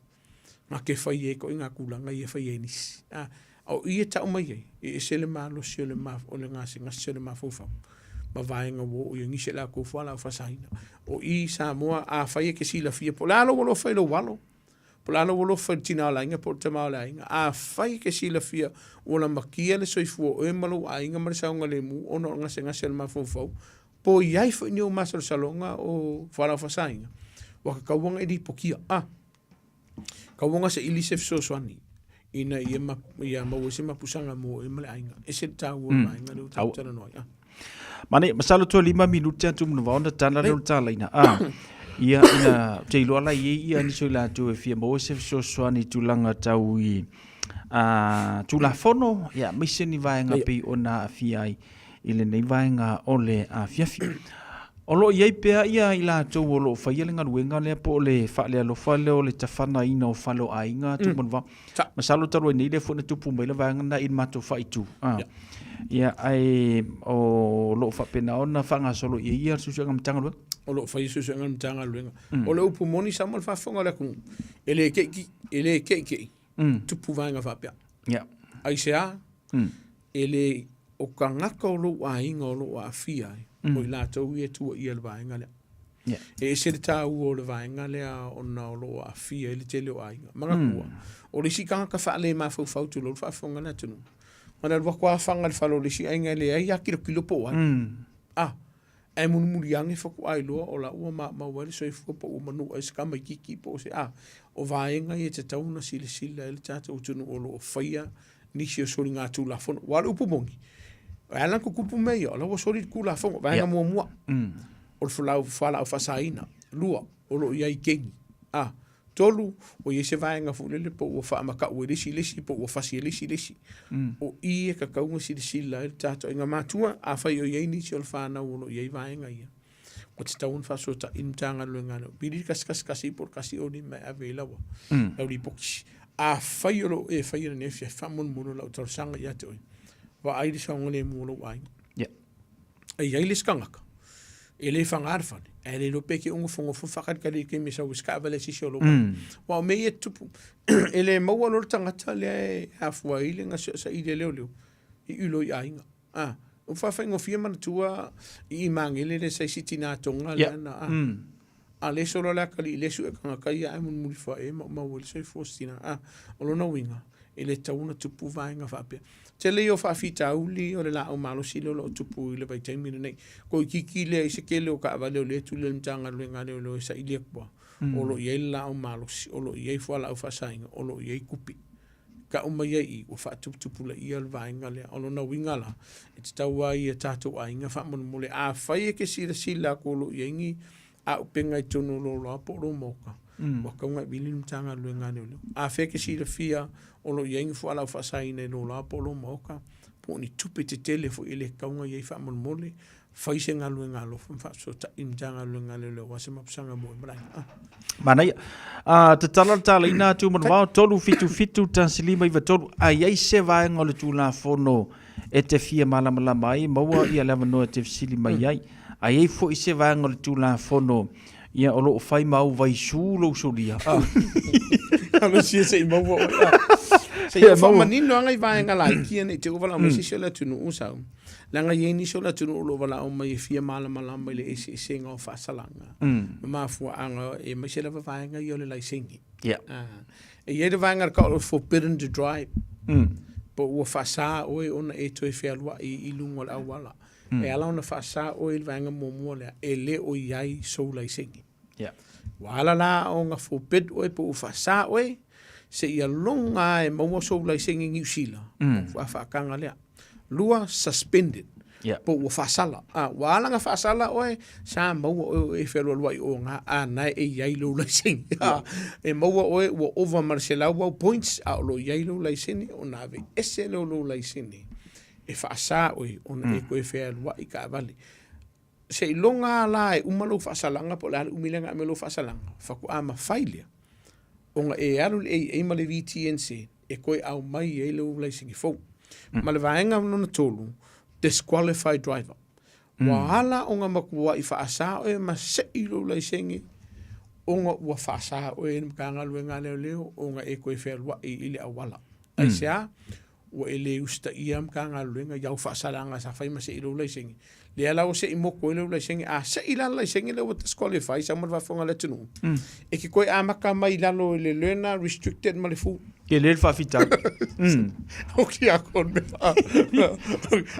Speaker 15: na te fai ai koʻi ngā tulaga ia e fai ai nisi. A, o i e tau mai ai, e ese le malosi o le, ma, o le gasegase o le mafaufau ma vaega ua oo i ai nisi e latou fualaau faasaina. O i Samoa, afai e te silafia, po o le a lou alofa i lou alo, po o le a lou alofa i le tina o le aiga po o le tama o le aiga, afai e te silafia ua lamatia le soifua o oe ma lou aiga ma le saogalemu ona o le gasegase o le mafaufau, Po o i ai foi ni ou masalosaloga o fualaau faasaina, ua tatau ona e lipotia. A, tatau ona saili se fesoasoani ina ia, ma, ia maua ai se mapusaga mo oe ma le aiga. Ese le taua o le vaega lea ua tatou talanoa ai. A.
Speaker 7: Mane, masalo toe 5 minute atu manava ona tala lea o le talaina. A, ia, ina, te iloa la i ai ia nisi o i latou e fia maua se fesoasoani i tulaga tau i a, Tulafono, ia, aemaise ni vaega pei ona aafia ai i lenei vaega o le afiafi. O lo o i ai pea ia i latou o lo o faia le galuega lea po o le faalealofa lea o le tafanaina o fale o aiga mm. Tumanuvao. Masalo talu ai nei lea foi na tupu mai le vaega lena i le matou faaitu. Ah. Yeah. Ia, ae o lo o faapena ona faagasolo i ai ia suesuega Matagaluega.
Speaker 15: O lo o faia suesuega Matagaluega. O le upu moni sa mo le faafofoga o le atunuu. E le keiki, e le keikei. Tupu vaega faapea.
Speaker 7: Yeah.
Speaker 15: Aisea? E le, o tagata o lou aiga o lo o aafia ai, o i latou ia e tuuaia i le vaega lea.
Speaker 7: Yeah.
Speaker 15: E ese le taua o le vaega lea ona o lo o aafia ai le tele o aiga. Manatua, o le isi tagata faale-mafaufau tulou le faafofoga a le atunuu, na o le alu atu lava faga i le fale o le isi aiga e leai lava kilokilo po o ai. Ah, ae mulimuli ane faatoa iloa o la ua maumau ai le soifua po ua manua ai se tamaitiiti po o se a. O vaega ia e tatau ona silasila ai le tatou atunuu o lo o faia nisi o soligatulafono. Aua o le upu moni, e ala ona tutupu mea ia, o la ua soli le Tulafono. Vaega muamua, o le fualaau faasaina. Lua, o lo o i ai keni. A. 3, ua i ai se vaega foi lele po ua faamatau e le isi i le isi, po ua fasi e le isi i le isi. O i e tatau ona silasila ai le tatou aiga matua, afai o i ai nisi o le fanau o lo o i ai vaega ia, ua tatau ona faafesootai le Matagaluega a le Pili le 111 po o le 105 e ave ai lau, lau lipoti. Afai o lo o e faia lenei afiafi, faamolemole o lau talosaga ia te oe, vaai le saogalemu o lou aiga. E i ai le isi tagata, e le faga le fale, ae le iloa pe te nofonofo faatalitali i le taimi e sau ai se taavale a se isi o lou aiga. Aua o mea ia e tutupu, e le maua loa le tagata lea e afua ai le saili a leoleo, iu loa i aiga. A, ua faafaigofie manatua i i Magele lea sa i si tina Tonga lea na, a, a le solo le atalii le sue tagata ia ae mulimuli faaee maumau ai le soifua o si tina. A, o lona uiga, e le tatau ona tupu vaega faapea. Tele ia o faafitauli o le laau malosi lea o lo o tupu i le vaitaimi lenei. Toeitiiti lea i se tele o taavale o lea e tuli e le Matagaluega a Leoleo e saili atu lava, o lo o i ai le laau malosi, o lo o i ai fualaau faasaina, o lo o i ai tupe. Tau mai ai i, ua faatuputupulaia le vaega lea. O lona uiga la, e tatau lava i a tatou aiga faamolemole, afai e te silasila atu o lo o i ai ni auupega i totonu o lou loa po o lou maota, ua tatau ona e vili le Matagaluega a Leoleo. Afai e te silafia o lo o i ai ni fualaau faasaina i lou loa po o lou maota, po o ni tupe tetele foi e le tatau ona i ai faamolemole, fai se galuega alofa ma faafesootai i le Matagaluega a Leoleo aua se mapusaga mo e malae. Ah.
Speaker 7: Manaia. Tatala le talaina atu manuvao 377 1593 a i ai se vaega o le Tulafono e te fia malamalama ai, maua ia le avanoa e te fesili mai ai. A i ai foi se vaega o le Tulafono ia o lo o fai ma au vaisu lou solia. Ah.
Speaker 15: Alo sia se i maua oe. Ah. Se i faamanino lava nai vaega laiti ia ne i te i ua valaau mai se isi o le atunuu sau. Leaga e i ai nisi o le atunuu o lo o valaau mai e fia malamalama i le eseesega o faasalaga ma mafuaaga aemaise lava vaega ia o le laisene. E i ai le vaega e tau o le forbidden to drive, po ua faasa oe ona e toe fealuai i luga o le auala. E ala ona faasa oe i le vaega muamua lea, e le o i ai sou laisene. Ua ala la ona forbid oe po ua faasa oe, seia loga lava e maua sou laisene Niu Sila, ona faatoa faataga lea. 2, suspended, po ua faasala. A, ua ala ona faasala oe, sa maua oe o e fealualuai o ga, a na e i ai lou laisene. E maua oe ua ova ma le 100 au points, a o lo o i ai lou laisene, ona aveese lea o lou laisene e faasa oe ona e toe fealuai taavale. Seiloga lava la e uma lou faasalaga po o le a le umi lea na ame lou faasalaga, faatoa mafai lea ona e alu i le AA ma le VTNC e toe aumai ai lou laisene fou. Ma le vaega lona 3, disqualified driver. Ua ala ona matuai faasa oe ma sei lou laisene ona ua faasa oe e le Matagaluega a Leoleo ona e toe fealuai i le auala. Aisea? Ua e le usitaia Matagaluega i au faasalaga sa fai ma sei lou laisene. Lea la ua sei motu ai lou laisene. A sei la le laisene lea ua disqualify sau ma le faafofoga a le atunuu, e te toe amata mai i lalo i le learner, restricted ma le full.
Speaker 7: Tele le faafitauli.
Speaker 15: O ki a kon mea.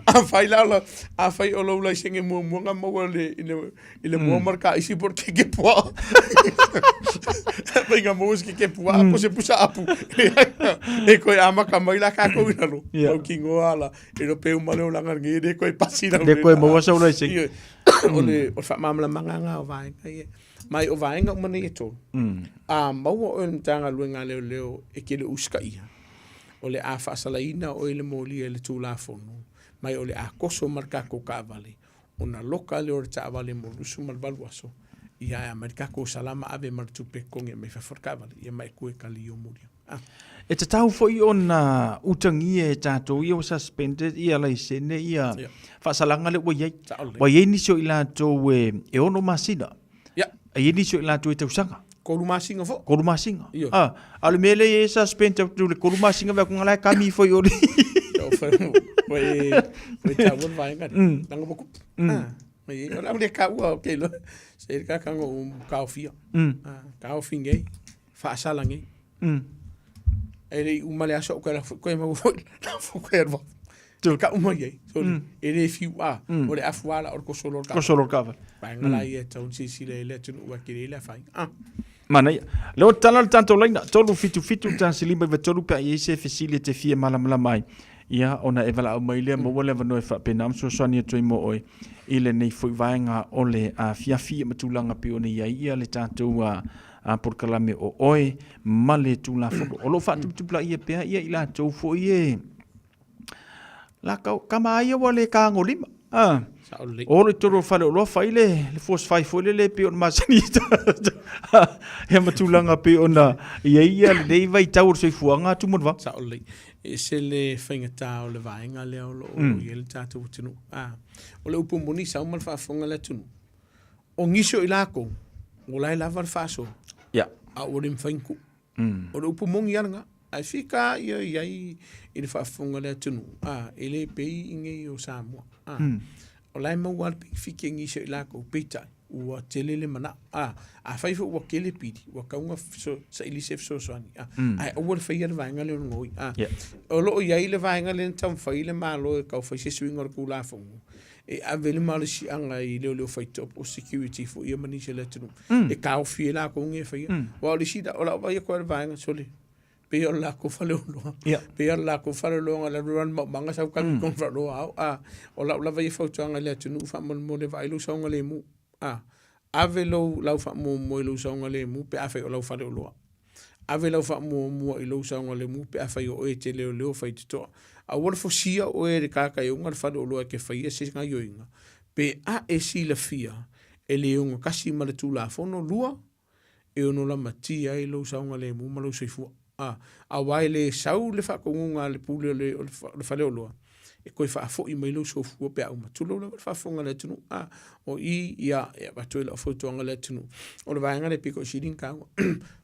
Speaker 15: Afai la la, afai o lou laisene muamua na maua i le, i le moa ma le kaisi po o le keke puaa. Mai nga maua se keke puaa po se pusa apu. E koe amaka mai la kākou i lalo. Yeah. Mau kingo ala. E no pe uma le olanga nge le koe pasi
Speaker 7: lau. Le koe maua sau lai se.
Speaker 15: O le o le whaamāmalamanga ngā o vaenga ia. Mai o vaenga uma nei e tolu. A maua oe le Matagaluega a Leoleo e ke le usitaia. O le a faasalaina oe i le molia i le Tulafono. Mai o le a koso ma le kākou taavale ona loka lea o le taavale mo le 28 aso, ia e aumai le tatou salama ave ma le tupe totogi mai fafo le taavale, ia ma e toe tali o muli. Ah.
Speaker 7: E tatau foi ona utagia e tatou ia ua suspended ia laisene ia yeah. faasalaga lea ua i ai. Ua i ai nisi o i latou e, e 6 masina.
Speaker 15: Yeah.
Speaker 7: E i ai nisi o i latou e tausaga.
Speaker 15: Kolu masina fo.
Speaker 7: Kolu masina. Ah, a le mea lea e suspend atu le kolu masina vea kunga lai kami foi ori.
Speaker 15: Oi, oi ta ua vaenga. Nanga boku. Ah, oi, o le ka ua okay lo. Se ka ka ngo ka ofia. Ah, ka ofi ngai. Faasala ngai. E le uma le aso ko la ko ma fo la fo ko erva. Te ka uma iai. So e le fiu a o le afu ala o le kosolo ka.
Speaker 7: Kosolo ka.
Speaker 15: Vaenga la ia tau si si le le tunu ua kiri le fai. Ah.
Speaker 7: Manaia. Lea ua tatala le tatou laina, 377 1 5 93 pe a i ai se fesili e te fia malamalama ai, ia ona e valaau mai lea, maua le avanoa e faapena ona fesoasoani atu ai mo oe i lenei foi vaega o le afiafi ma tulaga pei ona i ai ia le tatou polokalame o oe ma le Tulafono. O lo o faatuputupulaia pea ia i latou foi e La kau kama ai ua le tagolima. Ah. O le tolu o fale oloa fai le le force fai foi le le pei ona masani. Ia ma tulaga pei ona i ai ia lenei vaitau o le soifuaga atu mo le vao.
Speaker 15: Sao lelei. E ese le faigata o le vaega lea o lo o i ai le tatou atunuu. Ah. O le upu moni sau ma le faafofoga le atunuu. O nisi o i lakou, o la e lava le faasoa.
Speaker 7: Ia.
Speaker 15: A ua le mafai ona tuu. O le upu moni lava lena. Ae fika ia i ai i le faafofoga a le atunuu, a, e le pei i nei o Samoa. A, o la e maua lava le penefiti e nisi o i latou, peitai, ua tele le manao. A, afai foi ua tele pili, ua tatau ona saili se fesoasoani, a, ae aua le faia le vaega lea o le gaoi. A, o lo o i ai le vaega lea na taumafai le Malo e tau fai se suiga o le Tulafono, e ave le malosiaga i leoleo faitoa po o security foi ia ma nisi o le atunuu mm. e taofi ai latou nei e faia. Aua o le isi, o lau vaai atu i le vaega, sole, pei o le latou faleoloa, yeah. pei o le latou faleoloa na alu alu maumaga sau kami mm. faleoloa au. A, o lau lava ia fautuaga i le atunuu faamolemole vaai lou saogalemu. A, ave lou lau faamuamua i lou saogalemu pe afai o lau faleoloa. Ave lau faamuamua i lou saogalemu pe afai o oe e te leoleo faitotoa. Aua le fosia oe e le kakaiuga le faleoloa e te faia se gaioiga, pe a e silafia e le ogatasi ma le Tulafono 2 e ono lamatia ai lou saogalemu ma lou soifua. A, aua e le sau le faatonuga a le pule o le, o le faleoloa e toe faafoi mai lou soifua pe a uma. Tulou lava le faafofoga a le atunuu. A, o i, ia, e avatu ai lau fautuaga i le atunuu. O le vaega lea e pito i sili ona taua.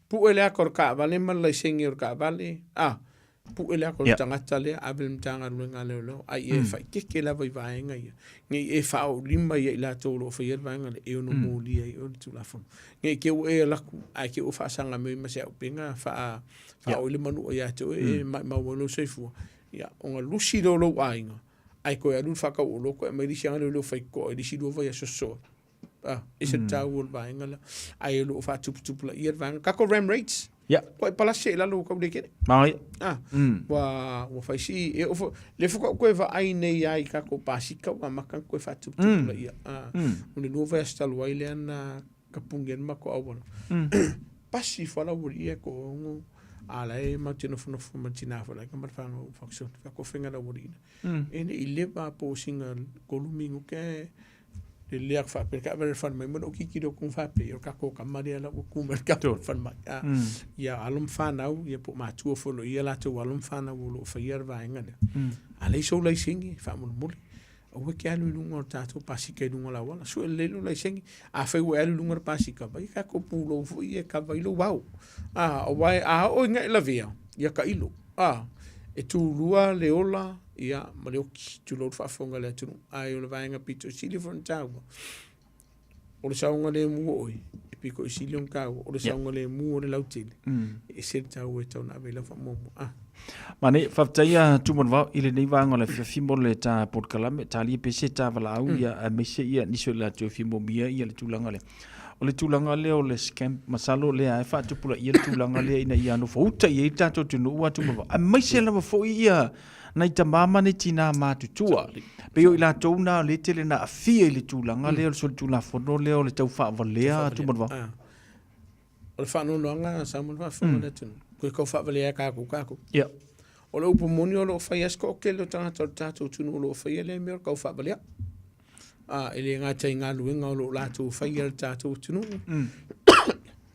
Speaker 15: Pue le ata o le taavale ma le laisene o le taavale, a, pue le ata o le tagata lea, ave i le Matagaluega a Leoleo, a ia e faaeteete lava i vaega ia, ne i e faaoolima ia i latou o lo o faia le vaega lea, e ono molia ai oe le Tulafono. Ne i te i ua e alu atu ae te i ua faasaga mai ma se auupega faa, faaoo i le manua ia te oe, e maumau ai lou soifua, ia, ona lusi lea o lou aiga, ae toe alu le faatauoloa toe aumai le isi aga leoleo faitotoa i le isi lua vaiaso sosoo. Ah, ese le taua o le vaega lea. Ae o lo o faatuputupulaia le vaega. Tatou ram rates.
Speaker 7: Yeah.
Speaker 15: Kua e palasi i lalo ua tau le kele.
Speaker 7: Maui.
Speaker 15: Ah, ua, ua fai si, e ofo, le foka u koe vaai nei ai tatou pasika ua amata ona toe faatuputupulaia. Ah, o le lua vaiaso talu ai lea na kapuni ai le matou auala. Pasi ifo lava aualii ia e toaono, a la e matou te nofonofo ma le tina foi la e ma le fanau function, faatofega le aualii lea. E le i leva po o sina tolu minute ae lele atu faapea le taavale i le falemai ma lou tilotilo atu faapea, ia o le tatou tama lea la ua tu mai le tatou falemai. A, ia alo ma fanau, ia po o matua foi o lo o i ai a latou alo ma fanau o lo o faia le vaega lea. A leai sou laisene, faamolemole, aua e te alu i luga o le tatou pasika i luga o le auala. Sue lelei lou laisene. Afai ua e alu i luga o le pasika, vaai tatou pulou foi ia e kava ai lou ao. A, aua a oo ina e lavea, ia tailo. A, e tulua le ola, ia, ma le oki, tulou le faafofoga a le atunuu. Ae o le vaega pito i sili foi ona taua, o le saogalemu o oe, e pito i sili ona taua, o le saogalemu o le lautele, e ese le taua e tatau ona ave i lau faamuamua. A.
Speaker 7: Manaia, faafetai ia Tumanuvao i lenei vaega o le afiafi mo le ta polokalame, talia pea se ta valaau ia aemaise ia nisi o i latou e fia moomia ia le tulaga lea. O le tulaga lea o le scam, masalo o lea e faatupulaia le tulaga lea ina ia nofouta i ai le tatou atunuu a Tumanuvao, aemaise lava foi ia nai tama ma nai tina matutua. Pei o i latou na o lea e tele na aafia i le tulaga lea o le solitulafono lea o le tau faavalea a Tumanuvao.
Speaker 15: O le faanoanoaga sa mo le faafofoga a le atunuu, toe tau faavalea e tatou tatou.
Speaker 7: Ia.
Speaker 15: O le upu moni o lo o fai lava si toatele o tagata o le tatou atunuu o lo o faia lea mea o le tau faavalea. A, e le gata i galuega o lo o latou faia i le tatou atunuu,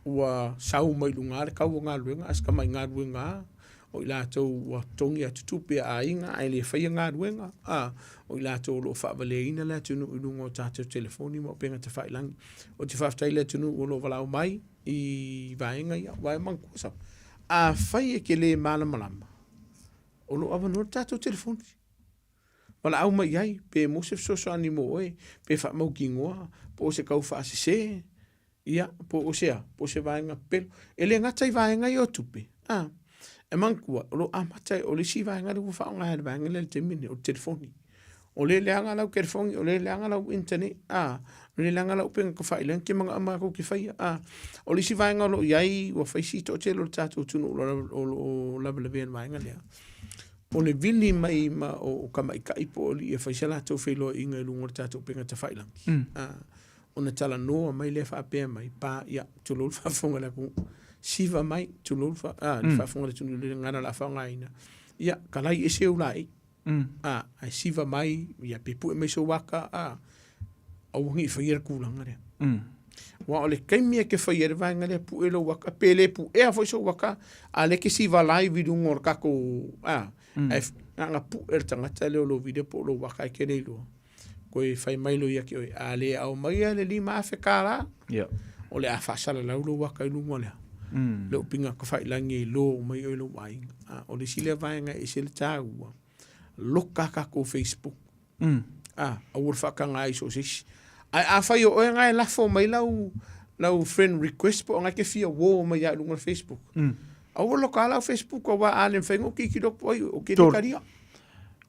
Speaker 15: ua sau mai luga le tau o galuega, a o si tamai galuega lava, o i latou ua totogi atu tupe a aiga ae le faia galuega, a, o i latou o lo o faavaleaina le atunuu i luga o tatou telefoni ma upega tafailagi. Ou te faafetai i le atunuu o lo o valaau mai i vaega ia, aua e manatua sau, afai e te le malamalama, o lo o avanoa le tatou telefoni. Valaau mai i ai, pe maua se fesoasoani mo oe, pe faamautinoa, po o se tau faasese, ia, po o se a, po o se vaega pepelo. E le gata i vaega ia o tupe, a, e manatua, o lo o amata, o le isi vaega lea ua faaaoga e le vaega lea i le taimi lenei, o le telefoni. O le leaga lau telefoni, o le leaga lau internet, a, o le leaga lau upega tafailagi e te manaʻo matou te faia, a. O le isi vaega o lo o i ai, ua fai si toatele o le tatou atunuu o lo o lavelavea i le vaega lea, o le vili mai ma o tamaitai po o alii e fai se latou feiloaiga i luga o le tatou upega tafailagi, a, ona talanoa mai lea faapea mai, pa, ia, tulou le faafofoga a le atunuu, siva mai, tulou le faafofoga a le atunuu i le gagana o le a faaaogaina, ia, kalai ese ou laei. A, ae siva mai, ia pe pue mai sou aka, a, aua ne i faia le tulaga lea. Aua o le taimi e te faia ai le vaega lea, pue lou aka, pe le puea foi sou aka, a o lea e te siva live i luga o le tatou, a, ae na ona pue le tagata lea o lou video po o lou aka e te le iloa. Toe fai mai loa ia te oe, a le aumaia le $5,000, o le a faasalalau lou aka i luga o le a? Le upiga tafailagi e iloa uma ai oe i lou aiga. A, o le isi lea vaega e ese le taua, loka a tatou Facebook. A, aua le faataga ai i so o se isi. Ae afai o oe lena e lafo mai lau, lau friend request po o lena e te fia uo mai lava i luga o le Facebook, aua le loka lau Facebook aua a le mafai ona ou tilotilo atu ai, ou te le talia.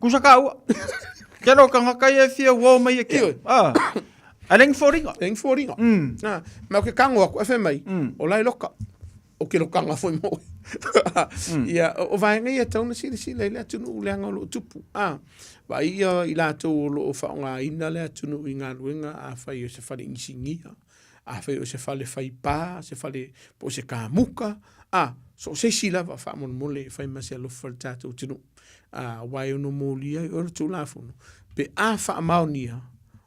Speaker 7: Kusa ka ua. Ke no kangaka ia e fia uo mai e ke. Ah. A lengi fōringa.
Speaker 15: Lengi fōringa. Ah, ma o ke kango aku, e whai mai, o lai loka. O ke lokanga foi mo. Ia, o vaega ia tau na silasila i le atunuu leaga o loo tupu. Ah, vaai ia i latou o loo faaaogaina le atunuu i galuega, afai o se fale inisinia, afai o se fale fai pa, se fale po o se kamuka, a, so o se isi lava faamolemole e fai ma se alofa i le tatou atunuu. A, aua e ono molia ai oe le Tulafono, pe a faamaonia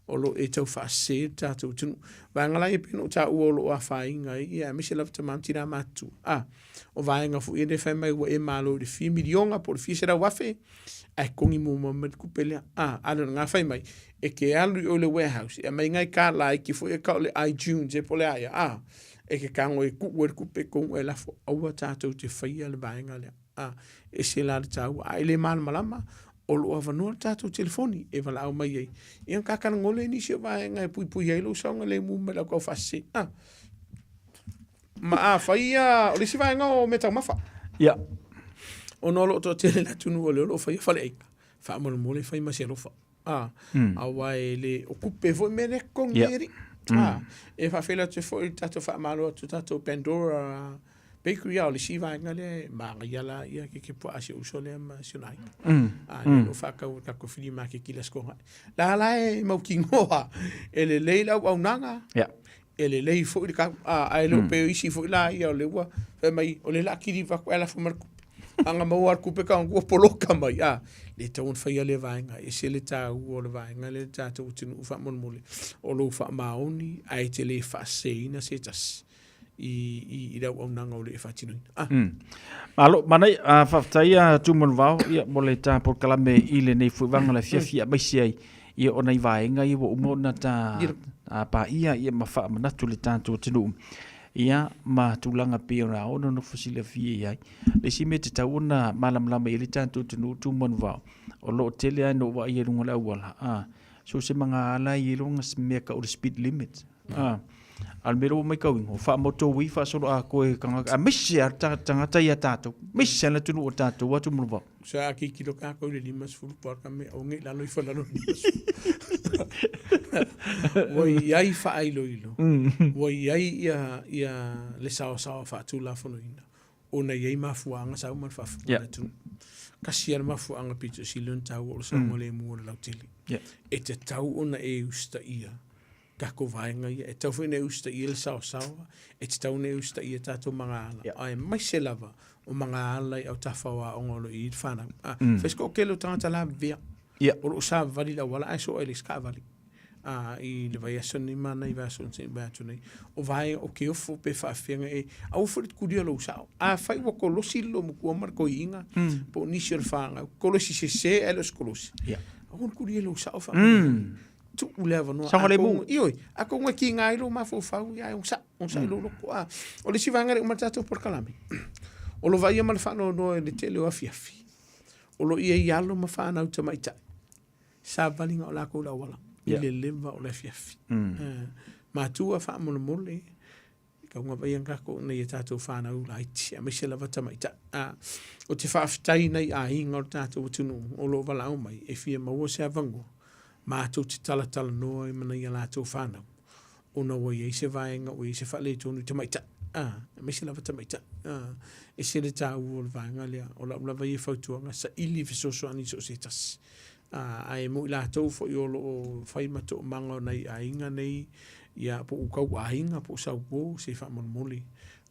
Speaker 15: o lo o e tau faasese le tatou atunuu. Vaega la ia pei ona ou taua o lo o afaina ai, ia aemaise lava tama ma tina matutua. A, o vaega foi ia lea e fai mai ua e malo i le fia miliona po o le fia 100,000, ae togi muamua mai le tupe lea. A, a le lena fai mai, e te alu i o i le warehouse e aumai nai kālā iti foi e tau o le iTunes e po o le a ia, a, e te tago e tuu ai le tupe tonu e lafo. Aua tatou te faia le vaega lea. A, ese la le taua. A e le malamalama, o lo o avanoa le tatou telefoni e valaau mai ai. Ia ona ta talanoa lea i nisi o vaega e puipui ai lou saogalemu mai le au taufaasese. A, ma afai ia, o le isi vaega o meataumafa.
Speaker 7: Ia.
Speaker 15: Ona o lo o toatele le atunuu o lea o lo o faia faleaiga, faamolemole fai ma se alofa. A, aua e le, o kupe foi mea lea totogi ai alii. A, e faafeiloai atu ai foi le tatou faamalo atu tatou Pandora Bakery, a o le isi vaega lea e manaia la ia keke puaa a si ou uso lea ma si ona aiga. A, lea o lo o faatau e le tatou flea market i le Aso Toonai. La la e mautinoa e lelei le auaunaga, e lelei foi le tau, a, ae le o pei o isi foi la ia o lea ua fai mai o lea o le a kiliva atu ae lafo mai le tupe. A na maua lava le tupe tau ua poloka mai, a, le tatau ona faia lea vaega, e ese le taua o le vaega lea i le tatou atunuu faamolemole, o lou faamaoni ae te le faaseseina se tasi i, i, i le auaunaga o lo o e faatinoina. Ah.
Speaker 7: Malo, manaia, ah, faafetai a Tumanuvao, ia, mo le ta polokalame i lenei foi vaega o le afiafi aemaise ai ia o nai vaega ia ua uma ona ta paia ia ma faamanatu i le tatou atunuu ia ma tulaga pei ona ao ona nofo silafia i ai. Le isi mea e tatau ona malamalama i ai le tatou atunuu Tumanuvao, o lo o tele lava ina ou vaai ai i luga o le auala, a, so o se magaala e i ai lona mea e tau o le speed limit. A, a o le mea lea ua matauina, ua faamotoui faasoloatoa e tagata, aemaise lava tagata ia tatou, aemaise lava le atunuu o tatou atu Manuvao.
Speaker 15: Sa a tilotilo tatou i le 50 po o a ka mea, aua ne i lalo ifo i lalo o le 50. Ua i ai faailoilo, ua i ai ia, ia le saoasaoa faatulafonoina, ona e i ai mafuaaga sa uma ona faafofoga le atunuu. Tasi lava le mafuaaga pito sili ona taua o le saogalemu o le lautele. E tatau ona e usitaia tatou vaega ia. E tatau foi ona e usitaia le saoasaoa, e tatau ona e usitaia tatou magaala, yeah. aemaise lava o magaala i autafa o aoga o lo o i ai le fanau. Ah, mm. Fai se toatele o tagata lavevea, yeah. o lo o savavali i le auala ae soa i le isi taavale. Ah, i le vaiaso nei ma nai vaiaso nei vai atu nei. O vaega o ke ofo pe faafefea e aua foi le tulia lou sao. Afai ua kolosi le loomatua ma le toeaina, po o nisi o le fanau, kolosi sese ae le o se kolosi.
Speaker 7: Yeah.
Speaker 15: Aua le tulia lou sao faamolemole. Tuu le avanoa.
Speaker 7: Saogalemu.
Speaker 15: Ioe, atonu e kiga ai lou mafaufau, ia e onosai, onosai lou loto. A, o le isi vaega lea e uma le tatou polokalame, o lo vaaia ma le faanoanoa i le tele o afiafi, o lo o i ai alo ma fanau tamaitai, savaliga o latou i le auala, i le leva o le afiafi. Matua faamolemole, Tau vaai ana tatou ina ia tatou fanau laiti, aemaise lava tamaitai. A, ou te faafetai i nai aiga o le tatou atunuu o lo o valaau mai e fia maua se avanoa. Matou te talatalanoa i ma nai a latou fanau, ona ua i ai se vaega ua i ai se faaletonu i tamaitai, a, aemaise lava tamaitai, a, ese le taua o le vaega lea. O lau lava ia fautuaga, saili fesoasoani i so o se tasi. A, ae mo i latou foi o lo o fai ma toomaga o nai aiga nei, ia, po o tau aiga po o sauo, se faamolemole,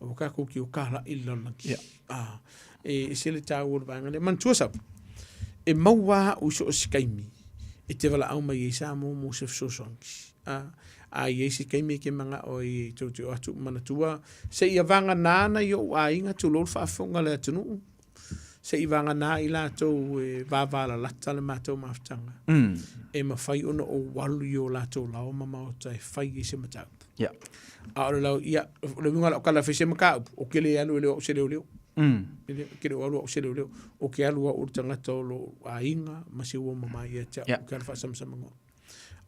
Speaker 15: aua tatou te o talai i le lalolagi.
Speaker 7: Yeah.
Speaker 15: A, e ese le taua o le vaega lea. Manatua Sapu, e maua au i so o se taimi e te valaau mai ai Samoa mo se fesoasoani. A, a i ai se taimi e te manao ai e tou te o atu, manatua, seia vagana nai ou aiga tulou le faafofoga a le atunuu, se i vagana i latou e vavalalata le matou mafutaga, e mafai ona ou alu i o latou laoa ma maota e fai ai se mataupu.
Speaker 7: Yeah.
Speaker 15: A o le lau, ia, o le uiga o lau tala e fai se mataupu, ou te le alu e le o au se leoleo. E le, ke le o alu au se leoleo. Ou te alu au o le tagata o lou aiga ma se uo mama ia te au,
Speaker 7: Yeah.
Speaker 15: ou te alu faasamsamaga.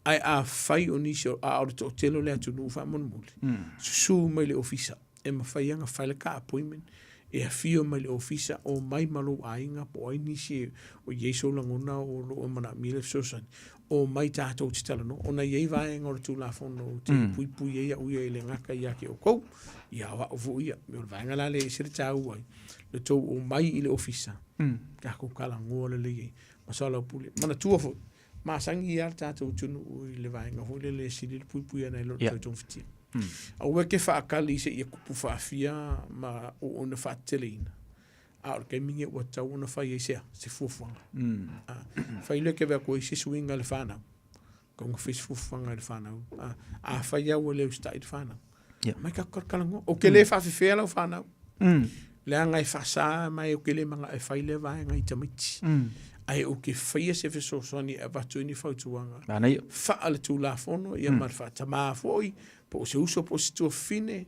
Speaker 15: Ae afai o nisi o, a o le toatele o le atunuu faamolemole, susu mai le ofisa, e mafai lava ona fai le ta appointment, e afio mai le ofisa, omai ma lou aiga po o ai nisi o i ai sou lagona o lo o manaomia le fesoasoani, omai tatou te talanoa. Ona e i ai vaega o le Tulafono ou te puipui ai au ia e le gata ia te outou, ia o au foi ia. O le vaega la lea e ese le taua ai, le tou omai i le ofisa, tatou talanoa lelei ai ma soalaupule. Manatua foi, masani lava le tatou atunuu i le vaega foi lele e sili le puipui ina i lo le toe togafitia. Aua e te faatali seia kupu faafia ma oo ina faateteleina, a o le taimi lenei ua tatau ona fai ai se a? Se fuafuaga. Fai loa e te vaai atu ai se suiga i le fanau, tatau ona fai se fuafuaga i le fanau. Afai lava ua le usitai le fanau, Mai tatou talatalanoa. Ou te le faafefea lau fanau. Leaga e faasa ma ou te le manao e fai lea vaega i tamaiti. Ae ou te faia se fesoasoani e avatu ai ni fautuaga.
Speaker 7: Manaia.
Speaker 15: Faaletulafono ia ma le faatamā foi, po o se uso po o se tuafafine,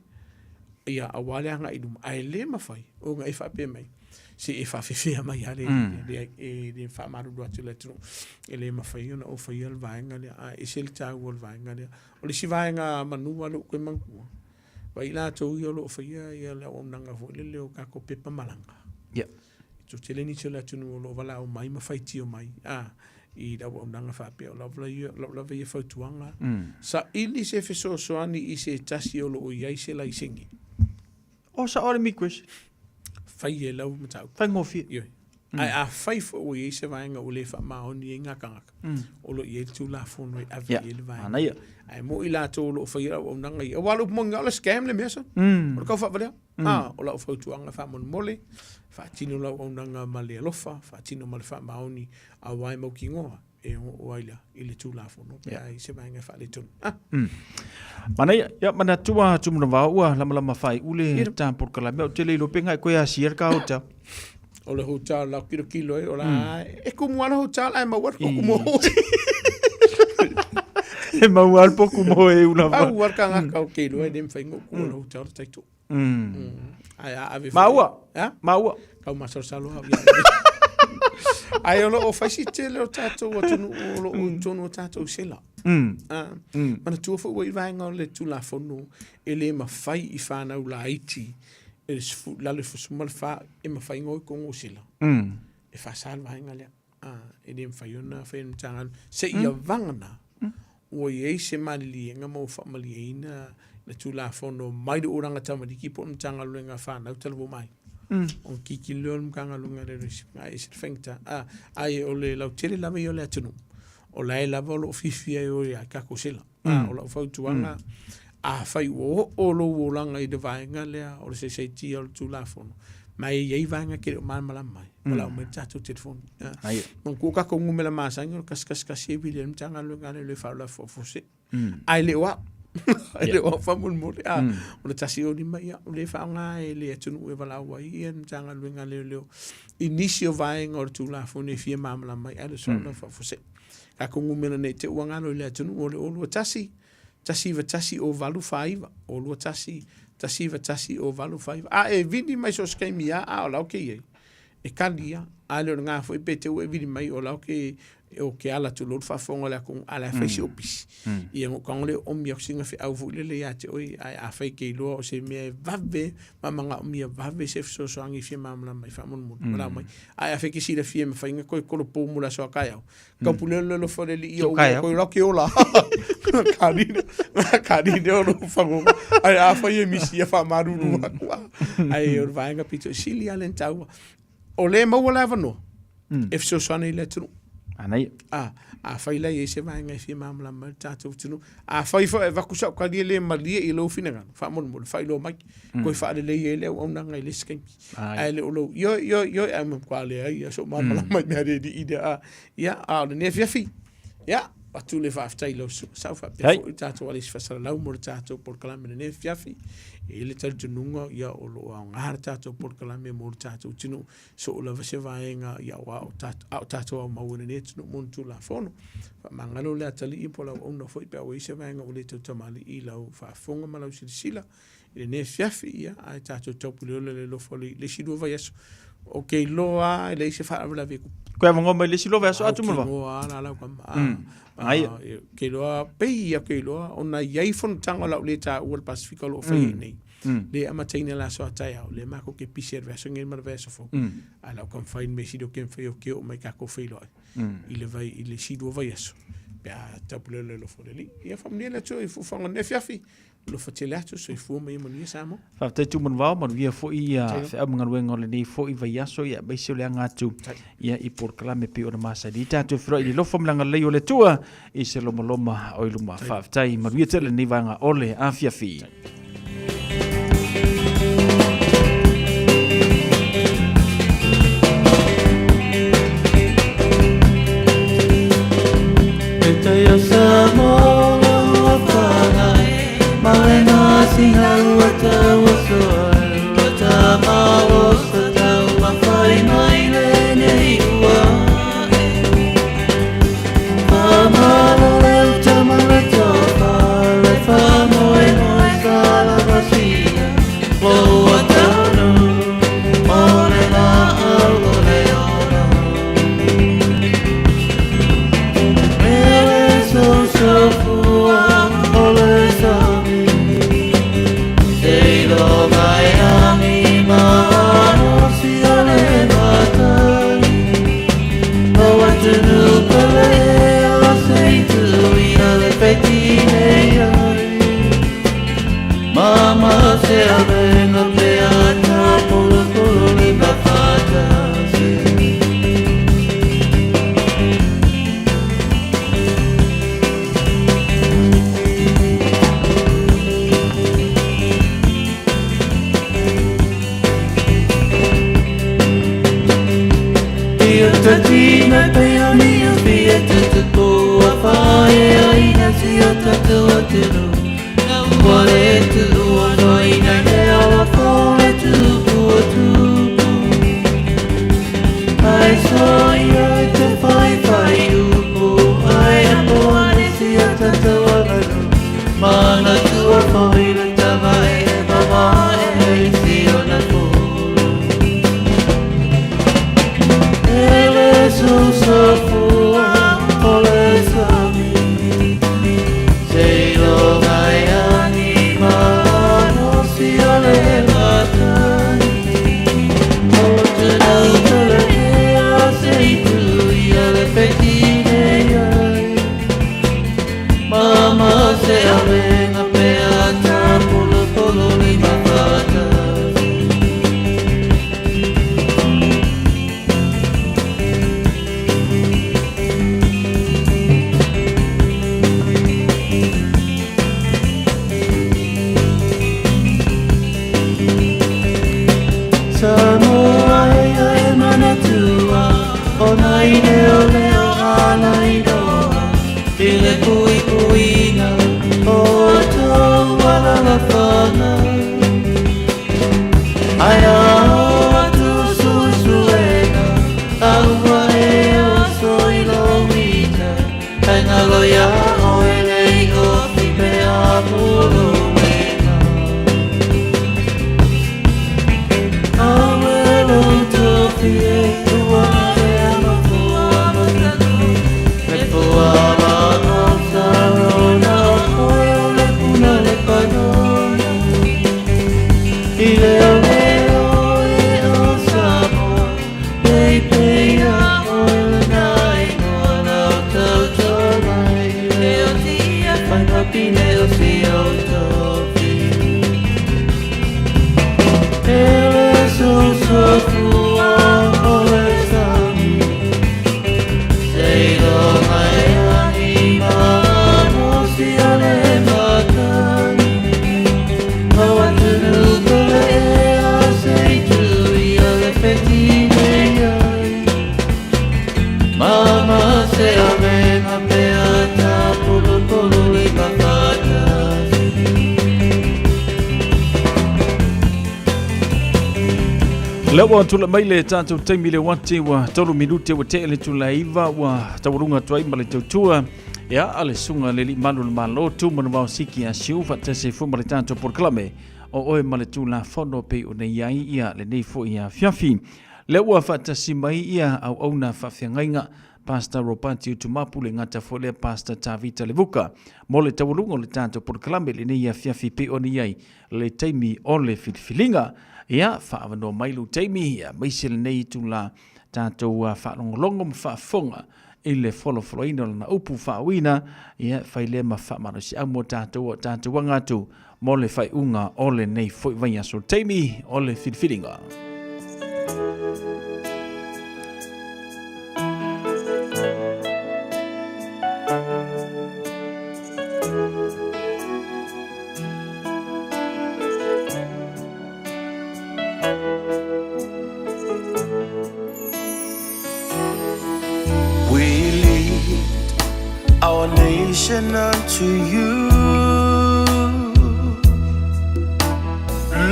Speaker 15: ia aua le agai i luma. Ae le mafai ona e faapea mai, se i e faafefea mai lava le, leai, e le faamalulu atu i le atunuu. E le mafai ona ou faia le vaega lea, ae ese le taua o le vaega lea. O le isi vaega manu lea ou te manatua, vaai i latou ia o lo o faia ia le auaunaga foi lele o tatou pepa malaga.
Speaker 7: Yeah.
Speaker 15: E toatele nisi o le atunuu o lo o valaau mai ma faitio mai a, i le auaunaga faapea. O lau ia, lau lava ia fautuaga, saili se fesoasoani i se tasi o lo o i ai se laisene.
Speaker 7: O sao le immigration.
Speaker 15: Fai e lau mataupu.
Speaker 7: Faigofie.
Speaker 15: Ioe. Ae afai foi ua i ai se vaega ua le faamaoni ai ngā tangata, o lo o i ai le Tulafono e ave i ai le vaega.
Speaker 7: Manaia.
Speaker 15: Ae mo i latou o lo o faia le auaunaga ia, aua o le upu moni lava o le scam le mea sa. O le tau faavalea. A, o lau fautuaga faamolemole, faatino lau auaunaga ma le alofa, faatino ma le faamaoni, aua e mautinoa e oo ai la i le Tulafono pe a i se vaega e faaletonu. Ah.
Speaker 7: Manaia, ia manatua Tumulavao ua lamalama faaiule ta polokalame ou te le iloa pe ngai koe asia le ka hotel.
Speaker 15: O le hotel la kilokilo e o la e kumu ala hotel ai maua le poku mo.
Speaker 7: E maua le poku mo e ula va.
Speaker 15: Au ar ka ngaka o ke iloa e le mawhai ngō ku o le hotel taito. Ai a ave
Speaker 7: Maua.
Speaker 15: Ha?
Speaker 7: Maua.
Speaker 15: Kau masalosalo au ia. Ai o lo o fai si tele o tātou atunuu o lo o i totonu o tātou sela. Ah, manatua foi ua i vaega o le Tulafono e le mafai i whānau laiti e le sefu, lalo i 14 e mafai ngoi ko ngō sela. E whāsā le vaega lea. Ah, e le mafai ona whai le Matagaluega. Se ia vagana, ua i ai se maliliega ma ua faamalieina le Tulafono mai le Olaga Tamaliki po o le Matagaluega a Fanau Talavou Mai. Ona kikilo lea o le Matagaluega lea i le ese le faigata. Ah, ae o le lautele lava ia o le atunuu, o la e lava o lo o fiafia e o i a tatou sela. Ah, o lau fautuaga, afai ua oo lou olaga i le vaega lea o le saisaitia o le Tulafono, ma e i ai vaega e te le o malamalama ai, valaau mai i le tatou telefoni. Ah, manatua o tatou numera masani o le 111 e vili ai le Matagaluega a Leoleo e faalafoafose. Ae le o au. E le o au faamolemole. Ah, o le 105, ia, o lea e faaaoga e le atunuu e valaau ai ia le Matagaluega a Leoleo i nisi o vaega o le Tulafono e fia malamalama ai, ae le o soona faafuasei. Tatou numera nei te ua galo i le atunuu o le 021 191 0849, 021 191 0849. A e vili mai so o se taimi lava, a o la ou te i ai, e tali ia. A le o lena foi pe te ua e vili mai o la ou te O ke ala tulou le faafofoga a le atunuu, a o la e fai si opisi. Ia ona ou tago lea oomi atu sina feau foi lele ia te oe, ae afai e te iloa o se mea e vave ma manaomia vave se fesoasoani e fia malamalama ai faamolemole, valaau mai. Ae afai e te silafia e mafai ona toe tolopo mo le aso a taeao, taupule le alofa o le Alii ia ou toe iloa ke ola. Kani, kani lea o lou fagogo. Ae afai e misi, ia faamalulu atu. Ae o le vaega pito sili lava lea ona taua. O lea e maua le avanoa e fesoasoani i le atunuu.
Speaker 7: Manaia.
Speaker 15: A, afai la e i ai se vaega e fia malamalama ai le tatou atunuu, afai foi e avatu sau tali e le malie i lou finagalo, faamolemole, faailoa mai, toe faalelei ai le auaunaga i le isi taimi. Ae le o lou ioe, ioe, ioe, ae matua leai lava sou malamalama i mea a le alii lea. A, ia, a o lenei afiafi, ia, avatu le faafetai i lau susuga Sau faapea foi le tatou Alisi Faasalalau mo le tatou polokalame i lenei afiafi. E i ai le talitonuga, ia, o lo o aoga le tatou polokalame mo le tatou atunuu, soo lava se vaega, ia, aua o a o tatou aumau i lenei atunuu ma ona Tulafono. Faamagalo le atalii po o le auauna foi pe a ua i ai se vaega ua le tautamalii i lau faafofoga ma lau silasila i lenei afiafi, ia, ae tatou taupuleola i le alofa o le isi 2 vaiaso. Ou te iloa lava e leai se faalavelave e tupu.
Speaker 7: Koe avanoa mai le isi 2 vaiaso atu ma le
Speaker 15: va. Mautinoa lava la lau tama. Aia. Ou te iloa, pei ia ou te iloa, ona e i ai fonotaga o le a ou le taua i le Pasefika o lo o faia i inei. Lea e amataina i le aso a taeao, lea matou te pisi ai i le vaiaso nei ma le vaiaso fou. Ae o le a ou taumafai i le mea sili o ke mafai ou te oo mai tatou feiloai i le vai i le isi 2 vaiaso pe a taupuleola i le alofa o le Alii. Ia faamanuia le Atua i fuafuaga o lenei afiafi. Alofa tele atu, soifua ma ia manuia Samoa.
Speaker 7: Faafetai Tumanuvao, manuia foi ia feau ma galuega o lenei foi vaiaso, ia aemaise o le aga atu ia i polokalame pei ona masani. Tatou feiloai i le alofa ma le agalelei o le Atua i se lomaloma o i luma. Faafetai, manuia tele lenei vaega o le afiafi. Lea ua tulai mai le tatou taimi le uati ua 3 minute ua tea le itula e 9 ua taualuga atu ai ma le tautua ia a le susuga le alii malu o le Malo Tumanuvao Siki Asiu faatasi ai foi ma le tatou polokalame o oe ma le Tulafono pei ona i ai ia lenei foi afiafi. Lea ua faatasi mai ia auauna faafeagaiga Pastor Ropati Utumapu le gata foi lea Pastor Tavita Levuka mo le taualuga o le tatou polokalame lenei afiafi pei ona i ai le taimi o le filifiliga. Ia, faaavanoa mai lou taimi, aemaise lenei itula tatou faalogologo ma faafofoga i le folofoloina o lana upu faauuina, ia, fai lea ma faamalosiau mo tatou a o tatou aga atu mo le faaiuga o lenei foi vaiaso. Taimi o le filifiliga.
Speaker 1: We lead our nation unto you.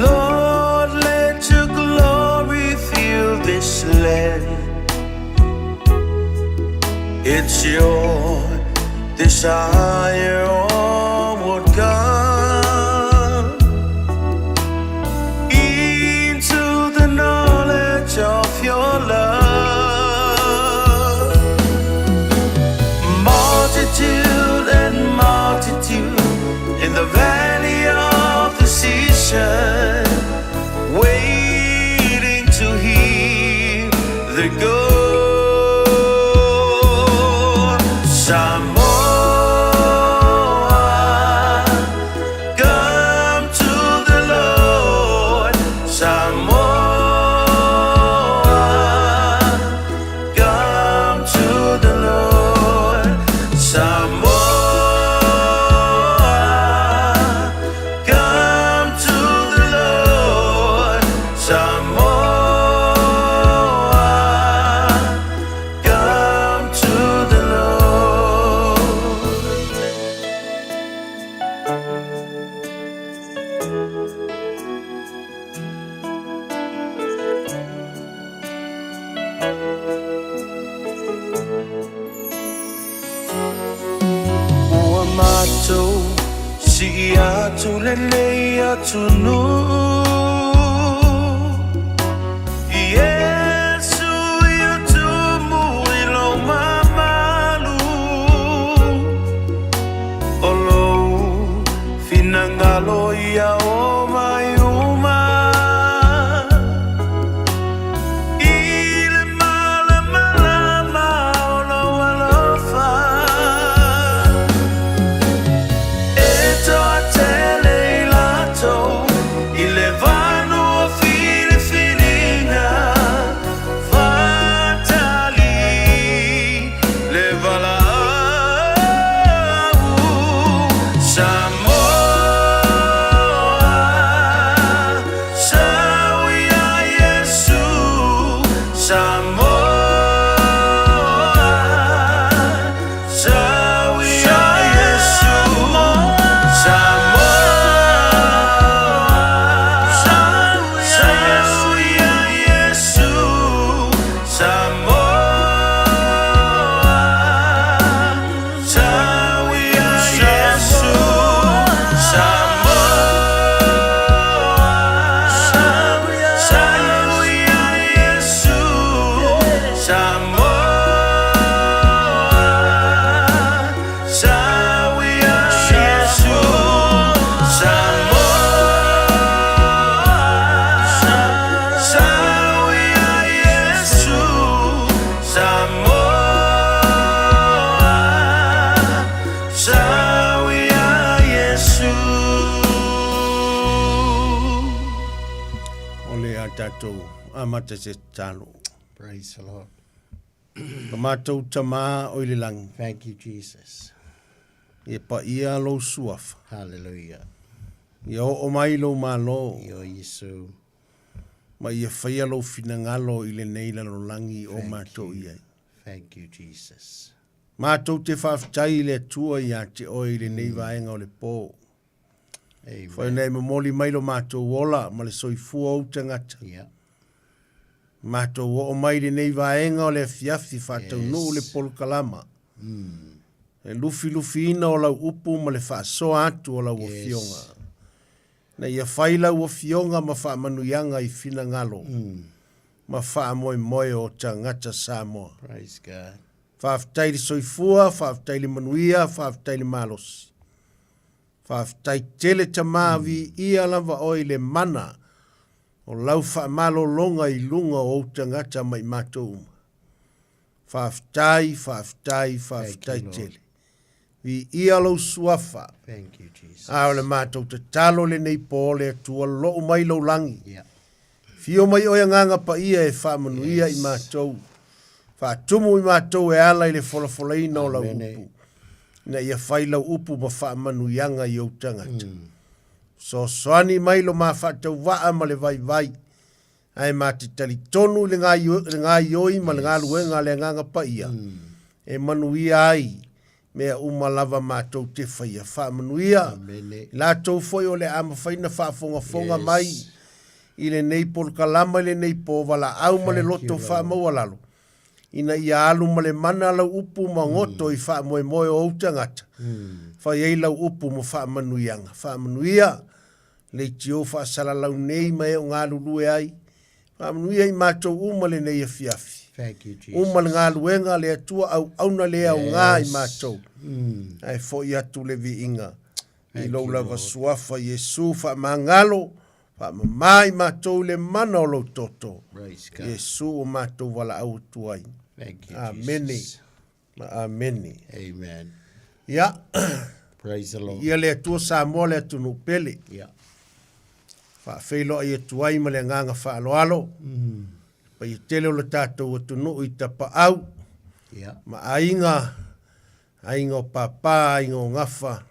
Speaker 1: Lord, let your glory fill this land. It's your desire, oh God, into the knowledge of your love. Multitude and multitude in the valley of decision, waiting to hear the go. Samoa, come to the Lord. Samoa, come to the Lord. Samoa, come to the Lord. Samoa, come to the Lord. Ua matou sii atu lenei atunuu Iesu i o tumu i lou mamalu O lou finagalo ia o mai uma I le malamalama o lou alofa E toatele i latou i le vanua filifiliga Fatali le valaau Samoa Sau ia Iesu Samoa Sau ia Iesu Samoa Sau ia Iesu Samoa Sau ia Iesu Samoa Sau ia Iesu Samoa Sau ia Iesu Samoa Sau ia Iesu Samoa Sau ia Iesu.
Speaker 16: O le a tatou amata se tatalo.
Speaker 17: Praise the Lord.
Speaker 16: Lo matou Tama o i le lagi.
Speaker 17: Thank you, Jesus.
Speaker 16: Ia paia lou suafa.
Speaker 17: Hallelujah.
Speaker 16: Ia oo mai lou Malo.
Speaker 17: Io Iesu.
Speaker 16: Ma ia faia lou finagalo i lenei lalolagi o matou i ai.
Speaker 17: Thank you, Jesus.
Speaker 16: Matou te faafetai i le Atua ia te oe i lenei vaega o le po.
Speaker 17: Amen.
Speaker 16: Whai nei momoli mai lo matou ola ma le soifua ou tagata.
Speaker 17: Yeah.
Speaker 16: Matou oo mai i lenei vaega o le afiafi faataunuu le polokalama. E lufilufiina o lau upu ma le faasoa atu o lau Afioga. Ina ia fai lau Afioga ma faamanuiaga i finagalo ma faamoemoe o tagata Samoa.
Speaker 17: Praise God.
Speaker 16: Faafetai le soifua, faafetai le manuia, faafetai le malosi. Faafetai tele Tama, viia lava oe i le mana o lau faamalologa i luga o ou tagata ma i matou uma. Faafetai, faafetai, faafetai tele. Viia lou suafa.
Speaker 17: Thank you, Jesus.
Speaker 16: A o le matou tatalo lenei po le Atua lou mai lou lagi. Yeah. Fio mai oe agaga paia e faamanuia yes. i matou. Faatumu i matou e ala i le folafolaina o lau upu. Ina ia fai lau upu ma faamanuiaga i ou tagata. Fesoasoani mai lo ma faatauvaa ma le vaivai, ae ma te talitonu i le gaoioi ma le galuega a le Agaga Paia, e manuia ai mea uma lava matou te faia. Faamanuia i latou foi o le a mafai ona faafogafoga mai i lenei polokalama i lenei po, valaau ma le loto faamaualalo, ina ia alu ma le mana lau upu ma goto i faamoemoe o ou tagata, fai ai lau upu ma faamanuiaga. Faamanuia leitio faasalalau nei ma e o galulue ai. Faamanuia i matou uma lenei afiafi.
Speaker 17: Thank you, Jesus.
Speaker 16: Uma le galuega a le Atua auauna le aoga i matou. Ae foi atu le viiga i lou lava suafa Iesu faamagalo, faamama i matou i le mana o lou toto. Iesu ua matou valaau atu ai.
Speaker 17: Thank you,
Speaker 16: Amene
Speaker 17: Jesus.
Speaker 16: ma amene.
Speaker 17: Amen.
Speaker 16: Ia,
Speaker 17: Praise the Lord.
Speaker 16: ia le Atua Samoa le atunuu pele.
Speaker 17: Yeah.
Speaker 16: Faafeiloai atu ai ma le agaga faaaloalo. Paia tele o le tatou atunuu i Tapaau.
Speaker 17: Yeah.
Speaker 16: Ma aiga Aiga o Papa, Aiga o Gafa,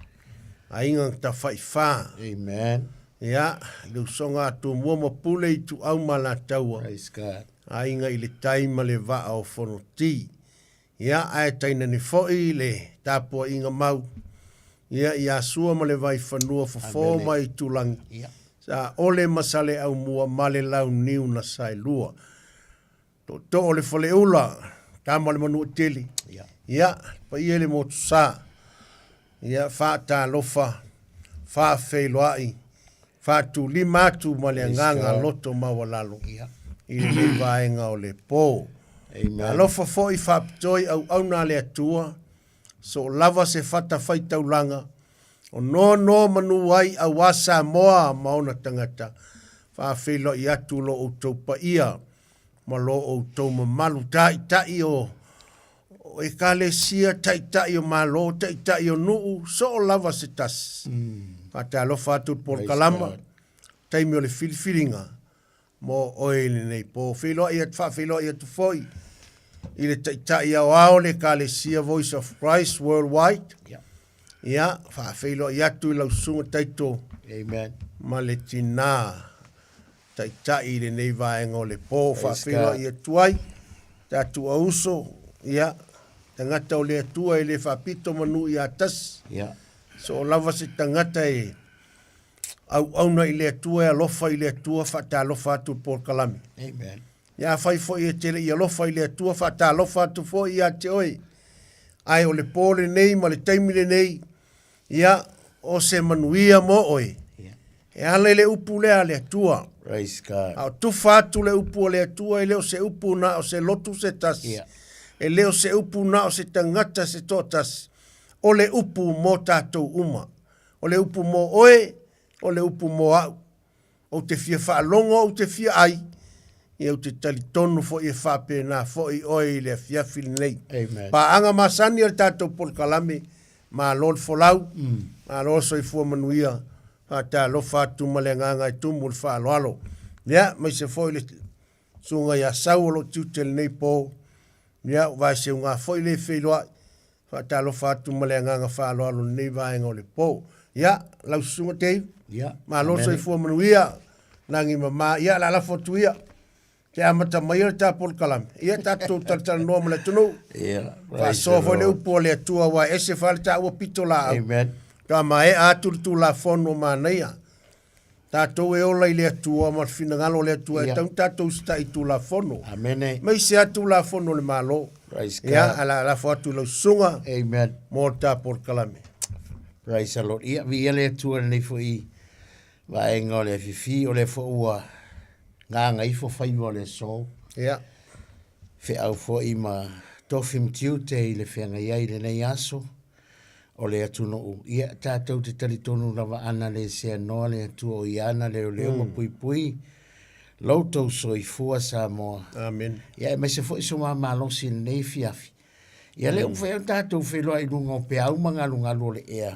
Speaker 16: Aiga na Tafaifa.
Speaker 17: Amen.
Speaker 16: Ia, le usoga a Tumua ma Pule, Ituau ma Alataua.
Speaker 17: Praise God.
Speaker 16: Aiga i le tai ma le vaa o Fonoti. Ia, ae tainane foi le tapuaiga mau, ia, ia Sua ma le Vaifanua, Fofo ma Aitulagi,
Speaker 17: Ia.
Speaker 16: Sa Ole ma Saleaaumua ma le Launiu na Saelua. Tootoo o le Faleula, tama o le Manuatele. Ia, le paia i le Motusa. Ia, faatalofa, faafeiloai, faatulima atu ma le agaga loto maualalo i lenei vaega o le po. Alofa foi faapitoa i auauna a le Atua, so o lava se fatafaitaulaga, o nonoa manu ai aua Samoa ma ona tagata, faafeiloai atu lo outou paia ma lo outou mamalu taitai o Ekalesia, taitai o Malo, taitai o nuu, soo lava se tasi. Faatalofa atu i le polokalama, taimi o le filifiliga mo oe i lenei po. Feiloai atu, faafeiloai atu foi i le taitai aoao o le Ekalesia Voice of Christ Worldwide. Ia, faafeiloai atu i lau susuga Taito
Speaker 17: Amen.
Speaker 16: ma le tinā Taitai i lenei vaega o le po faafeiloai atu ai tatou auso ia tagata o le Atua e le faapito manu ia tasi
Speaker 17: yeah.
Speaker 16: So o lava se tagata e auauna i le Atua e alofa i le Atua faatalofa atu i le polokalame.
Speaker 17: Amen.
Speaker 16: Ia afai foi e te le i alofa i le Atua faatalofa atu foi ia te oe. Ae o le po lenei ma le taimi lenei Ia, o se manuia mo oe. E ala i le upu lea a le Atua.
Speaker 17: Praise God.
Speaker 16: A o tufa atu le upu a le Atua, e le o se upu na o se lotu se tasi.
Speaker 17: Yeah.
Speaker 16: E le o se upu na o se tagata se toatasi. O le upu mo tatou uma. O le upu mo oe, o le upu mo au. Ou te fia faalogo, ou te fia ai, ia ou te talitonu foi e faapena foi oe i le afiafi lenei.
Speaker 17: Amen.
Speaker 16: Paaga masani o le tatou polokalame, malo le folau, malo le soifua manuia, faatalofa atu ma le agaga e tumu le faaaloalo. Ia, aemaise foi le Susuga ia Sau o lo o tiute i lenei po, ia, ua vaeseuga foi le feiloai, Faatalofa atu ma le agaga faaaloalo i lenei vaega o le po. Ia, lau susuga Dave,
Speaker 17: Ia,
Speaker 16: malo
Speaker 17: amene.
Speaker 16: soifua manuia, lagi mama, ia, o le a lafo atu ia. Te amata mai le ta polokalame. Ia, tatou talatalanoa ma le atunuu.
Speaker 17: Ia, praise the
Speaker 16: Faasoa foi le
Speaker 17: Lord.
Speaker 16: upu a le Atua, aua e ese fa le taua pito laau.
Speaker 17: Amen.
Speaker 16: Ka maea atu le Tulafono manaia. Tatou e ola i le Atua ma le finagalo o le Atua, e tatau ona tatou usitai i Tulafono.
Speaker 17: Amene.
Speaker 16: Aemaise lava Tulafono a le Malo.
Speaker 17: Praise God.
Speaker 16: Ia, ae o le a lafo atu i lau susuga.
Speaker 17: Amen.
Speaker 16: Mo le ta polokalame.
Speaker 17: Praise the Lord. Ia, viia le Atua i lenei foi vaega o le afiafi, o lea foi ua gagaifo faiva o le aso.
Speaker 16: Ia.
Speaker 17: Feau foi ma tofi ma tiute i le feagai ai i lenei aso o le atunuu. Ia, tatou te talitonu lava ana le seanoa le Atua o ia ana leoleo ma puipui lo outou soifua Samoa.
Speaker 16: Amen.
Speaker 17: Ia, aemaise foi so ma malosi i lenei afiafi. Ia, lea ua mafai ona tatou feiloai i luga o peau ma galugalu o le ea.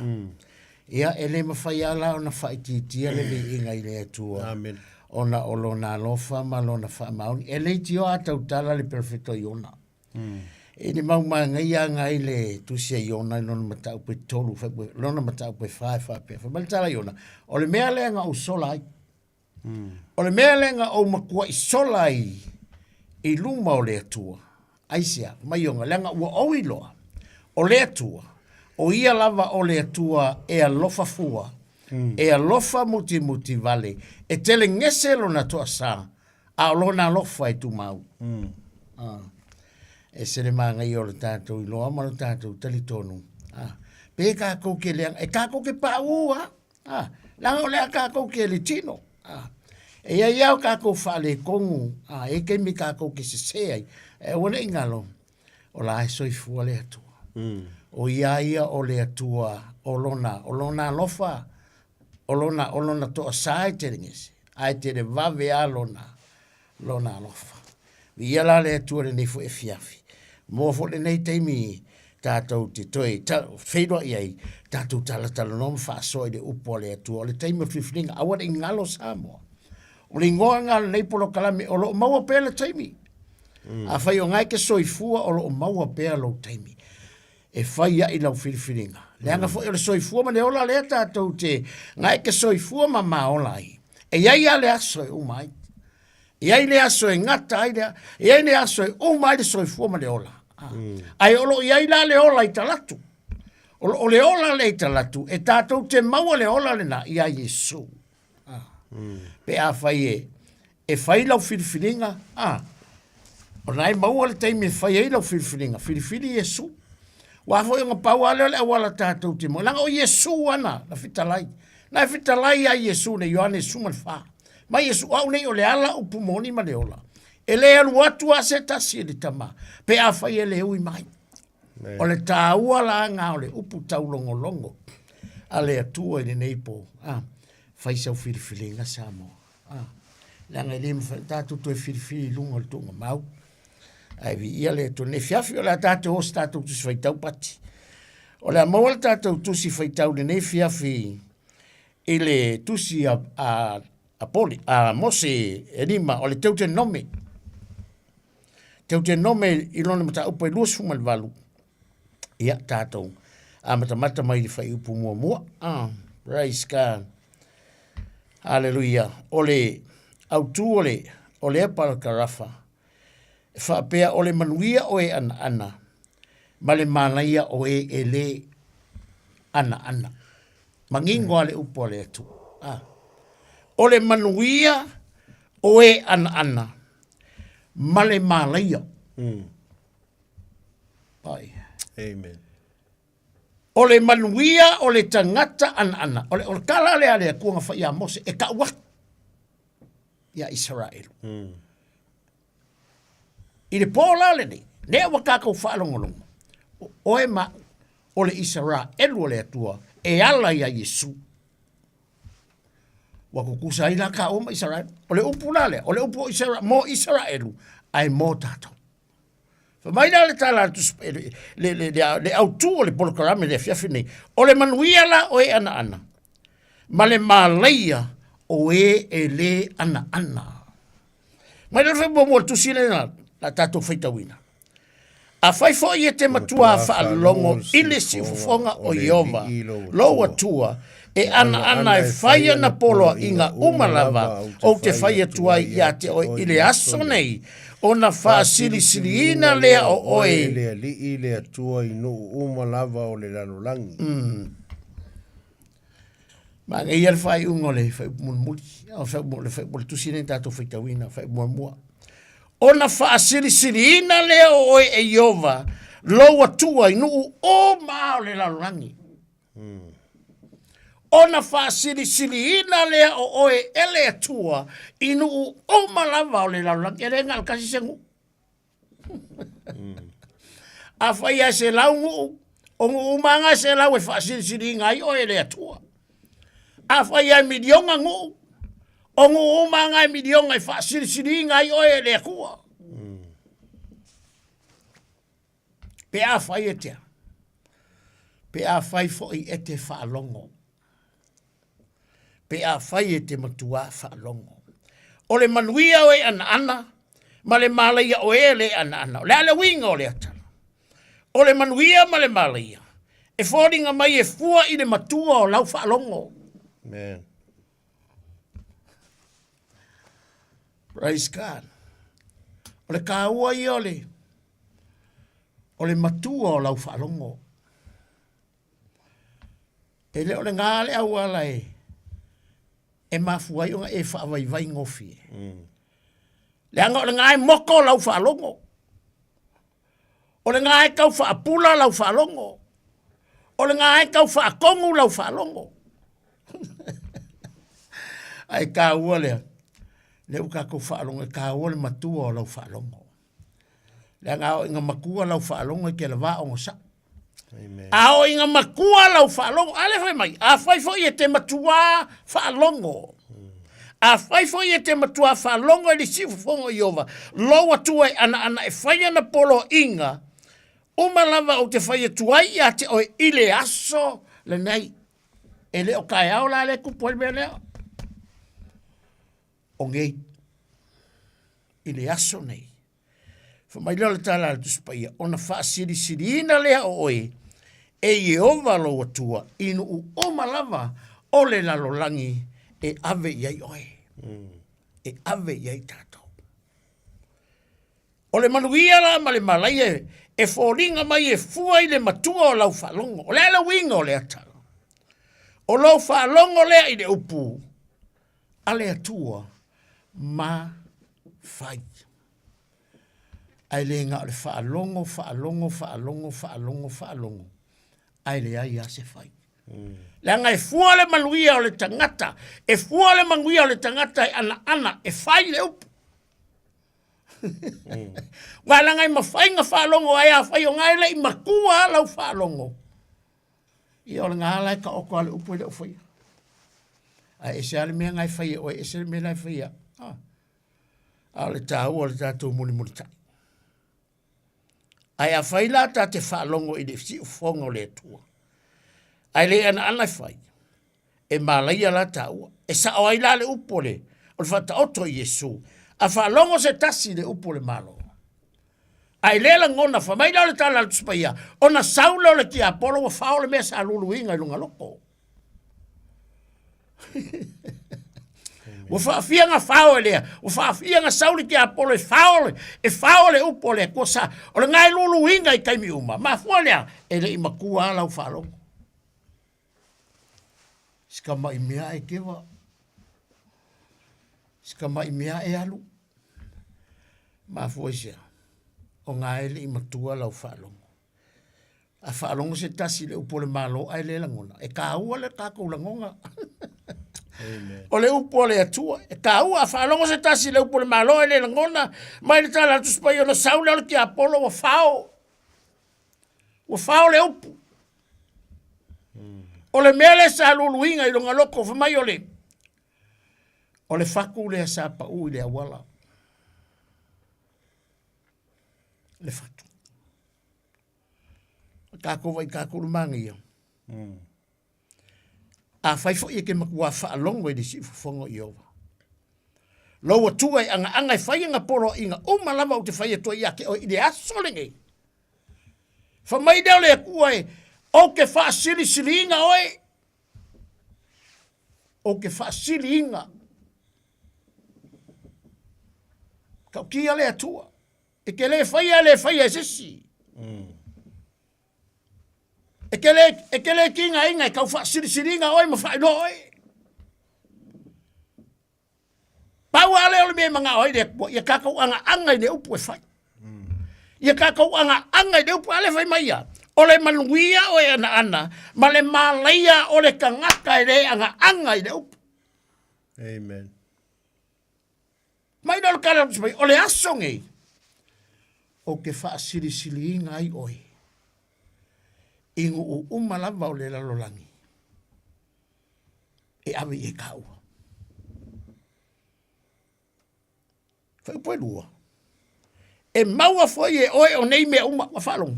Speaker 17: Ia, e le mafai lava la ona faaitiitia le viiga i le Atua.
Speaker 16: Amen.
Speaker 17: Ona o lona alofa ma lona faamaoni. E leitioa a tautala le perofeta o Iona. I le mau manaia aga ai le tusi a Iona i lona mataupu e tolu, lona mataupu e fa e faapea. Fai mai le tala a Iona, o le mea lea na ou sola ai. O le mea lea na ou matuai sola ai i luma o le Atua. Aisea? Fai mai Iona, leaga ua ou iloa, o le Atua, o ia lava o le Atua e alofa fua, e alofa mutimuti vale, e telegese lona toasa, a o lona alofa e tumau. Ah. E se le manaia o le tatou iloa ma lo tatou talitonu. Ah. Pe kākou ke leaga, e kākou ke paʻū a. Ah. Leaga o lea kākou ke le tino. Ah. E iai lava o kākou faaletonu, ah, e taimi kākou ke sesē ai. E aua ne i galo, o la e soifua le Atua. O ia ia o le Atua o lona, o lona alofa, o lona, o lona toasā e telegese, ae televave lava lona, lona alofa. Viia la le Atua i lenei foi afiafi. Moa foi lenei taimi tatou te toe ta, feiloai ai, tatou talatalanoa ma faasoa i le upu a le Atua. O le taimi o le filifiliga, aua ne i galo Samoa. O le igoa lena o lenei polokalame, o lo o maua pea le taimi. Afai o na e te soifua, o lo o maua pea lou taimi e fai ai lau filifiliga. Leaga foi o le soifua ma le ola lea tatou te, na e te soifua ma maola ai. E i ai lava le aso e uma ai. E i ai le aso e gata ai le, e i ai le aso e uma ai le soifua ma le ola. Ae o lo o i ai la le ola i talaatu. O lo o le ola lea i talaatu, e tatou te maua le ola lena iā Iesu. Pe afai e, e fai lau filifiliga, a, o na e maua le taimi e fai ai lau filifiliga, filifili Iesu. Aua foi ona pau lava lea o le auala tatou te maua. Leaga o Iesu ana na fetalai. Na e fetalai ia Iesu i le Ioane 14. Mai Iesu, o au nei o le ala, upu moni ma le ola. E le alu atu lava se tasi i le Tama, pe afai e le ui mai. O le taua la na o le upu taulogologo a le Atua i lenei po. Ah, fai sau filifiliga Samoa. Ah, leaga e le mafai ona tatou toe filifili i luga o le tuugamau. Ae viia le Atua. Nei fiafi o le a tatou o se tatou tusi faitau Pati. O le a maua le tatou tusi faitau lenei fiafi i le tusi a, a, a, Poli, a Mose e lima o le Deuteronome. Deuteronome i lona mataupu e 28, ia tatou amatamata mai le fuaiupu muamua. Ah, praise God. Hallelujah. O le autu o le, o lea parakarafa, e faapea o le manuia o e anaana, ma le manaia o e e lē anaana. Manino lava le upu a le Atua. Ah. O le manuia o e anaana, ma le malaia. Ai.
Speaker 16: Amen.
Speaker 17: O le manuia o le tagata anaana. O le, o le tala lea a le Atua na fai ia Mose, e tau atu ia Isaraelu. I le pō la lenei, lea ua tatou faalogologo, o oe ma au, o le Isaraelu o le Atua, e ala iā Iesu. Ua tutusa ai la tāua ma Isaraelu. O le upu la lea, o le upu o Isara, mo Isaraelu, ae mo tātou. Fai mai la le tala a le Tusi, le, le, le, le, le autū o le polokalame i le afiafi nei, o le manuia la o e anaana, ma le malaia o e e lē anaana. Mai le fai muamua o le tusi lea na tatou faitauina. Afai foi e te matua faalogo i le siufofoga o Ieova, lou Atua, e anaana e fai ana poloaiga uma lava ou te fai atu ai ia te oe i le aso nei, ona faasilisiliina lea o oe.
Speaker 16: E le Alii le Atua i nuu uma lava o le lalolagi.
Speaker 17: Manaia le faaiuga o le fuaiupu mulimuli, o le fuaiupu o le tusi lea na tatou faitauina, fuaiupu muamua. Ona faasilisiliina lea o oe e Ieova lou Atua i nuu uma o le lalolagi. Ona faasilisiliina lea o oe e le Atua i nuu uma lava o le lalolagi. E le na o le tasi se nuu. Afai lava e selau nuu, o nuu uma lava na e selau e faasilisiliina ai oe e le Atua. Afai lava e miliona nuu, o nuu uma lava na e miliona e faasilisiliina ai oe e le Atua. Pe afai e te a? Pe afai foi e te faalogo. Pe afai e te matuā faalogo. O le manuia o e anaana, ma le malaia o e le anaana. O le a le uiga o lea tala? O le manuia ma le malaia, e foliga mai e fua i le matua o lau faalogo.
Speaker 16: Amen.
Speaker 17: Praise God. O le kāua ia o le, o le matua o lau faalogo. E le o le gā le auala e, e mafua ai ona e faavaivai gofie. Leaga o le gā e moko lau faalogo. O le gā e tau faapula lau faalogo. O le gā e tau faatonu lau faalogo. Ae taua lea, lea ua tatou faalogo, e taua le matua o lau faalogo. Leaga a oo ina matua lau faalogo e te lava onosai. A oo ina matua lau faalogo, a lea fai mai, afai foi e te matuā faalogo. Afai foi e te matuā faalogo i le siufofoga o Ieova, lou Atua e anaana e fai ana poloaiga, uma lava ou te fai atu ai ia te oe i le aso lenei. E le o taeao la lea e tupu ai le mea lea. O nei, i le aso nei. Fai mai lea o le tala a le Tusi Paia, ona faasilisiliina lea o oe e Ieova lou Atua i nuu uma lava o le lalolagi e ave i ai oe, e ave i ai tatou. O le manuia la ma le malaia e foliga mai e fua i le matua o lau faalogo. O le a le uiga o lea tala? O lou faalogo lea i le upu a le Atua ma fai. Ae le na o le faalogo, faalogo, faalogo, faalogo, faalogo, ae leai lava se fai. Leaga e fua le manuia o le tagata, e fua le manuia o le tagata e anaana, e fai le upu. Aua leaga e mafai ona faalogo ai afai o na e le i matua lava lau faalogo. Ia o lena la e taoto lava le upu e le o faia. Ae ese lava le mea na e fai e oe, ese le mea la e fai e au. Ah. A o le taua o le tatou mulimulitai. Ae afai la ta te faalogo i le siufofoga o le Atua, ae le anaana e fai, e malaia la taua. E sao ai la le upu o le, o le faataoto i Iesu. A faalogo se tasi i le upu o le Malo, ae le lagona, fai mai lea o le tala a le Tusi Paia, ona sau lea o le tiapolo ua fao le mea sa luluina i luga loko. Ua faafia na fao e lea, ua faafia na sau le tiapolo e fao, e fao le upu o le Atua sa, o lena e luluina i taimi uma. Mafua lea, e le i matua lava lau faalogo. Si tamai mea e kewa. Si tamai mea e alu. Mafua i se a? O ngā e le i matua lau faalogo. A faalogo se tasi i le upu o le Malo ae le lagona, e taua le tatou lagona. O le upu a le Atua, e taua. A faalogo se tasi i le upu o le Malo ae le lagona, mai le tala a le Tusi Paia, ona sau lea o le tiapolo ua fao. Ua fao le upu. O le mea lea sa luluina i lona loto, fai mai o le, o le fatu lea sa pau i le auala. Le fatu. O tatou vai tatou le manaia. Afai foi e te matuā faalogo i le siufofoga o Ieova, lou Atua e agaaga e fai ana poloaiga uma lava ou te fai atu ai ia te oe i le aso lenei. Fai mai lea o le Atua e, ou te faasilisiliina oe, ou te faasiliina. Tautia le Atua. E te le faia e le faia e se isi. E te le, e te le tigaina e tau faasilisiliga oe ma faailoa oe. Pau lava lea o le mea e manao ai le Atua, ia tatou agaaga i le upu e fai. Ia tatou agaaga i le upu, a lea fai mai ia, o le manuia o e anaana ma le malaia o le tagata e le agaaga i le upu.
Speaker 16: Amen.
Speaker 17: Mai lea o le tala mai, o le aso nei, ou te faasilisiliina ai oe i nuu uma lava o le lalolagi e ave i ai kāua. Fuaiupu e lua, e maua foi e oe o nei mea uma, ua faalogo.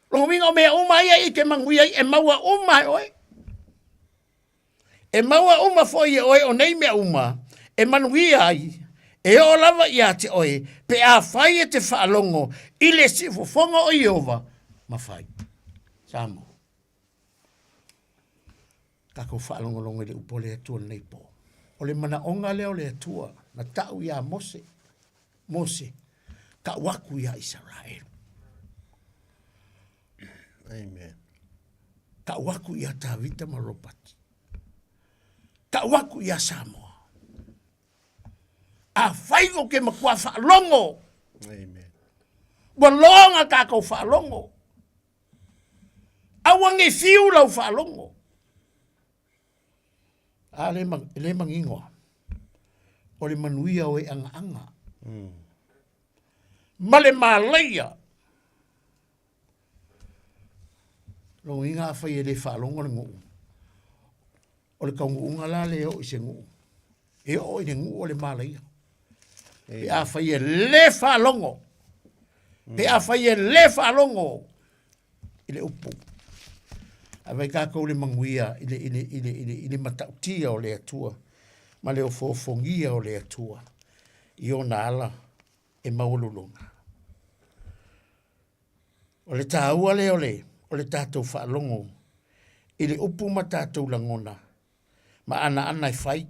Speaker 17: Lona uiga o mea uma ia e te manuia ai, e maua uma e oe. E maua uma foi e oe o nei mea uma, e manuia ai, e oo lava ia te oe, pe afai e te faalogo i le siufofoga o Ieova, ma fai. Samoa. Tatou faalogologo i le upu a le Atua i lenei po. O le manaoga lea o le Atua na tau iā Mose, Mose, tau atu iā Isaraelu.
Speaker 16: Amen.
Speaker 17: Tau atu iā Tavita ma Robert. Tau atu iā Samoa. Afai o ke matua faalogo.
Speaker 16: Amen.
Speaker 17: Ua loa tatou faalogo. Aua ne i fiu lau faalogo. A le, ma, le manino a. O le manuia o e agaaga. Ma le malaia. Logoina afai e le faalogo le nuu. O le taunuuga la lea e oo i se nuu. E oo i le nuu o le malaia. Pe afai e le faalogo. Pe afai e le faalogo i le upu. Ae vai tatou le manuia i le, i le, i le, i le, i le matautia o le Atua ma le ofoofogia o le Atua i ona ala e maualuluga. O le taua lea o le, o le tatou faalogo i le upu ma tatou lagona ma anaana e fai,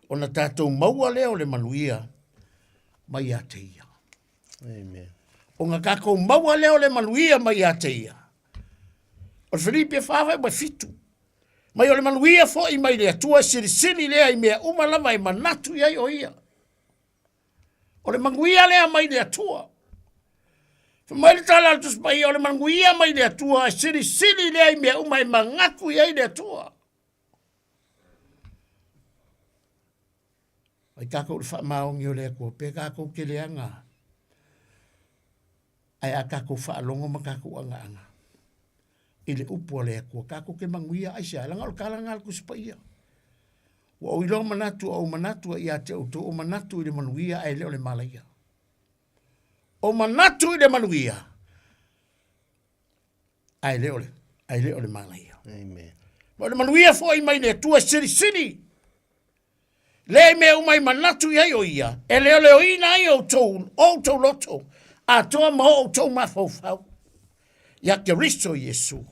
Speaker 17: ona tatou maua lea o le manuia mai ia te ia.
Speaker 16: Amen.
Speaker 17: Ona tatou maua lea o le manuia mai ia te ia. O le Filipi e 4 ma 7. Mai o le manuia foi mai le Atua e silisili lea i mea uma lava e manatu i ai o ia. O le manuia lea mai le Atua. Fai mai le tala a le Tusi Paia, o le manuia mai le Atua e silisili lea i mea uma e manatu i ai le Atua. Ai tatou i le faamaoni o le Atua, pe tatou te leaga, ae a tatou faalogo ma tatou agaaga i le upu a le Atua, tatou te manuia aisea? Leaga o le tala lena a le Tusi Paia. Ua ou iloa manatu, o ou manatu ia te outou, o manatu i le manuia ae le o le malaia. O manatu i le manuia ae le o le, ae le o le malaia.
Speaker 16: Amen.
Speaker 17: Ma o le manuia foi mai le Atua e silisili. Lea i mea uma i manatu i ai o ia, e leoleoina ai outou, o outou loto, atoa ma o outou mafaufau. Ia Keriso Iesu.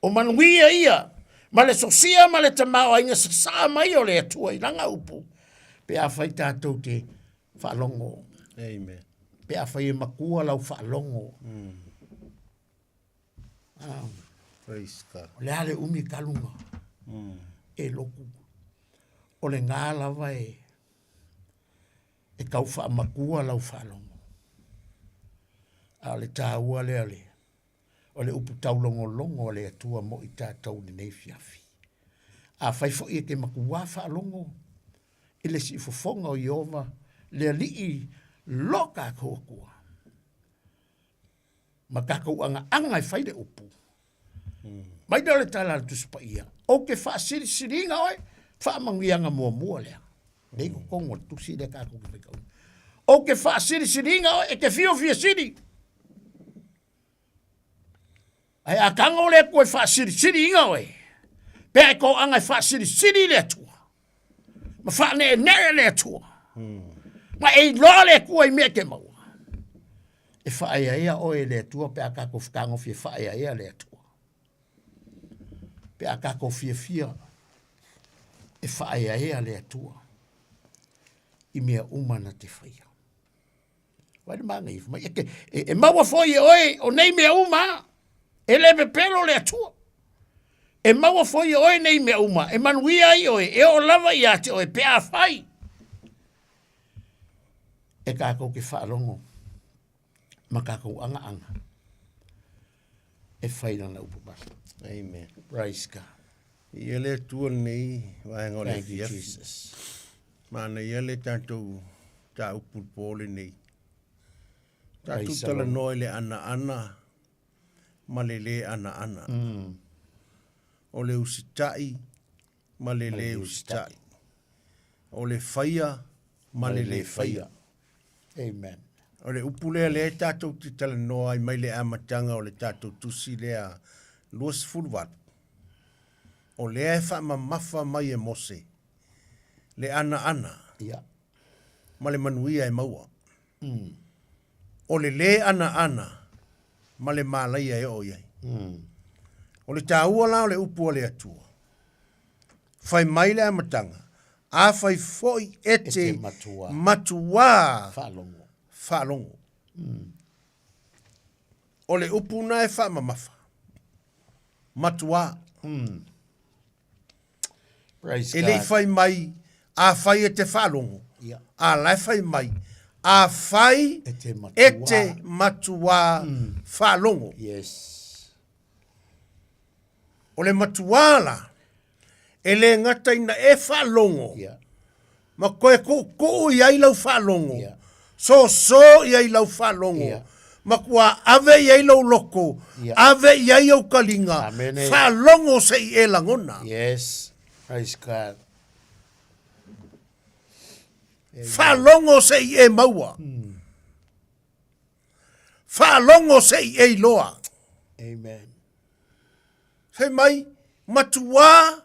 Speaker 17: O manuia ia, ma le sosia ma le tamaoaiga sasaa mai o le Atua i lana upu, pe afai tatou te faalogo.
Speaker 16: Amen.
Speaker 17: Pe afai e matua lau faalogo. Ah.
Speaker 16: Praise God.
Speaker 17: O le a le umi kaluga. E loku. O le ngā lava e e tau faamatua lau faalogo. A o le taua lea le o le upu taulogologo a le Atua mo i tatou i lenei afiafi. Afai foi e te matuā faalogo i le siufofoga o Ieova, le Alii lo tatou Atua, ma tatou agaaga e fai le upu, mai lea o le tala a le Tusi Paia, ou te faasilisiliina oe, faamanuiaga muamua lea. Lea i totonu o le tusi lea tatou te faitauina. Ou te faasilisiliina oe, e te fiu fia sili. Ae a tago le Atua e faasilisiliina oe, pe a e toaga e faasilisili le Atua, ma faaneenee le Atua, ma e iloa le Atua i mea e te maua, e faaeaea oe e le Atua pe a tatou fetagofi e faaeaea le Atua. Pe a tatou fiafia e faaeaea le Atua i mea uma na te faia. Vai le manaia, fai mai, e, te, e, e maua foi e oe o nei mea uma, e le pepelo le Atua. E maua foi e oe nei mea uma, e manuia ai oe, e oo lava ia te oe pe afai e kākou ke faalogo ma kākou agaaga e fai lana upu pasa.
Speaker 16: Amen.
Speaker 17: Praise God.
Speaker 16: Ia le Atua lenei vaega o le
Speaker 17: Thank you,
Speaker 16: afiafi.
Speaker 17: Jesus.
Speaker 16: Manaia le tatou mataupu i le po lenei. Tatou
Speaker 17: Praise the Lord.
Speaker 16: talanoa i le anaana ma le lē anaana. O le usitai ma le lē usitai. O le faia ma le lē faia.
Speaker 17: Amen.
Speaker 16: O le upu lea lea tatou te talanoa ai mai le amataga o le tatou tusi lea 28. O lea e faamamafa mai e Mose le anaana
Speaker 17: Ia.
Speaker 16: ma le manuia e maua. O le lē anaana ma le malaia e oo i ai. O le taua la o le upu a le Atua, fai mai le amataga, afai foi e te
Speaker 17: E te matuā.
Speaker 16: matuā
Speaker 17: Faalogo.
Speaker 16: faalogo. O le upu na e faamamafa, matuā.
Speaker 17: Praise
Speaker 16: E le i
Speaker 17: God.
Speaker 16: fai mai, afai e te faalogo,
Speaker 17: Ia.
Speaker 16: a la e fai mai, afai
Speaker 17: E te matuā.
Speaker 16: e te matuā faalogo.
Speaker 17: Yes.
Speaker 16: O le matuā la, e le gata ina e faalogo,
Speaker 17: Ia.
Speaker 16: ma koe kuukuu i ai lau faalogo,
Speaker 17: Ia.
Speaker 16: soso i ai lau faalogo,
Speaker 17: Ia.
Speaker 16: ma kua ave i ai lou loko,
Speaker 17: Ia.
Speaker 16: ave i ai ou kaliga,
Speaker 17: Amene.
Speaker 16: faalogo se i e lagona.
Speaker 17: Yes. Praise God.
Speaker 16: Faalogo se i e maua. Faalogo se i e iloa.
Speaker 17: Amen.
Speaker 16: Fai mai, matuā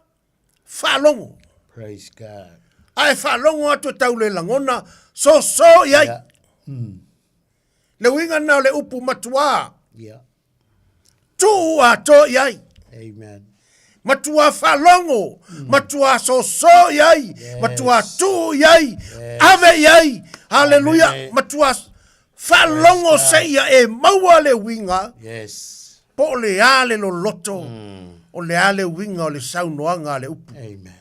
Speaker 16: faalogo.
Speaker 17: Praise God.
Speaker 16: A e faalogo atu e tau le lagona, soso i ai.
Speaker 17: Yeah.
Speaker 16: Le uiga lena o le upu matuā.
Speaker 17: Yeah.
Speaker 16: Tuu atoa i ai.
Speaker 17: Amen.
Speaker 16: Matuā faalogo, matuā soso i ai,
Speaker 17: Yes.
Speaker 16: matuā tuu i ai, ave i ai. Haleluia,
Speaker 17: Amen.
Speaker 16: matuā faalogo
Speaker 17: Praise God.
Speaker 16: se ia e maua le uiga,
Speaker 17: Yes.
Speaker 16: po o le a le loloto, o le a le uiga o le saunoaga a le upu.
Speaker 17: Amen.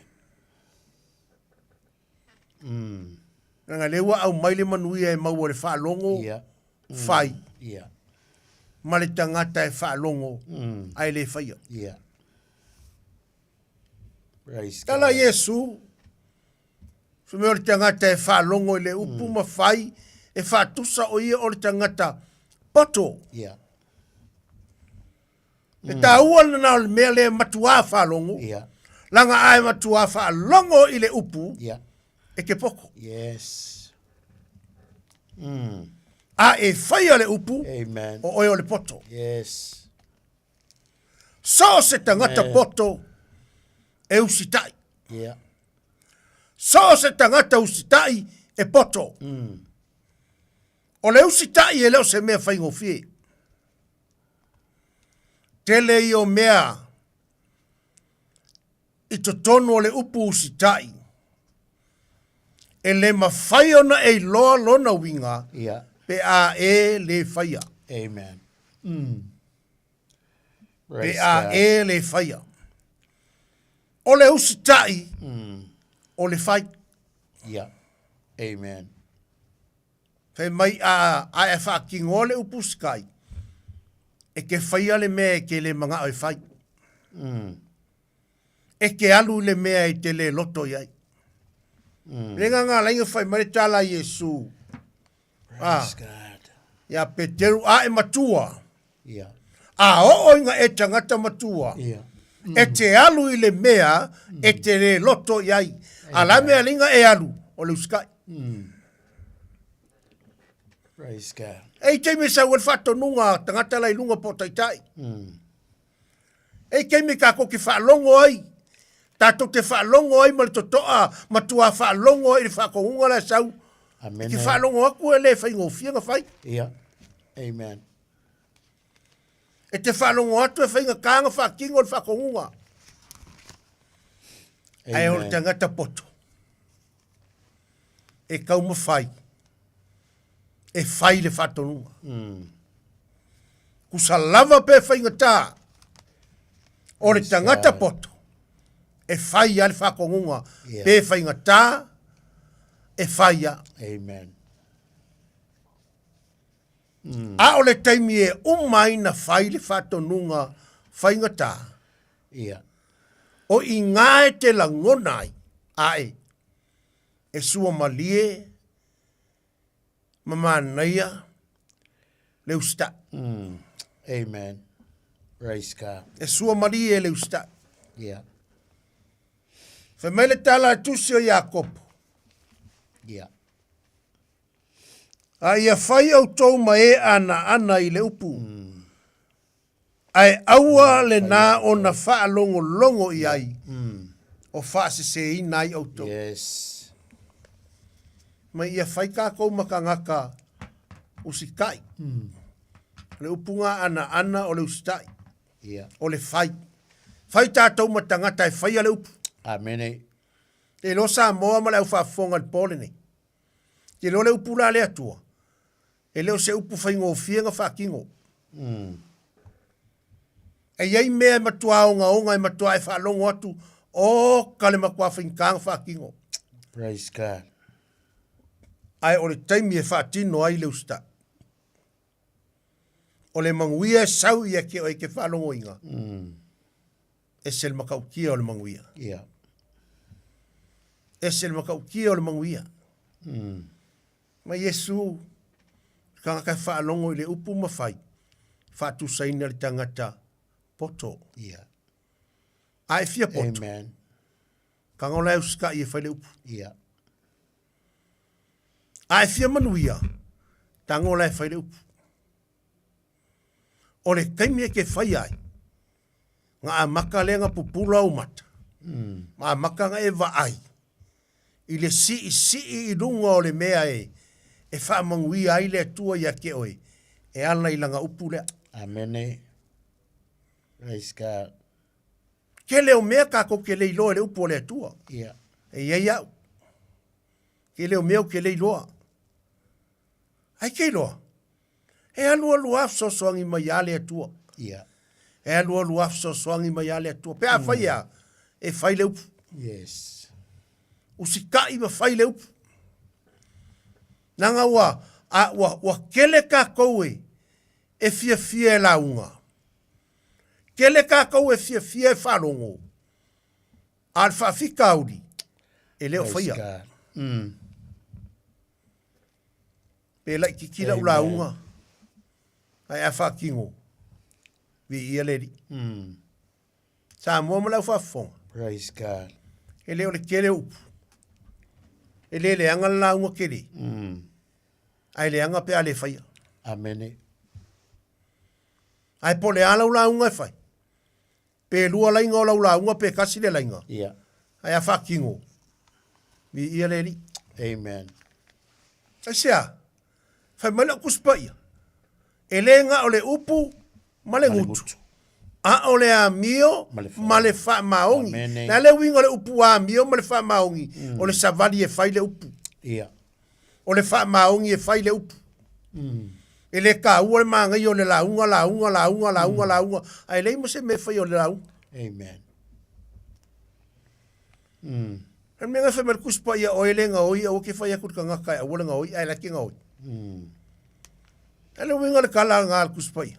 Speaker 16: Leaga lea ua aumai le manuia e maua i le faalogo,
Speaker 17: Yeah.
Speaker 16: fai,
Speaker 17: Yeah.
Speaker 16: ma le tagata e faalogo, ae le faia.
Speaker 17: Yeah. Praise
Speaker 16: Tala
Speaker 17: God.
Speaker 16: Iesu, fai mai o le tagata e faalogo i le upu ma fai, e faatusa o ia o le tagata poto.
Speaker 17: Yeah.
Speaker 16: E taua lena o le mea lea e matuā faalogo,
Speaker 17: Yeah.
Speaker 16: laga a e matuā faalogo i le upu,
Speaker 17: Yeah.
Speaker 16: e te poto.
Speaker 17: Yes.
Speaker 16: A e faia le upu,
Speaker 17: Amen.
Speaker 16: o oe o le poto.
Speaker 17: Yes.
Speaker 16: So o se tagata
Speaker 17: Amen.
Speaker 16: poto e usitai.
Speaker 17: Yeah.
Speaker 16: So o se tagata usitai e poto. O le usitai e le o se mea faigofie. Tele ia o mea i totonu o le upu usitai. E le mafai ona e iloa lona uiga
Speaker 17: Yeah.
Speaker 16: pe a e le faia.
Speaker 17: Amen.
Speaker 16: Pe
Speaker 17: Praise
Speaker 16: a
Speaker 17: God.
Speaker 16: e le faia. O le usitai, o le fai.
Speaker 17: Yeah. Amen.
Speaker 16: Fai mai a, a e faatinoa le upu usitai, e ke faia le mea e te le magao e fai. E te alu i le mea e te le loto i ai. Le agaga ala ai ona fai mai le tala a Iesu.
Speaker 17: Praise God.
Speaker 16: Ia Peteru a e matua.
Speaker 17: Yeah.
Speaker 16: A oo ina e tagata matua.
Speaker 17: Yeah.
Speaker 16: E te alu i le mea e te le loto i ai. A la mea linga e alu o le usitai.
Speaker 17: Praise God.
Speaker 16: E i taimi e sau ai le faatonuga a tagata la i luga po o taitai. E i taimi tatou te faalogo ai, tatou te faalogo ai ma le totoa, matuā faalogo ai i le faatonuga la e sau.
Speaker 17: Amen.
Speaker 16: E te faalogo atu e le faigofie ona fai.
Speaker 17: Yeah. Amen.
Speaker 16: E te faalogo atu e faigata ona faatino le faatonuga. Ae o le
Speaker 17: Amen.
Speaker 16: tagata poto e taumafai e fai le faatonuga. Kusa lava pe faigata. O le tagata poto, e fai lava le faatonuga, pe faigata, e fai lava.
Speaker 17: Amen.
Speaker 16: A o le taimi e uma ai na fai le faatonuga faigata,
Speaker 17: Ia.
Speaker 16: O i gā e te lagona ai, ae, e sua malie ma manaia le usitai.
Speaker 17: Mm. Amen. Praise God.
Speaker 16: E sua malie le usitai.
Speaker 17: Yeah.
Speaker 16: Fai mai le tala a tusi o Iakopo.
Speaker 17: Yeah.
Speaker 16: A ia fai outou ma e anaana i le upu. Ae aua lena ona faalogologo i ai, o faaseseina ai outou.
Speaker 17: Yes.
Speaker 16: Mai ia fai kākou ma tagata usitai. O le upu gā anaana o le usitai.
Speaker 17: Yeah.
Speaker 16: O le fai. Fai tātou ma tagata e faia le upu.
Speaker 17: Amene.
Speaker 16: Te iloa Samoa ma le au faafofoga i le po lenei. Te iloa le upu la a le Atua, e le o se upu faigofie na faatino. E i ai mea e matua ogaoga e matua e faalogo atu, oka le matua faigata na faatino.
Speaker 17: Praise God.
Speaker 16: Ae o le taimi e faatino ai le usitai. O le manuia e sau ia te oe e te faalogoina. Ese le matautia o le manuia.
Speaker 17: Yeah.
Speaker 16: Ese le matautia o le manuia. Ma Iesu, le tagata e faalogo i le upu ma fai, faatusaina le tagata poto.
Speaker 17: Yeah.
Speaker 16: A e fia poto.
Speaker 17: Amen.
Speaker 16: Taga la e usitai e fai le upu.
Speaker 17: Yeah.
Speaker 16: A e fia manuia, taga la e fai le upu. O le taimi e ke fai ai, nga amata lea na pupula ou mata, ma amata na e vaai i le siisii i luga o le mea e e faamanuia ai le Atua ia te oe, e ala i lana upu lea.
Speaker 17: Amene. Praise God.
Speaker 16: Tele o mea kākou ke le iloa i le upu a le Atua.
Speaker 17: Yeah.
Speaker 16: E i ai au. Tele o mea ou ke le iloa. Ai ke iloa. E alualu lava fesoasoani mai a le Atua.
Speaker 17: Yeah.
Speaker 16: E alualu lava fesoasoani mai a le Atua. Pe a fai a, e fai le upu.
Speaker 17: Yes.
Speaker 16: Usitai ma fai le upu. Leaga ua, a, ua, ua tele tatou e, e fiafia e lauga. Tele tatou e fiafia e faalogo. A o le faafitauli, e le o faia.
Speaker 17: Mm.
Speaker 16: Pe laititi lau lauga, ae a faatino, viia le Alii.
Speaker 17: Mm.
Speaker 16: Samoa ma lau faafofoga.
Speaker 17: Praise God.
Speaker 16: E le o le tele o upu. E le leaga le lauga tele.
Speaker 17: Mm.
Speaker 16: Ae leaga pe a le faia.
Speaker 17: Amene.
Speaker 16: Ae po o le a lau lauga e fai. Pe lua laina o lau lauga pe tasi le laina.
Speaker 17: Yeah.
Speaker 16: Ae a faatino, viia le Alii.
Speaker 17: Amen.
Speaker 16: Aisea? Fai mai lau Tusi Paia, e le na o le upu ma le gutu, a o le amio ma le faamaoni. O le a le uiga o le upu amio ma le faamaoni? O le savali e fai le upu.
Speaker 17: Yeah.
Speaker 16: O le faamaoni e fai le upu. E le taua le manaia o le lauga, lauga, lauga, lauga, lauga, ae leai ma se mea e faia o le lauga.
Speaker 17: Amen.
Speaker 16: O le mea na fai mai le Tusi Paia, oe le gaoi, aua ke fai atu i le tagata e aua le gaoi, ae la e te gaoi. A le uiga o le tala lena a le Tusi Paia.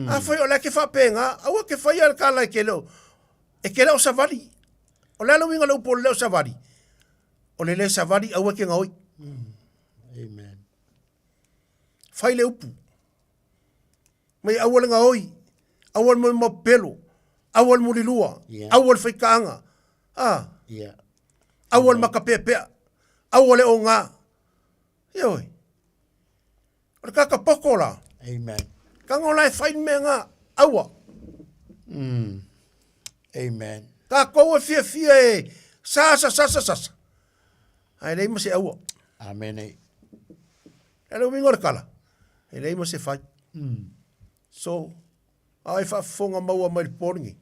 Speaker 16: Afai o la e ke faapena, aua ke faia le tala e ke le o, e ke le o savali. O le a le uiga o le upu o le le o savali? O le le savali aua e te gaoi.
Speaker 17: Amen.
Speaker 16: Fai le upu. Mai aua le gaoi, aua le moemopelo, aua le mulilua,
Speaker 17: yeah.
Speaker 16: aua le faikaaga, ah.
Speaker 17: yeah.
Speaker 16: aua le makapeapea, aua le ogā. Ioe. O le kaka poko la.
Speaker 17: Amen.
Speaker 16: Kanga o la e fai le mea ngā, aua.
Speaker 17: Amen.
Speaker 16: Tākou e fiafia e sasa, sasa, sasa. Ae leai ma se aua.
Speaker 17: Amen.
Speaker 16: E le uiga o le kala, e leai ma se fai. So, a e faafofoga maua mai le po lenei.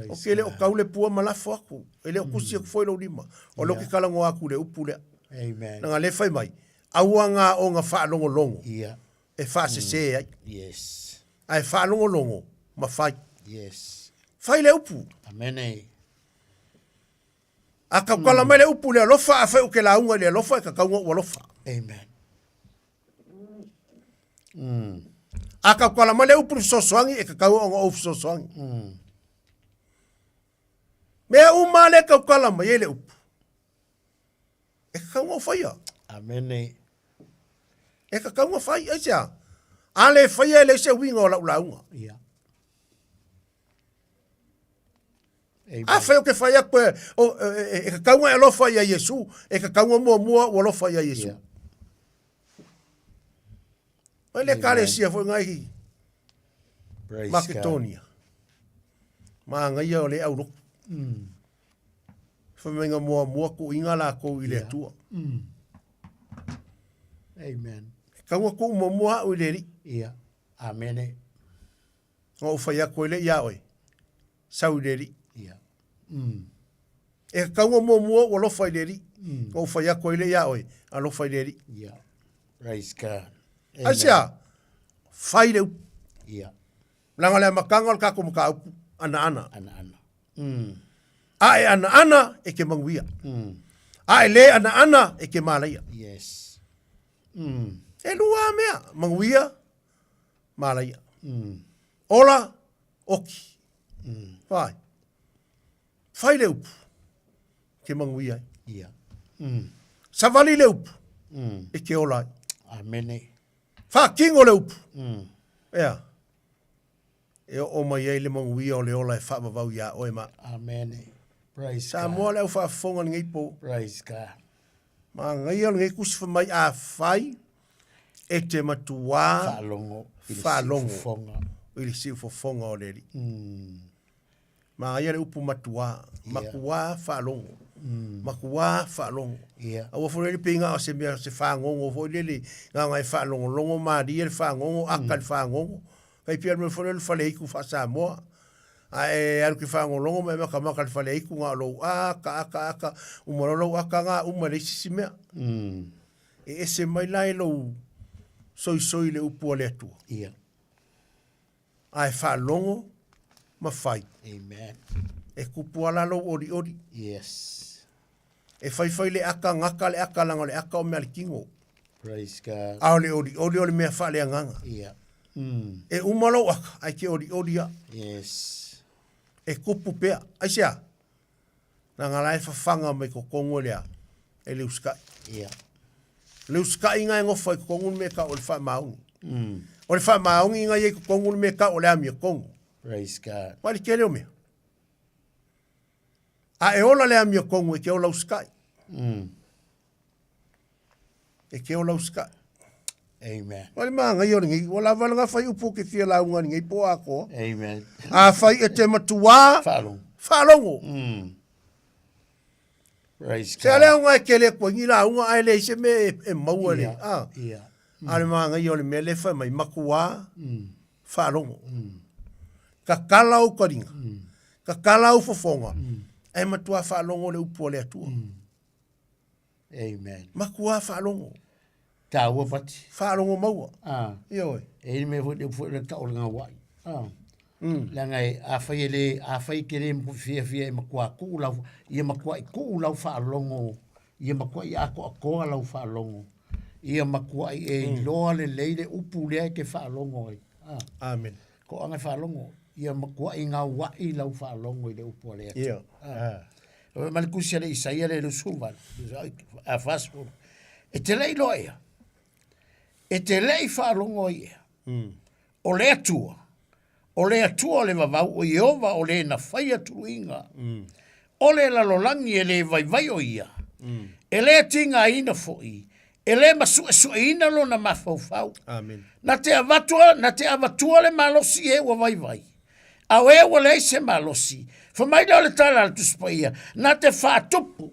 Speaker 16: O ke le o kau le pua ma lafo aku, e le o kusi aku foi lou lima. O lea ou te talanoa atu i le upu lea.
Speaker 17: Amen.
Speaker 16: Leaga lea fai mai, aua ngā onga faalogologo
Speaker 17: yeah.
Speaker 16: e faasese ai.
Speaker 17: Yes.
Speaker 16: Ae faalogologo ma fai.
Speaker 17: Yes.
Speaker 16: Fai le upu.
Speaker 17: Amene.
Speaker 16: A tautala mai le upu i le alofa, afai ou te lauga i le alofa, e tatau ona ou alofa.
Speaker 17: Amen. Mm.
Speaker 16: A tautala mai le upu i le fesoasoani, e tatau ona ou fesoasoani. Mm. Mea uma lea e tautala mai ai le upu, e tatau ona ou faia.
Speaker 17: Amene.
Speaker 16: E tatau ona fai, aisea? A le faia e leai se uiga o lau lauga.
Speaker 17: Yeah.
Speaker 16: Afai ou te fai atu e, o, e, e, e tatau ona e alofa ia Iesu, e tatau ona muamua ou alofa ia Iesu. Yeah. Mai le ekalesia foi ngai i Maketonia. Magaia o le aulotu. Fai mai na muamua tuuina lakou i le Atua.
Speaker 17: Amen.
Speaker 16: E tatau ona tuu muamua au i le Alii.
Speaker 17: Yeah. Amene.
Speaker 16: Na ou fai atu ai lea ia oe, sau i le Alii.
Speaker 17: Yeah. Mm.
Speaker 16: E tatau ona muamua ou alofa i le Alii. Na ou fai atu ai lea ia oe, alofa i le Alii.
Speaker 17: Yeah. Praise God.
Speaker 16: Aisea? Fai le upu.
Speaker 17: Yeah.
Speaker 16: Leaga o le amataga o le tatou mataupu, anaana.
Speaker 17: Anaana. Mm.
Speaker 16: A e anaana, e te manuia. Mm. A e le anaana, e te malaia.
Speaker 17: Yes. Mm.
Speaker 16: E lua mea, manuia, malaia. Mm. Ola, oki. Mm. Fai. Fai le upu, ke manuia ai.
Speaker 17: Yeah. Mm.
Speaker 16: Savali le upu, e ke ola ai.
Speaker 17: Amene.
Speaker 16: Faatino le upu. Mm. Ea. E oo mai ai le manuia o le ola e faavavau iā oe ma.
Speaker 17: Amene. Praise
Speaker 16: Samoa God. le au faafofoga lenei po.
Speaker 17: Praise God.
Speaker 16: Magaia o lenei tusi fai mai afai e te matuā
Speaker 17: Faalogo
Speaker 16: i le faalogo siufofoga. i le siufofoga o le Alii. Mm. Magaia le upu matuā, matuā faalogo. Mm. Matuā faalogo.
Speaker 17: Yeah.
Speaker 16: Aua foi lele pei na o se mea se fagogo foi lele, na ona e faalogologo malie le fagogo, aka le fagogo. Tai pei o le mea foi lele o le faleitu faa-Samoa. A e alu ke faalogologo ma e makamaka i le faleitu na o lou aka, aka, aka, uma loa lou aka na, uma e leai se isi mea.
Speaker 17: Mm.
Speaker 16: E ese mai la i lou soisoi i le upu a le Atua.
Speaker 17: Yeah.
Speaker 16: A e faalogo ma fai.
Speaker 17: Amen.
Speaker 16: E kupu ala lou olioli.
Speaker 17: Yes.
Speaker 16: E faifai le aka, gata le aka, leaga o le aka o mea a le tino.
Speaker 17: Praise God.
Speaker 16: A o le olioli o le mea faaleagaga.
Speaker 17: Yeah. Mm.
Speaker 16: E uma lou aka, ae te olioli a.
Speaker 17: Yes.
Speaker 16: E kupu pea. Aisea? Leaga la e fafaga mai totonu e le a? E le usikai.
Speaker 17: Yeah.
Speaker 16: Le usikaiga e nofo ai totonu le mea e tau o le faamaoni. Mm. O le faamaoniga ia i totonu le mea e tau o le amiotonu.
Speaker 17: Praise God.
Speaker 16: Mai le tele o mea. A e ola le amiotonu e te ola usikai.
Speaker 17: Mm.
Speaker 16: E te ola usikai.
Speaker 17: Amen.
Speaker 16: Mai le māngai o lenei, ua lava le gafai upu o ke fia lauga i lenei po atoa.
Speaker 17: Amen.
Speaker 16: Afai e te matuā.
Speaker 17: Faalogo.
Speaker 16: Faalogo.
Speaker 17: Mm. Praise
Speaker 16: Se ale aoga e kele atu ai ni lauga ae leai se mea e, e maua le,
Speaker 17: Ia,
Speaker 16: a.
Speaker 17: ia.
Speaker 16: A o le mānaia o le mea lea e fai mai, matuā, faalogo. Tatala ou taliga, tatala ou fofoga, ae matuā faalogo le upu a le Atua.
Speaker 17: Amen.
Speaker 16: Matuā faalogo.
Speaker 17: Tāua pati.
Speaker 16: Faalogo maua.
Speaker 17: Ah.
Speaker 16: Ioe.
Speaker 17: E i le mea foi le upu foi o le tau o le gauai. Ah. Leaga e, afai e le, afai e te le fiafia e matua tuu lau, ia matuai tuu lau faalogo, ia matuai atoatoa lau faalogo, ia matuai e iloa lelei le upu lea e te faalogo ai.
Speaker 16: Ah. Amen.
Speaker 17: Toaga e faalogo, ia matuai gauai lau faalogo i le upu a le Atua.
Speaker 16: Ia.
Speaker 17: Ah. Fai mai le tusi a le Isaia le 28, a 40, e te le i loa ea, e te le i faalogo ai ea, o le Atua, o le Atua o le vavau, o Ieova o le na faia tuluiga, o le lalolagi e le vaivai o ia, e le tigaina foi, e le masuesueina lona mafaufau.
Speaker 16: Amen.
Speaker 17: Na te avatua, na te avatua le malosi i e ua vaivai, a o e ua leai se malosi. Fai mai lea o le tala a le Tusi Paia, na te faatupu.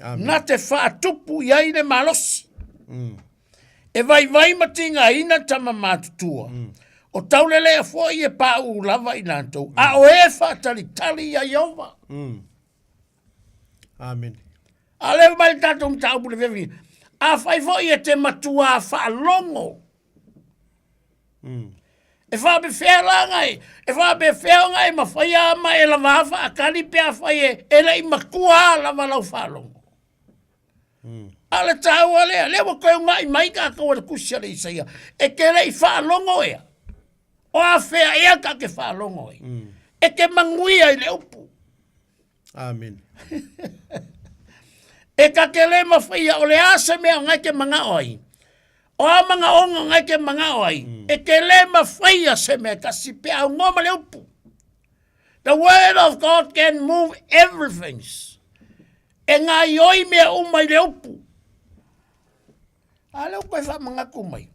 Speaker 16: Amen.
Speaker 17: Na te faatupu i ai le malosi. E vaivai ma tigaina tama matutua. O taulelea foi e pauu lava i latou, a o e faatalitali ia Ieova.
Speaker 16: Amen.
Speaker 17: A lea mai le tatou mataupu le fiafia. Afai foi e te matuā faalogo. E faapefea la ona e, e faapefea ona e mafai a ma e lava a faatali pe afai e, e le i matua a lava lau faalogo. A o le taua lea, lea ua toe una'i mai tatou e le tusi a le Isaia, e te le i faalogo ea, o afea ea ta te faalogo ai. E te manuia i le upu.
Speaker 16: Amen.
Speaker 17: E ta te le mafaia, o le a se mea o na e te manao ai, o a manaoga o na e te manao ai, e te le mafaia se mea e tasi pe a aunoa ma le upu. The word of God can move everything. E gaioi mea uma i le upu. A lea ua toe faamanatu mai.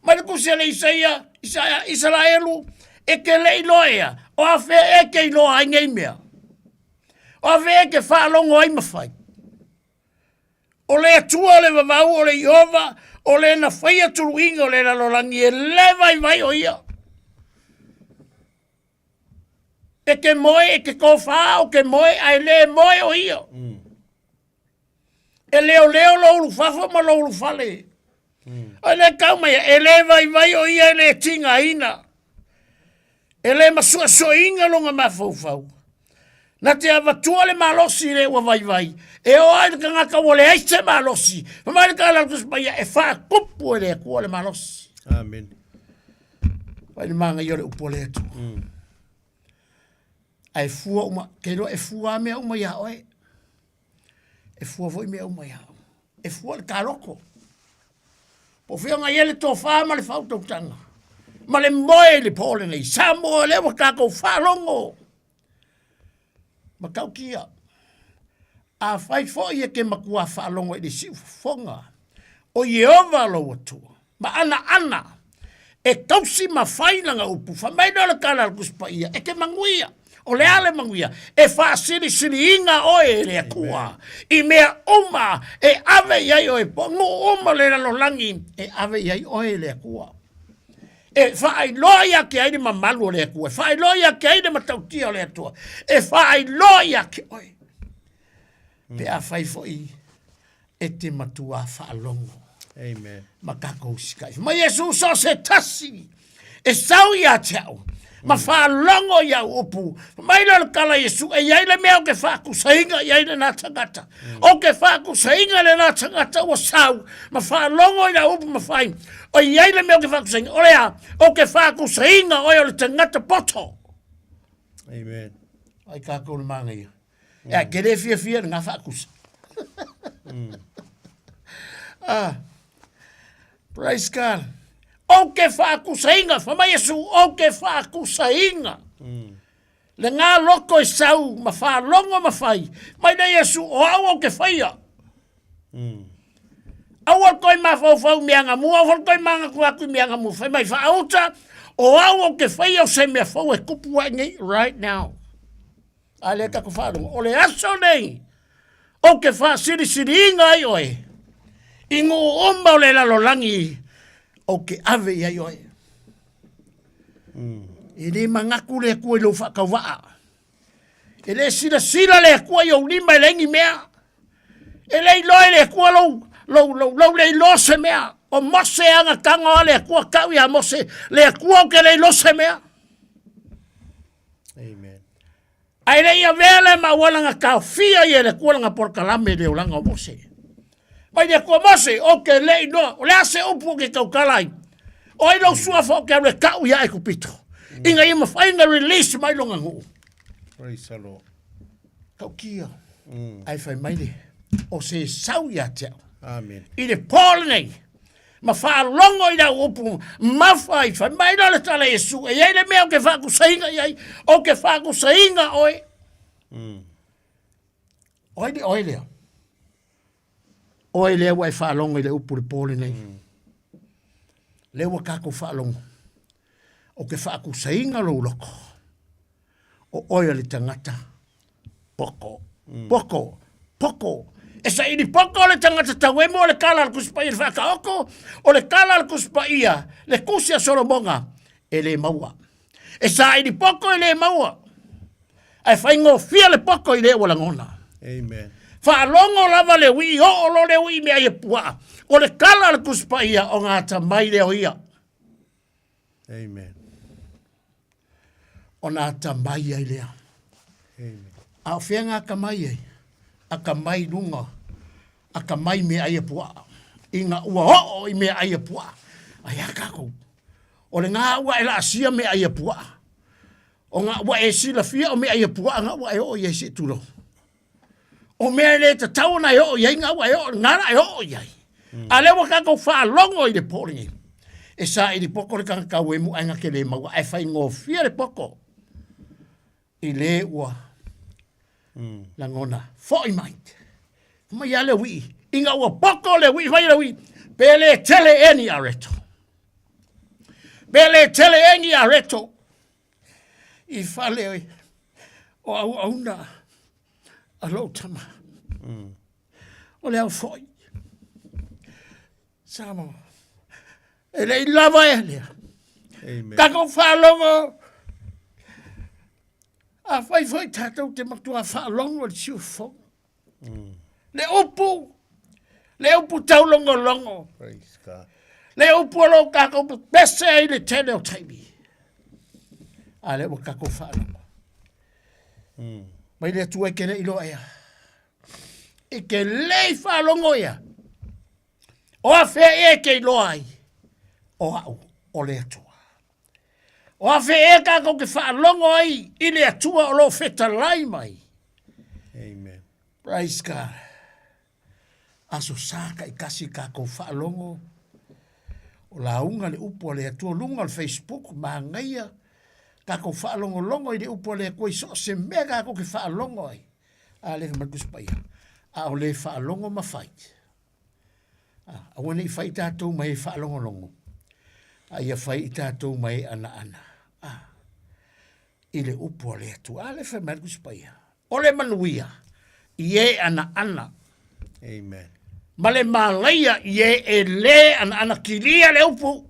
Speaker 17: Mai le tusi a le Isaia, Isaia, Isaraelu, e te le iloa ea, o afea e te iloa ai nei mea? O afea e te faalogo ai ma fai? O le Atua o le vavau, o le Iova, o le na faia tuluiga o le lalolagi, e le vaivai o ia. E te moe, e te tofā o te moe, ae le moe o ia. E leoleo lou ulufafo ma lou ulufale. Ai le tau mai, e le vaivai o ia e le tigaina. E le masuasuaina lona mafaufau. Na te avatua le malosi i le ua vaivai, e oo ai le tagata ua leai se malosi. Fai mai le tala a le Tusi Paia, e faatupu e le Atua le malosi.
Speaker 16: Amen.
Speaker 17: Fai le manaia o le upu a le Atua. Ae fua uma, ke iloa e fua lava mea uma iā oe. E fua foi mea uma iā oe. E fua le ta loto. Po o fea ona i ai le tofa ma le faautautaga ma le moe i le po lenei. Samoa lea ua tatou faalogo. Matautia. Afai foi e te matua faalogo i le siufofoga o Ieova lou Atua, ma anaana e tausi ma fai lana upu, fai mai lea o le tala a le Tusi Paia, e te manuia. O le a le manuia? E faasilisiliina oe e le Atua i mea uma e ave i ai oe, po o nuu uma o le lalolagi e ave i ai oe e le Atua. E faailoa ia te ai le mamalu o le Atua, e faailoa ia te ai le matautia o le Atua, e faailoa ia te oe. Pe afai foi e te matua faalogo.
Speaker 16: Amen.
Speaker 17: Ma tatou usitai. Ma Iesu so se tasi e sau ia te au ma faalogo i au upu. Mai lea o le tala a Iesu, e i ai le mea o ke faakusaina i ai lena tagata. O ke faakusaina lena tagata ua sau ma faalogo i lau upu ma fai. O i ai le mea o ke faakusaina. O le a? O ke faakusaina oe o le tagata poto.
Speaker 16: Amen.
Speaker 17: Ai kākou le manaia. E ke le fiafia le ngā whaakusa. Ah, praise God. O ke whaakusainga, wha mai Iesu, o ke whaakusainga. Le ngā loko e sau, ma whaalongo ma whai. Mai le Iesu, o au o ke whaia. Aua le toe mafaufau i mea angamua, aua le toe manatu atu i mea angamua. Fai mai whaauta, o au o ke whaia o se mea fou e kupu ai nei right now. A lea tatou faalogo, o le aso nei, ou te faasilisiliina ai oe, i nuu uma o le lalolagi, ou te ave i ai oe. E le manatu le Atua i lou faatauvaa. E le silasila le Atua i ou lima e leai ni mea. E le iloa e le Atua lou, lou, lou, lou le iloa se mea. O Mose ana tago a le Atua tau iā Mose, le Atua ou te le iloa se mea.
Speaker 16: Amen.
Speaker 17: Ae le i avea le mauala na taofia ia e le Atua lana polokalame i le olaga o Mose. Mai le Atua Mose, ou te le iloa, o le a se upu ou te tautala ai? O ai lou suafa ou te alu e tau ia Aikupito, ina ia mafai ona release mai lona nuu.
Speaker 16: Praise the Lord.
Speaker 17: Tautia. Ae fai mai le, o se sau ia te au.
Speaker 16: Amen.
Speaker 17: I le po lenei, ma faalogo i lau upu mafa i fai mai la le tala Iesu, e i ai le mea ou te faakusaina i ai, ou te faakusaina oe. O ai le oe lea? Oe lea ua e faalogo i le upu le po lenei. Lea ua tatou faalogo. Ou te faakusaina lou loko. O oe o le tagata poko. Poko. Poko. E saili poko le tagata tauemo o le tala a le Tusi Paia i le faataoto, o le tala a le Tusi Paia, le tusi a Solomoga, e le maua. E saili poko e le maua. Ae faigofie le poko i le ua lagona.
Speaker 16: Amen.
Speaker 17: Faalogo lava le uii, oo loa le uii i mea ia puaa. O le tala a le Tusi Paia, o gata mai lea o ia.
Speaker 16: Amen.
Speaker 17: Ona atamai ai lea.
Speaker 16: Amen.
Speaker 17: A o fea ngā atamai ai? Atamai i luga, atamai i meaai a puaa. I ngā ua oo i meaai a puaa. Ai a kākou. O le ngā ua e laasia meaai a puaa. O ngā ua e silafia o meaai a puaa ngā ua e oo i ai se tulou. O mea e le tatau ona e oo i ai ngā ua e oo, ngā la e oo i ai. A lea ua kākou faalogo i le po lenei. E saili poko le tagata au e mu ae ke le maua ae faigofie le poko i le ua lagona foi mai. Mai a le uii. Ina ua poko le uii mai le uii. Pe le tele e ni areto. Pe le tele e ni areto. I fale o auauna a lou tama. O le au foi. Samoa. E le i lava e lea.
Speaker 16: Amen.
Speaker 17: Tatou faalogo. A fai foi tatou te matua faalogo i le siufofoga. Le upu, le upu taulogologo.
Speaker 16: Praise God.
Speaker 17: Le upu o lo o tatou pepese ai le tele o taimi. A lea ua tatou faalogo. Mai le Atua e ke le iloa ea. E ke le i faalogo ia. O afea ea e ke iloa ai, o au o le Atua. O afea ea tatou ke faalogo ai i le Atua o lo o fetalai mai.
Speaker 16: Amen.
Speaker 17: Praise God. Aso sa taitasi tatou faalogo o lauga le upu a le Atua luga o le Facebook manaia tatou faalogologo i le upu a le Atua i so o se mea tatou te faalogo ai. A le fai mai le Tusi Paia, a o le faalogo ma fai, aua ne i fai tatou ma e faalogologo, a ia fai i tatou ma e anaana i le upu a le Atua. A le fai mai le Tusi Paia, o le manuia i e anaana.
Speaker 16: Amen.
Speaker 17: Ma le malaia i e e le anaana, kilia le upu.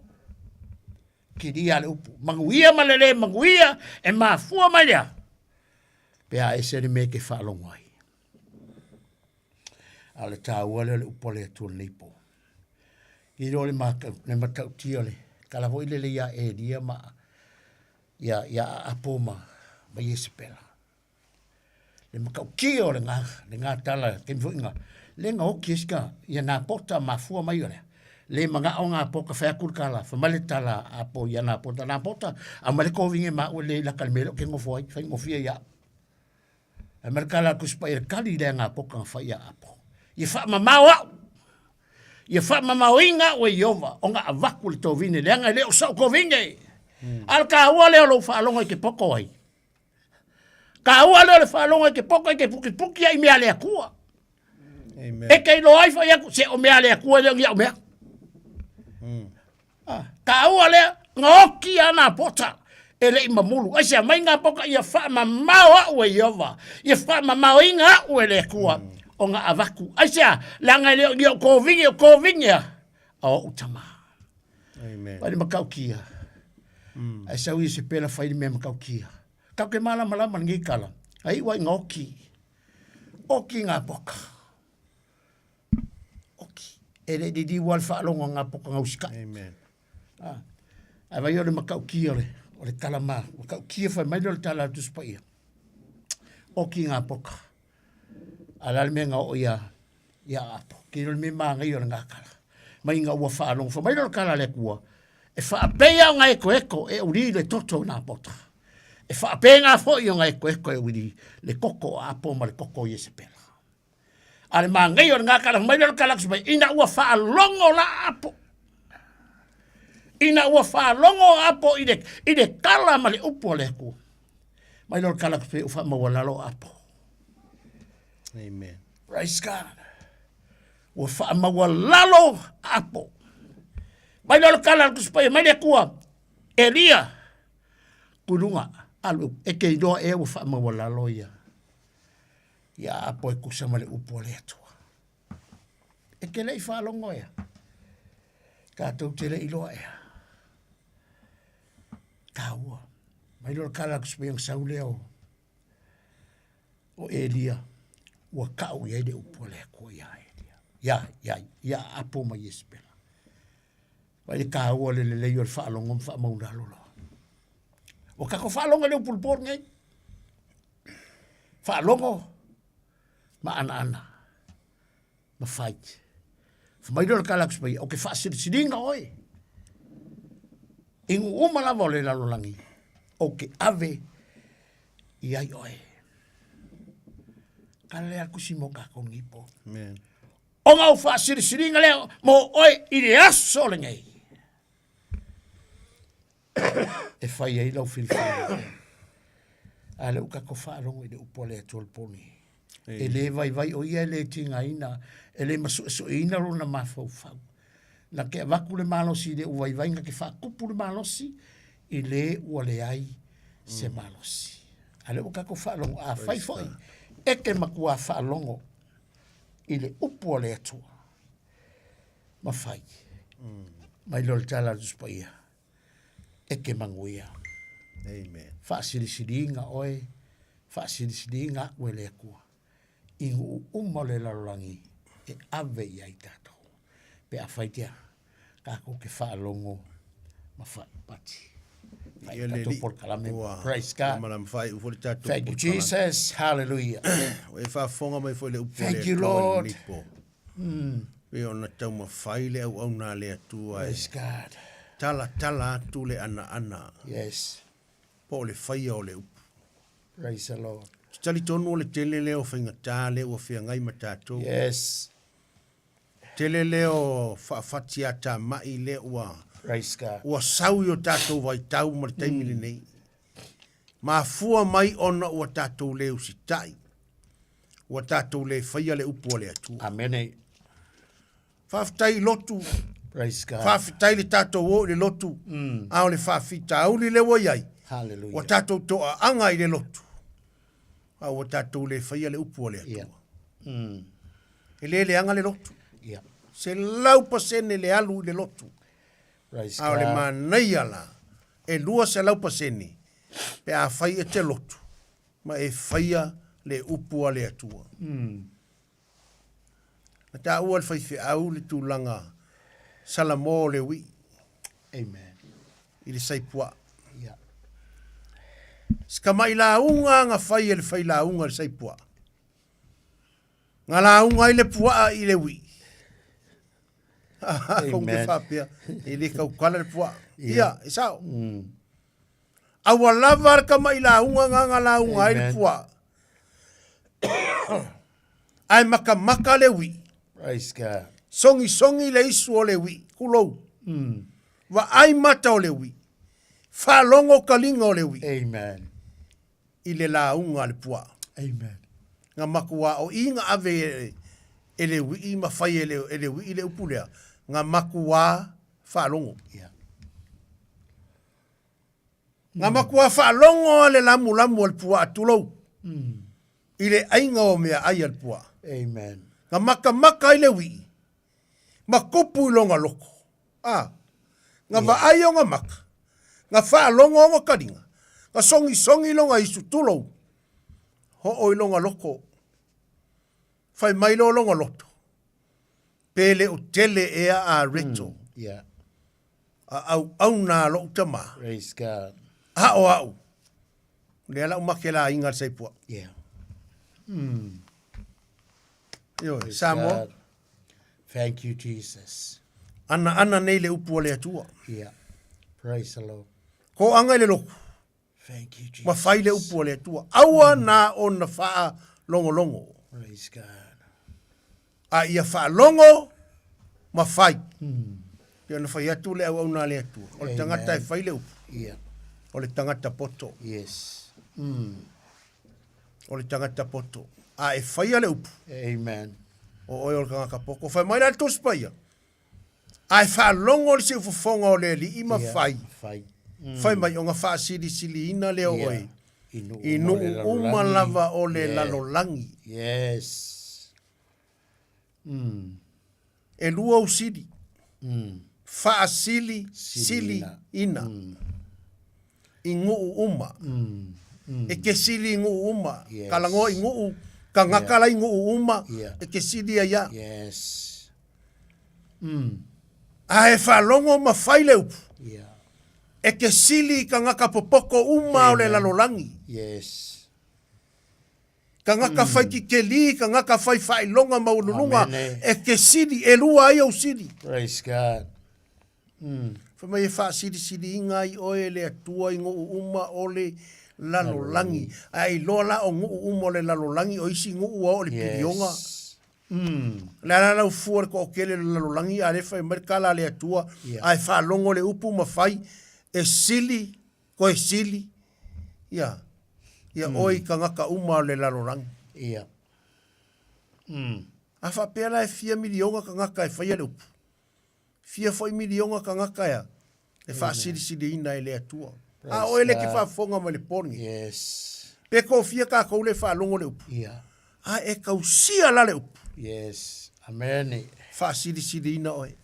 Speaker 17: Kilia le upu. Manuia ma le le manuia e mafua mai lea. Pe a ese le mea e te faalogo ai. A o le taua lea o le upu a le Atua lenei po. I lo le le matautia le tala foi lele ia Elia ma ia ia Apo ma ma Iesepela. Le matautia o le ngā, le ngā tala, taimi foi ngā, le ngā oki e sika, ia nā pota mafua mai o lea. Le manaʻo ngā poka whai aku le kala, whai mai le tala a po ia nā pota, nā pota, a mai le kovinge ma ua le ilaka le mea leo ke ngofo ai, whai ngofia ia. A mai le kala aku sipa ia kali lea ngā poka ngā whai ia apo. Ia wha mamao au, ia wha mamao inga ua Iova, o ngā avaku le tovine, leanga e leo sau kovinge. A le ka ua leo lou whaalongo i ke poko ai. Ka ua leo le whaalogo i ke poko i ke pukipuki ai mea le Atua.
Speaker 16: Amen.
Speaker 17: E ke iloa ai fai aku, se o mea le Atua e leo ni au mea. Ah, ka ua lea, ngaoki a nā pota e le i mamulu. Ai se mai ngā poka ia whaamamao au e Iova, ia whaamamao inga au e le Atua o ngā avaku. Ai se a, leanga e leo ni au kōvingi o kōvingi a, a o utama.
Speaker 16: Amen.
Speaker 17: Whai le makaukia. Ai sau ia se pela whai le mea makaukia. Kau ke malamalama lenei kala, ai ua i ngaoki. Oki ngā poka. Oki. E le lili ua le whaalongo ngā poka ngau sika.
Speaker 16: Amen.
Speaker 17: Ah. Ai vai o le makaukia o le, o le tala mā. Makaukia whai mai le o le tala atu sipaia. Oki ngā poka. A la le mea ngā o ia, ia apo. Ki le mea māngai o le ngā kala. Mai ngā ua whaalongo. Whai mai le o le kala le kua. E whaapea o ngā eko eko e uri le toto o nā pota. E whaapea ngā foi o ngā eko eko e uri le koko o apo ma le koko o Iesepela. A le māngai o le ngā kala, mai le o le kala mai, ina ua whaalongo la apo. Ina ua whaalongo apo i le, i le kala ma le upu o le aku. Mai le o le kala kupe u whaamaualalo apo.
Speaker 16: Amen.
Speaker 17: Praise God. Ua faamaualalo apo. Mai lea o le kala a le Tusi Paia, mai le Atua, Elia, kuluga, alu, e te iloa ea ua faamaualalo ia, ia apo e tusa ma le upu a le Atua. E te le i faalogo ea. Tatou te le iloa ea. Taua. Mai lea o le kala a le Tusi Paia, ona sau lea o, o Elia, ua kau i ai le upu a le Atua iā Elia, iā, iā, iā Apo ma Iesepela. Vaai le taua o le lelei o le faalogo ma faamaulalo loa. Ua tatou faalogo i le upu i le po lenei. Faalogo ma anaana ma fai. Fai mai lea o le tala atu i ou te faasilisiliga oe i nuu uma lava o le lalolagi, ou te ave i ai oe. Tala lea a le tusi mo tatou nei po.
Speaker 16: Amen.
Speaker 17: Ona o faasilisiliga lea mo oe i le aso lenei. E fai ai lau filifiliga. A lea ua tatou faalogo i le upu a le Atua i le po nei. E le vaivai o ia e le tigaina, e le masuesueina lona mafaufau. Na te avatu le malosi i le ua vaivai, na te faatupu le malosi i le ua leai se malosi. A lea ua tatou faalogo, afai foi e te matua faalogo i le upu a le Atua, ma fai. Mai lea o le tala a le Tusi Paia, e te manuia.
Speaker 16: Amen.
Speaker 17: Faasilisiliga oe, faasilisiliga a'u e le Atua i nuu uma o le lalolagi e ave i ai tatou. Pe afai tea, tatou te faalogo ma faipati. Fai
Speaker 16: Ia le
Speaker 17: tatou
Speaker 16: Alii,
Speaker 17: polokalame.
Speaker 16: ua
Speaker 17: Praise God.
Speaker 16: malamalama foi le tatou
Speaker 17: Thank you,
Speaker 16: polokalame.
Speaker 17: Jesus. Hallelujah.
Speaker 16: Ua e faafofoga mai foi i le upu a le
Speaker 17: Thank you,
Speaker 16: Atua i
Speaker 17: Lord.
Speaker 16: lenei po. Pei ona taumafai le auauna a le Atua e
Speaker 17: Praise God.
Speaker 16: talatala atu le anaana
Speaker 17: Yes.
Speaker 16: po o le faia o le upu.
Speaker 17: Praise the Lord.
Speaker 16: Ou te talitonu o le tele lea o faigata lea ua feagai ma tatou.
Speaker 17: Yes.
Speaker 16: Tele lea o faafatiatamai lea ua
Speaker 17: Praise God.
Speaker 16: ua sau i o tatou vaitau ma le taimi lenei. Mafua mai ona ua tatou le usitai. Ua tatou le faia le upu a le Atua.
Speaker 17: Amene.
Speaker 16: Faafetai i lotu.
Speaker 17: Praise God.
Speaker 16: Faafetai le tatou o i le lotu. A o le faafitauli lea ua i ai.
Speaker 17: Hallelujah.
Speaker 16: Ua tatou toaaga i le lotu. A ua tatou le faia le upu a le Atua.
Speaker 17: Yeah.
Speaker 16: E le leaga le lotu.
Speaker 17: Yeah.
Speaker 16: 100% le alu i le lotu.
Speaker 17: Praise
Speaker 16: A o le
Speaker 17: God.
Speaker 16: manaia la, e 200% pe a fai e te lotu ma e faia le upu a le Atua. Na taua e le faifeau le tulaga Salamo o le uii.
Speaker 17: Amen.
Speaker 16: I le Saipuaa.
Speaker 17: Yeah.
Speaker 16: Si tamai lauga na fai e le failauga i le Saipuaa. Na lauga ai le puaa i le uii. Kou te faapea, e le tautala le puaa. Ia, e sao. A ua lava le tamai lauga na na lauga ai le puaa. Ae makamaka le uii.
Speaker 17: Praise God.
Speaker 16: Sogisogi le isu o le uii, tulou. Vaai mata o le uii. Faalogo taliga o le uii.
Speaker 17: Amen.
Speaker 16: I le lauga a le puaa.
Speaker 17: Amen.
Speaker 16: Na matua o i na ave e le uii ma fai e le uii le upu lea, na matua faalogo.
Speaker 17: Yeah.
Speaker 16: Na matua faalogo a le lamulamu a le puaa, tulou, i le aiga o meaai a le puaa.
Speaker 17: Amen.
Speaker 16: Na makamaka ai le uii, ma kupu i lona loko. A, na vaai ona maka, na faalogo ona taliga, na sogisogi lona isu, tulou, hoo i lona loko. Fai mai loa lona loto, pe le o tele ea a Reto.
Speaker 17: Yeah.
Speaker 16: A auauna a lou tama.
Speaker 17: Praise God.
Speaker 16: A o au. Lea la u make laiga le Saipua.
Speaker 17: Yeah.
Speaker 16: Ioe,
Speaker 17: Praise
Speaker 16: Samoa.
Speaker 17: God. Thank you, Jesus.
Speaker 16: Anaana nei le upu a le Atua.
Speaker 17: Yeah. Praise the Lord.
Speaker 16: Koaga i le lotu.
Speaker 17: Thank you, Jesus.
Speaker 16: Ma fai le upu a le Atua. Aua na ona faalogologo.
Speaker 17: Praise God.
Speaker 16: A ia faalogo ma fai. Pei ona fai atu le auauna a le Atua. O le tagata e fai le upu.
Speaker 17: Yeah.
Speaker 16: O le tagata poto.
Speaker 17: Yes.
Speaker 16: O le tagata poto. A e faia le upu.
Speaker 17: Amen.
Speaker 16: O oe o le tagata poto. Fai mai la le Tusi Paia. A e faalogo le siufofoga o le Alii ma
Speaker 17: Yeah,
Speaker 16: fai.
Speaker 17: fai.
Speaker 16: Fai mai ona faasilisiliina lea o
Speaker 17: Yeah.
Speaker 16: oe.
Speaker 17: I nuu
Speaker 16: I
Speaker 17: uma o le
Speaker 16: nuu uma
Speaker 17: lalolagi.
Speaker 16: lava o le
Speaker 17: Yeah.
Speaker 16: lalolagi.
Speaker 17: Yes.
Speaker 16: E lua ou sili. Faasili sili ina. I nuu uma. E ke sili i nuu uma.
Speaker 17: Yes.
Speaker 16: Ka lagoa i nuu, ka gaka la i nuu uma,
Speaker 17: Yeah.
Speaker 16: e ke sili ai ia.
Speaker 17: Yes.
Speaker 16: A e faalogo ma fai le upu. E te sili i tagata popoko uma o le lalolagi.
Speaker 17: Yes.
Speaker 16: Tagata fai titeli, tagata fai faailoga maualuluga, e te sili, e lua ai ou sili.
Speaker 17: Praise God.
Speaker 16: Fai mai e faasilisiliina ai oe e le Atua i nuu uma o le lalolagi. Ae iloa la o nuu uma o le lalolagi, o isi nuu ua oo i le piliona. O le a la lau fua i le toatele o le lalolagi, a o lea e fai mai le tala a le Atua, ae faalogo le upu ma fai, e sili, toe sili, ia, ia oe i tagata uma o le lalolagi. A faapea la e fia miliona tagata e faia le upu, Fia foi miliona tagata ea e faasilisiliina e le Atua. A oe le ke faafofoga mai le po lenei.
Speaker 17: Yes.
Speaker 16: Pe toafia tatou le faalogo le upu.
Speaker 17: Yeah.
Speaker 16: A e tausia la le upu.
Speaker 17: Yes. Amen.
Speaker 16: Faasilisiliina oe.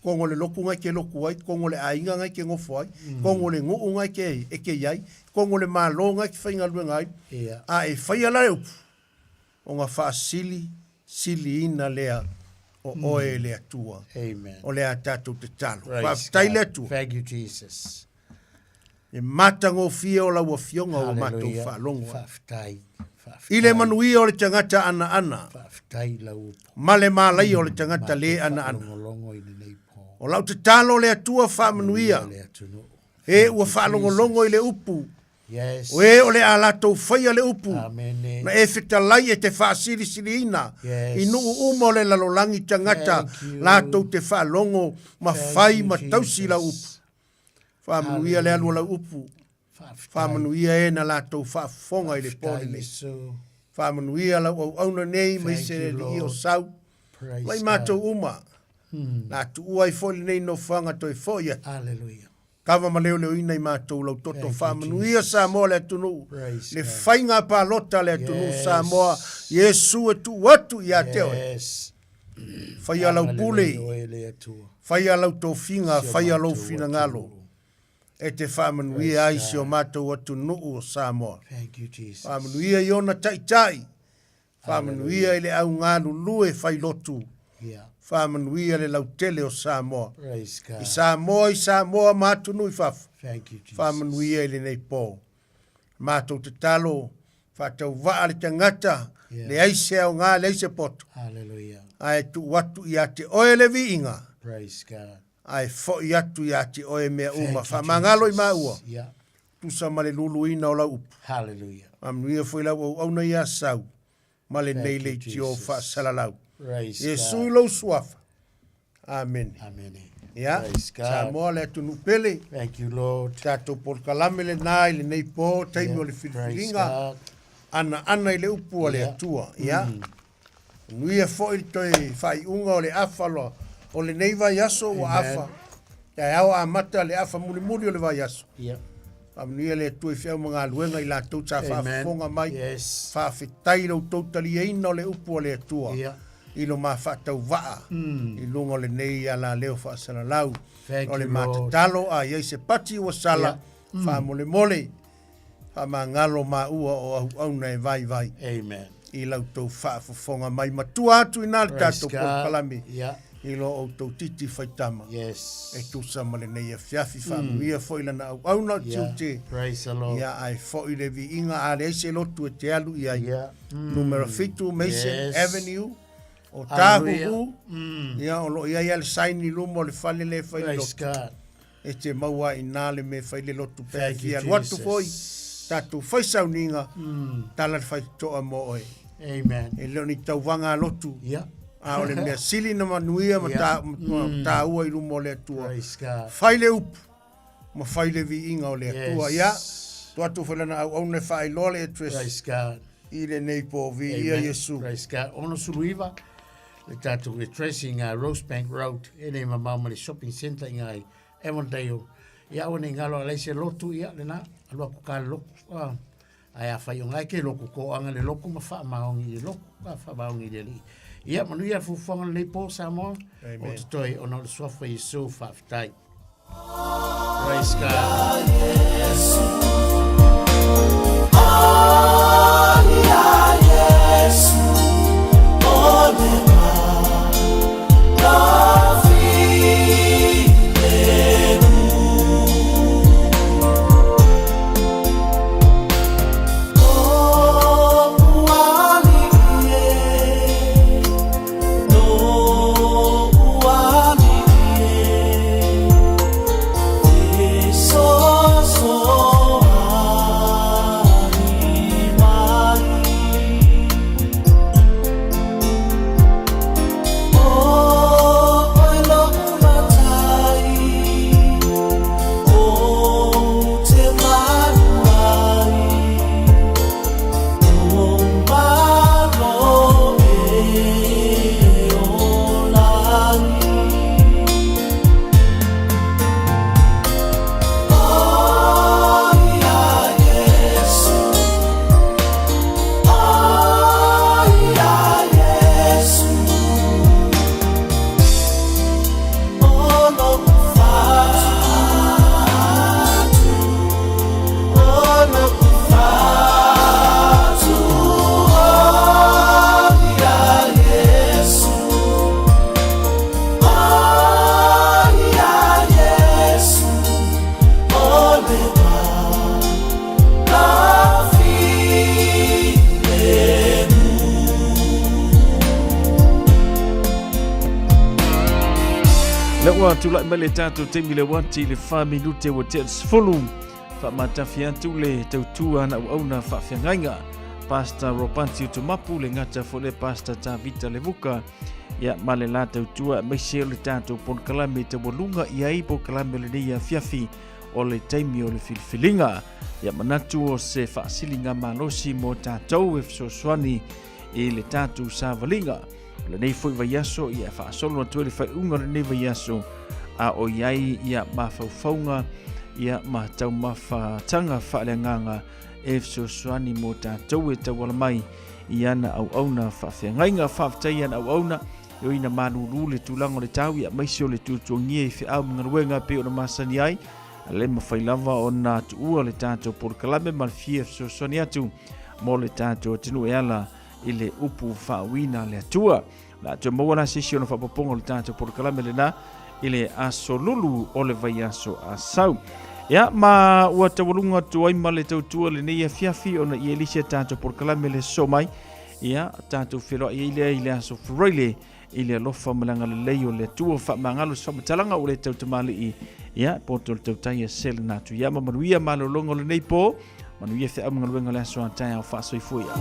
Speaker 16: Kogo le lotu na e ke lotu ai, kogo le aiga na e ke nofo ai, kogo le nuu na e ke, e ke i ai, kogo le Malo na e ke faigaluega ai.
Speaker 17: Yeah.
Speaker 16: A e faia la le upu, ona faasili siliina lea o oe e le Atua.
Speaker 17: Amen.
Speaker 16: O le a tatou tatalo.
Speaker 17: Praise
Speaker 16: Faafetai
Speaker 17: God.
Speaker 16: le Atua.
Speaker 17: Thank you, Jesus.
Speaker 16: Le matagofie o lau Afioga ua matou
Speaker 17: Hallelujah.
Speaker 16: faalogo ai.
Speaker 17: Faafetai. Faafetai.
Speaker 16: I le manuia o le tagata anaana.
Speaker 17: Faafetai lau upu.
Speaker 16: Ma le malaia o le tagata le anaana.
Speaker 17: Faalogologo i lenei po.
Speaker 16: O lau tatalo le Atua faamanuia.
Speaker 17: Le atunuu.
Speaker 16: E ua faalogologo i le upu
Speaker 17: Yes.
Speaker 16: O e o le a latou faia le upu,
Speaker 17: Amene.
Speaker 16: na e fetalai e te faasilisiliina
Speaker 17: Yes.
Speaker 16: i nuu uma o le lalolagi tagata
Speaker 17: Thank you.
Speaker 16: latou te faalogo ma
Speaker 17: Thank
Speaker 16: fai
Speaker 17: you,
Speaker 16: ma tausi lau upu.
Speaker 17: Jesus.
Speaker 16: Faamanuia le alu o lau upu.
Speaker 17: Faafetai.
Speaker 16: Faamanuia e na latou faafofoga i le po
Speaker 17: Faafetai,
Speaker 16: lenei.
Speaker 17: Iesu.
Speaker 16: Faamanuia lau auauna nei ma
Speaker 17: Thank
Speaker 16: ise
Speaker 17: you,
Speaker 16: le alii o
Speaker 17: Lord.
Speaker 16: Sau.
Speaker 17: Praise
Speaker 16: Ma i matou
Speaker 17: God.
Speaker 16: uma. La tuua ai foi lenei nofoaga toe foi atu.
Speaker 17: Hallelujah.
Speaker 16: Kava ma leoleoina i matou lau toto faamanuia Samoa le atunuu le faiga palota a le atunuu Samoa Iesu e tuu atu ia te oe faia lau pule faia lau tofiga faia lou finagalo e te faamanuia ai si o matou atunuu o Samoa faamanuia i ona taitai Faamanuia i le au galulue fai lotu. Faamanuia le lautele o Samoa. I Samoa, i Samoa ma atunuu i fafo. Faamanuia i lenei po. Matou tatalo, faatauvaa le tagata, leai se aoga, leai se poto. Ae tuu atu ia te oe le viiga. Ae foi atu ia te oe mea uma. Faamagalo i maua. Tusa ma le luluina o lau upu.
Speaker 17: Hallelujah.
Speaker 16: Faamanuia foi lau auauna ia Sau ma lenei leitio faasalalau.
Speaker 17: Praise
Speaker 16: Iesu
Speaker 17: God.
Speaker 16: i lou suafa. Amene.
Speaker 17: Amene.
Speaker 16: Ia,
Speaker 17: Praise God.
Speaker 16: Samoa le atunuu pele.
Speaker 17: Thank you, Lord.
Speaker 16: Tatou polokalame lena i lenei po, taimi
Speaker 17: Yeah,
Speaker 16: o le
Speaker 17: praise
Speaker 16: filifiliga,
Speaker 17: God.
Speaker 16: anaana i le upu a le
Speaker 17: Yeah.
Speaker 16: Atua. Ia, manuia foi le toe faaiuga o le afa loa o lenei vaiaso ua
Speaker 17: Amen.
Speaker 16: afa. Taeao amata le afa mulimuli o le vaiaso.
Speaker 17: Yeah.
Speaker 16: Faamanuia le Atua i feau ma galuega i latou sa
Speaker 17: Amen.
Speaker 16: faafofoga mai.
Speaker 17: Yes.
Speaker 16: Faafetai i lo outou taliaina o le upu a le Atua.
Speaker 17: Yeah.
Speaker 16: I lo ma faatauvaa i luga o lenei alaleo faasalalau.
Speaker 17: Thank
Speaker 16: O le
Speaker 17: you, Lord.
Speaker 16: matatalo a i ai se pati ua sala
Speaker 17: Yeah.
Speaker 16: faamolemole faamagalo maua o auauna e vaivai.
Speaker 17: Amen.
Speaker 16: I la outou faafofoga mai matua atu i ina le
Speaker 17: Praise
Speaker 16: tatou
Speaker 17: God.
Speaker 16: polokalame.
Speaker 17: Yeah.
Speaker 16: I lo outou titi faitama.
Speaker 17: Yes.
Speaker 16: E tusa ma lenei afiafi faamanuia foi lana auauna o
Speaker 17: Yeah.
Speaker 16: tiute.
Speaker 17: Praise the Lord.
Speaker 16: Ia ae foi le viiga a leai se lotu e te alu i ai.
Speaker 17: Yeah.
Speaker 16: Numera 7 Mason
Speaker 17: Yes.
Speaker 16: Avenue o
Speaker 17: Hallelujah.
Speaker 16: Tāhuhu. Ia o lo o i ai a le sign i luma o le fale lea e fai le
Speaker 17: Praise
Speaker 16: lotu.
Speaker 17: God.
Speaker 16: E te maua ai inā le mea e fai le lotu pe a
Speaker 17: Thank you,
Speaker 16: fia alu atu
Speaker 17: Jesus.
Speaker 16: foi. Tatou fai sauniga, tala le faitotoa mo oe.
Speaker 17: Amen.
Speaker 16: E le o ni tauvaga a lotu.
Speaker 17: Yeah.
Speaker 16: A o le mea sili na manuia ma
Speaker 17: Yeah.
Speaker 16: ta, ma taua i luma o le Atua.
Speaker 17: Praise God.
Speaker 16: Fai le upu ma fai le viiga o le Atua.
Speaker 17: Yes.
Speaker 16: Ia, tuu atu foi lana auauna e faailoa le address
Speaker 17: Praise God.
Speaker 16: i lenei po. Viia
Speaker 17: Amen.
Speaker 16: Iesu.
Speaker 17: Praise God. Ono sulu iva, le tatou address i ngā Rosebank Road, e nei mamao ma le shopping centre i ngā Avondale. Ia aua nei ngalo alai se lotu ia lena, alu aku ka le loku. Ah, ai a whai o ngai ke loku ko anga le loku ma wha maongi le loku, ka wha maongi le li. Ia, manuia le fufuanga lenei po Samoa.
Speaker 16: Amen.
Speaker 17: O te toi, ona o le suafa Iesu faafetai. Praise God.
Speaker 7: Lea ua tulai mai le tatou taimi le uati le 4 minute ua tea le 10 faamatafi atu le tautua ana auauna faafeagaiga Pastor Ropanti Utumapu le gata foi le Pastor Tavita Levuka ia ma le la tautua aemaise o le tatou polokalame taualuga i ai polokalame o lenei afiafi o le taimi o le filifiliga. Ia manatu o se faasiliga malosi mo tatou e fesoasoani i le tatou savaliga. O lenei foi vaiaso ia faasolo atu ai le faaiuga o lenei vaiaso a o i ai ia mafaufauga ia ma taumafataga faaleagaga e fesoasoani mo tatou e tauala mai i ana auauna faafeagaiga. Faafetai i ana auauna e ui ina malulu le tulaga o le tau aemaise o le tuatuagia i feau ma galuega pei ona masani ai, a le mafai lava ona tuua le tatou polokalame ma le fia fesoasoani atu mo le tatou atunuu e ala i le upu faauiina a le Atua. La toe maua la se isi ona faapopoga o le tatou polokalame lena i le aso lulu o le vaiaso Asau. Ia, ma ua taualuga atu ai ma le tautua lenei afiafi ona i elisi a tatou polokalame le so mai. Ia, tatou feiloai ai lea i le aso Faraile i le alofa ma le agalelei o le Atua. Faamagalo se faamatalaga ua le tautamalii. Ia, poto le tautai a selena atu. Ia, ma manuia malologa o lenei po. Manuia feau ma galuega o le aso a taeao. Faasoifua ia.